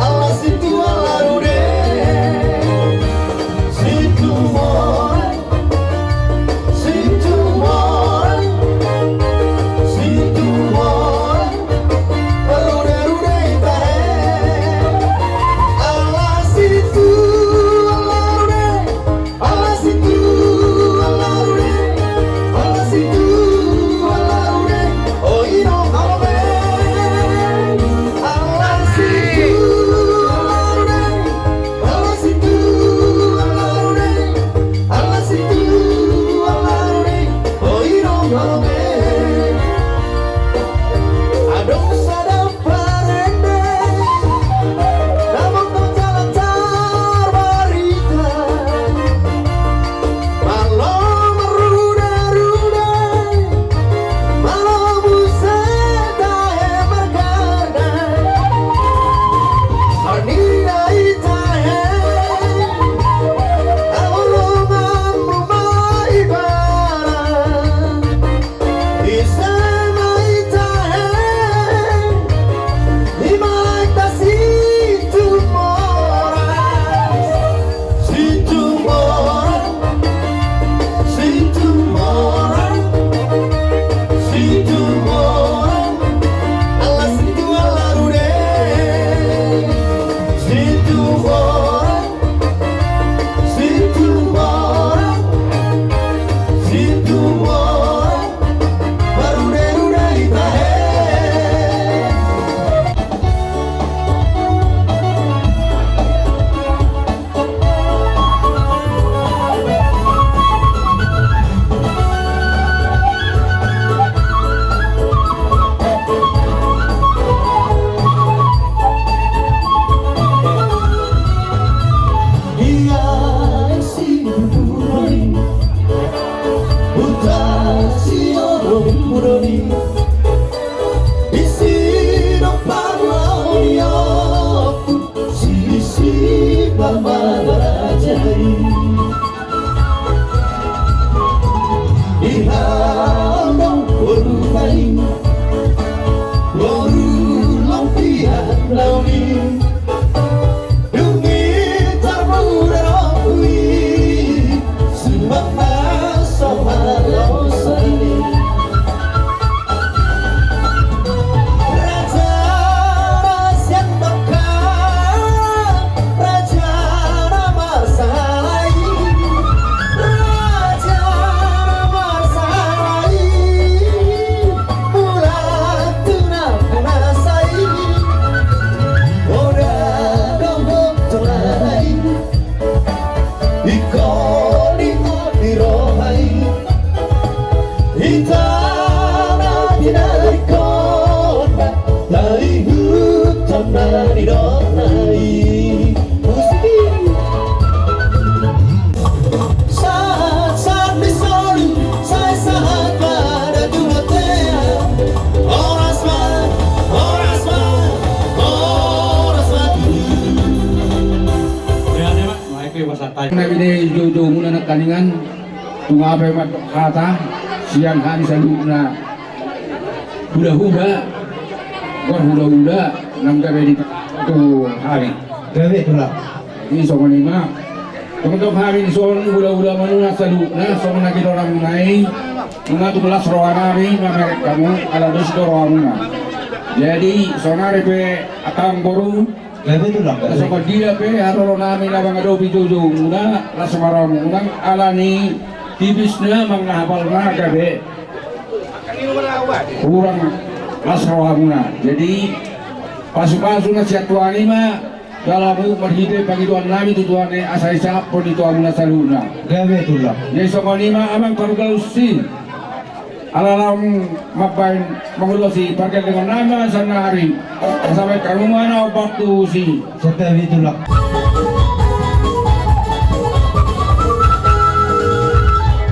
ala Situmorang, Sasi orang muda ni, isi dompak lawan ia, sisi pamala raja i. Iha ondong boru paling, boru lompian lauli. Dung i tarbuda rohangku i, suang na so halosa i. Raja na sian Batam, raja na marsahala i, raja na marsahala i. Mulak tu na punasa i, ora dohot tolai. Ingkon, ingkon di roha i, hita na tinadingkon, na ihuthon na nidokna i. Musik i. Sahat, sahat ni solu, sai sahat ma da tu bontean. Horas ma, horas ma, horas ma tu. Nami na di joujou muna nangkiningan, tung aha pe mandok hata sian hami saluhutna. Hulahula, marhulahula, nang gabe di tu hami. Gabe tulang. I songon i ma. Tongtong hami dison hulahula manuna saluhutna, songon na gidonamuna i. Nunga tung las rohanami mamereng hamu, ala dos do rohamuna. Jadi, saonari pe angka amangboru, songon dia pe haroro nami na mangadopi joujoumuna, las ma rohamuna, alani tipisna, manang hapalna gabe hurang las rohamuna. Jadi, pasupasu na sian Tuhan i ma, jala hamu marhite pangidoannami tu Tuhan i asa isahaphon di tu hamuna saluhutna. Gabe tulang. Jadi songon i ma amang pargausi. Ala lam mambaen mangulosi pargellengonnami ma sannari. Asa baen hamu ma na ombar tusi. Setabi tulang.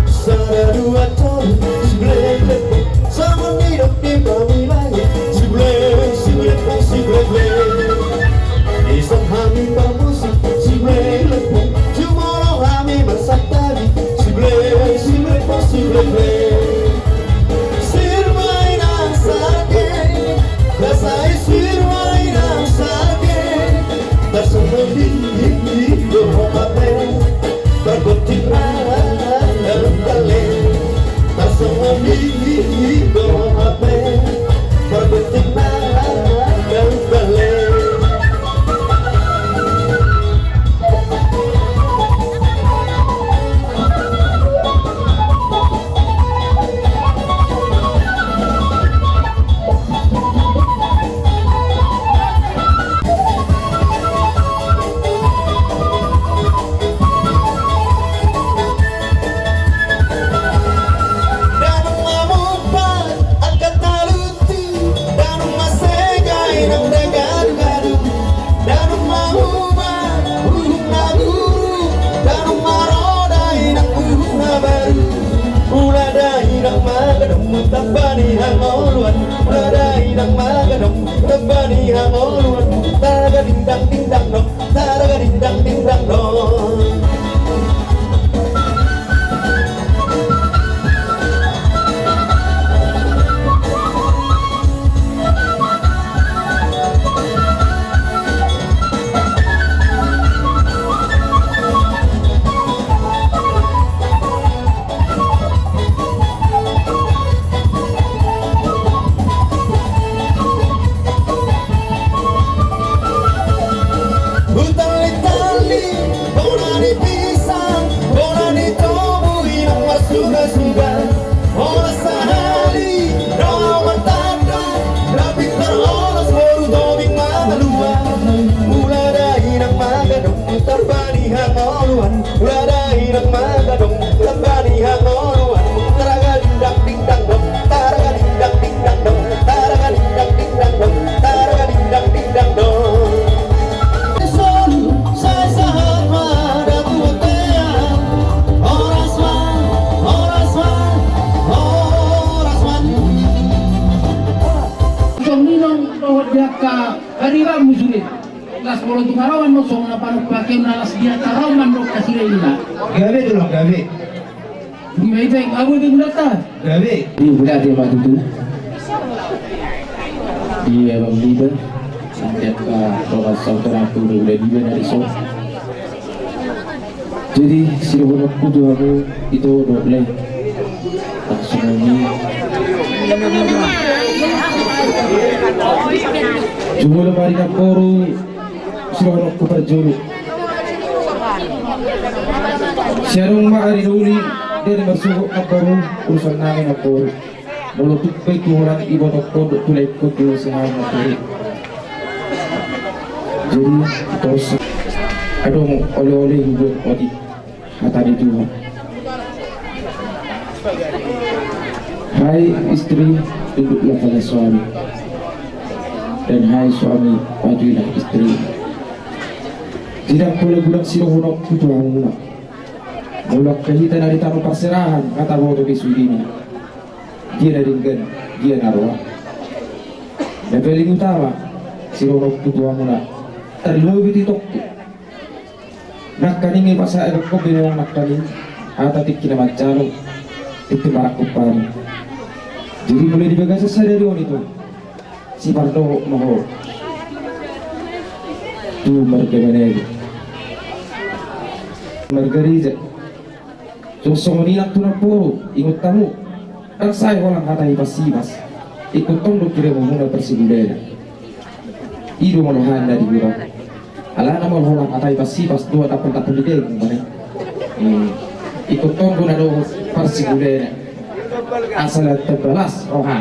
Sada dua tolu, si blek blek. Songon nidok ni hami lae, si blek, si blek, si blek blek. Dison hami parmusik, si blek blek. Jumolo hami marsantabi, si blek, si blek, si blek blek. Sirma inang sake, rasai sirma inang sake. Tarsongon i, i, i, dohot hape. Pargonting na, na, na, na, tarsongon i, i, i, dohot hape. Pargonting na, na, na, na, na. Danum mamungka angka talu. Danum masega inang da gadugaduhon. Danum mahuba uhum na buruk. Danum maroda inang uhum na baru. Ula da inang magadong tambani hangoluan. Ula da inang magadong tambani hangoluan. Taraga dindang dindang dong. Taraga dindang dindang dong. Hutali-tali Untuk haroman mosong na panumpakion na las dia taroman do kasih ini na. Gabe tulang gabe. Di baik baik abu di bulan ta. Gabe. Di bulan dia mati tu. Iya bang Liba. Sampai ke rumah saudara aku di bulan dia dari so. Jadi sidohononku tu hamu ito dohot lae. Langsung ini. Jumolo ma ari na boru. Sidohononku parjolo. Sai adong ma ari na uli dari marsuhut na boru urusan nami na boru. Molo tung pe tu holan ibotohon dohot tu laengkon tu sehari na boru. Jadi terus adong oleh-oleh hubuat otik. Hata ni Tuhan. Hai istri, tunduklah pada suami. Dan hai suami, patuhilah istri. Jadi ndang pola godang sidohononku tu hamuna. Molo angka hita na di tano parserahan, hata boto be sudena. Dia na denggan, dia na roa. Na paling utama sidohononku tu hamuna. Tarlumobi tu itongku. Nangkaning i pasahat dokkon be memang nangkaning hata tingki na manjalo tingki marangkup pari. Jadi mulai di bagasan sadari on ito sipardohot ma ho tu marga Manado, marga Rija. Songon i nang tu namboru, ingot hamu. Ndang sae holan hata hipas-hipas. Ingkon tong do kirimon muna parsigulena. I do molo hana di hura. Alana molo holan hata hipas-hipas dua tampul-tampul di daging bane. Ingkon tong do na dohot parsigulena. Asa lam tambalas roha.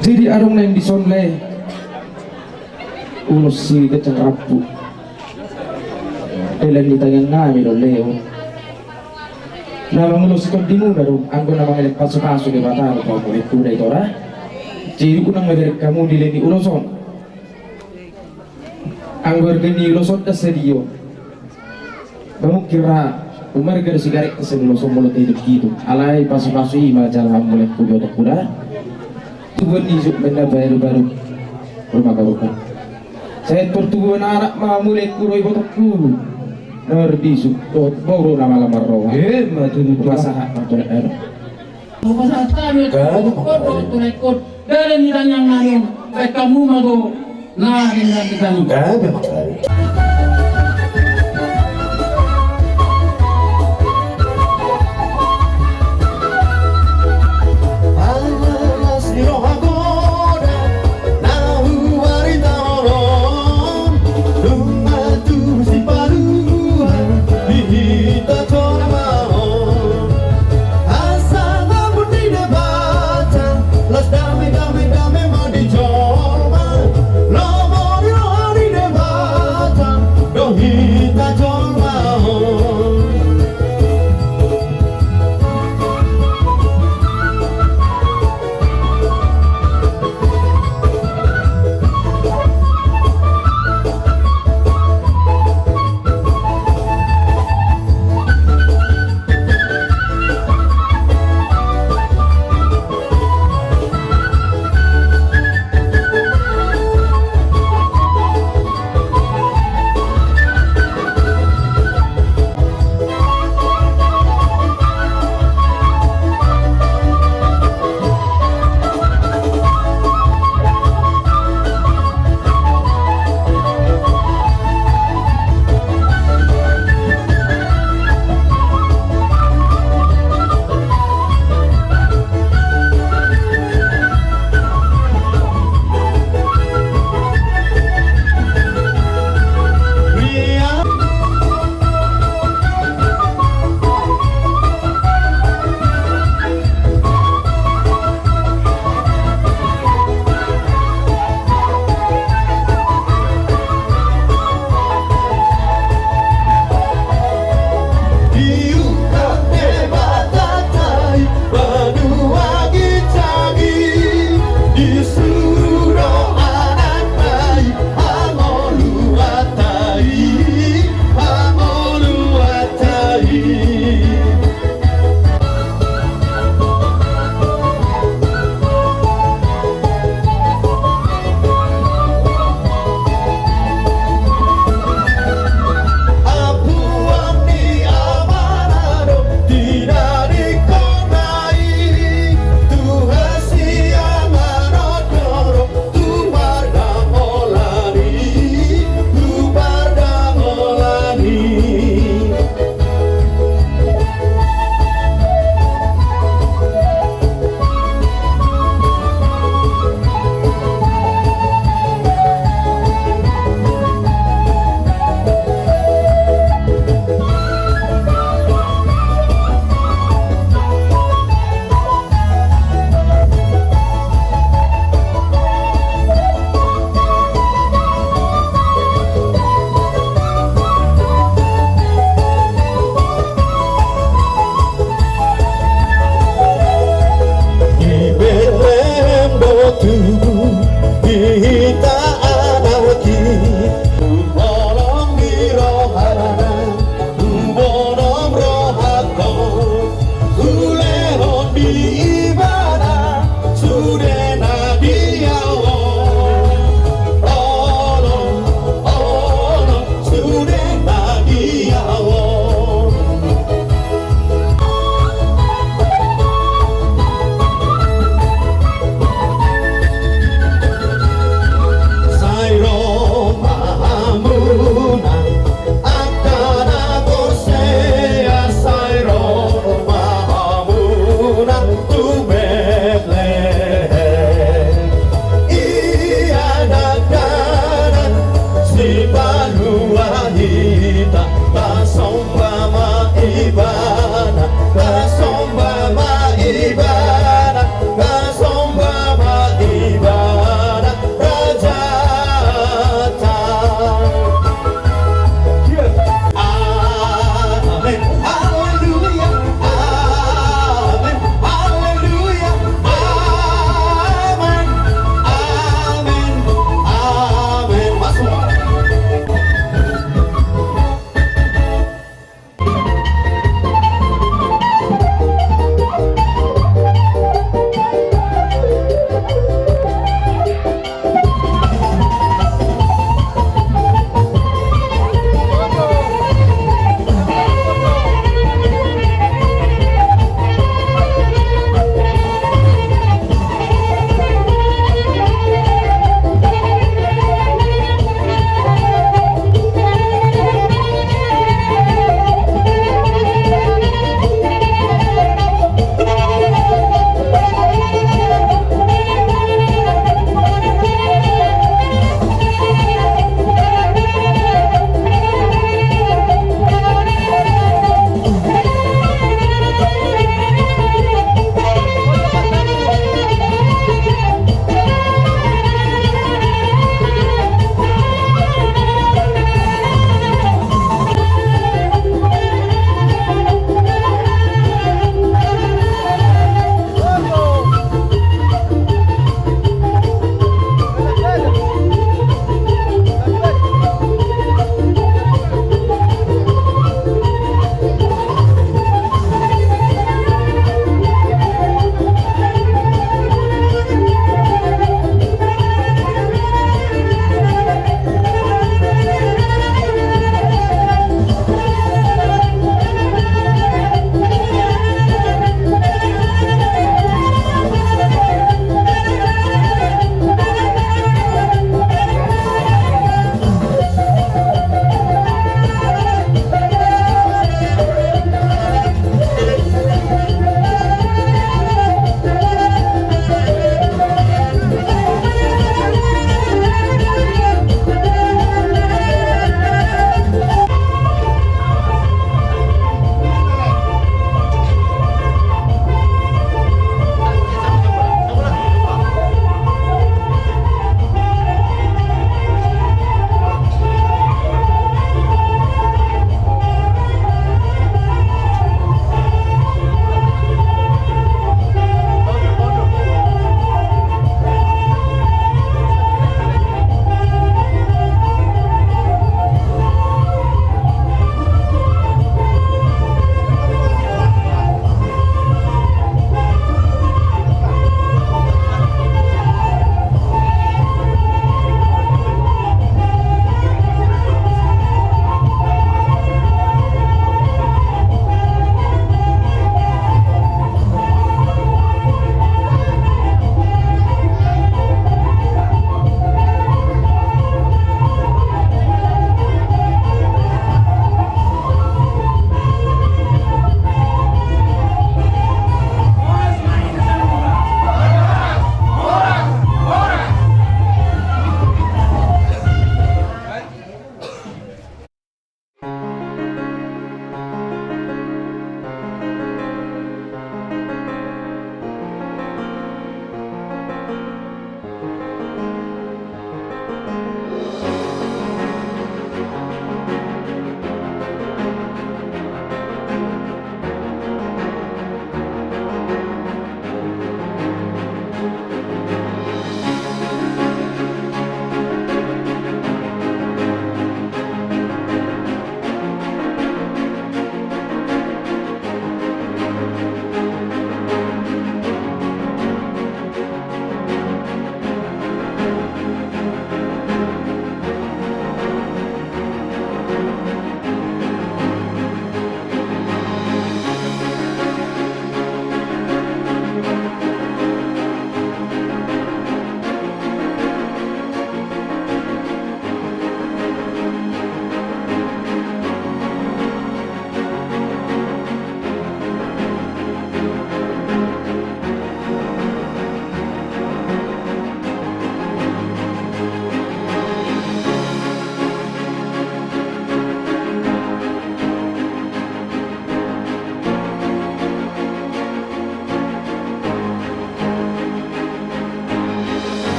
Jadi adong na dison lae. Ulos si ganjang rambu. Dalan ni tangiang nami do lae on. Na mangulosi tondimuna do anggo na mangelek pasu-pasu Debata do pamuliku da ito da. Jadi unang mabiar hamu dileni ulos on. Anggo arga ni ulos on da sadia on. Ba mungkin ra umarga do sigaret sian ulos on molo tahitung-hitung. Alai pasu-pasu i ma jala hamu mulekku dohot otakku da. Tubuan ni juk menna baru-baru rumah baru kan. Sai pertubuan anak ma mulekku dohot ibotongku. Na marbisuk dohot boru na malam marroha. Eh, ma tudu tulang. Pasahat ma tulang anak. Pasahat ma tulang anak. Dalan ni tangiang nami on. Baik hamu ma do. Na dengan kita ni. Gabe ma gabe.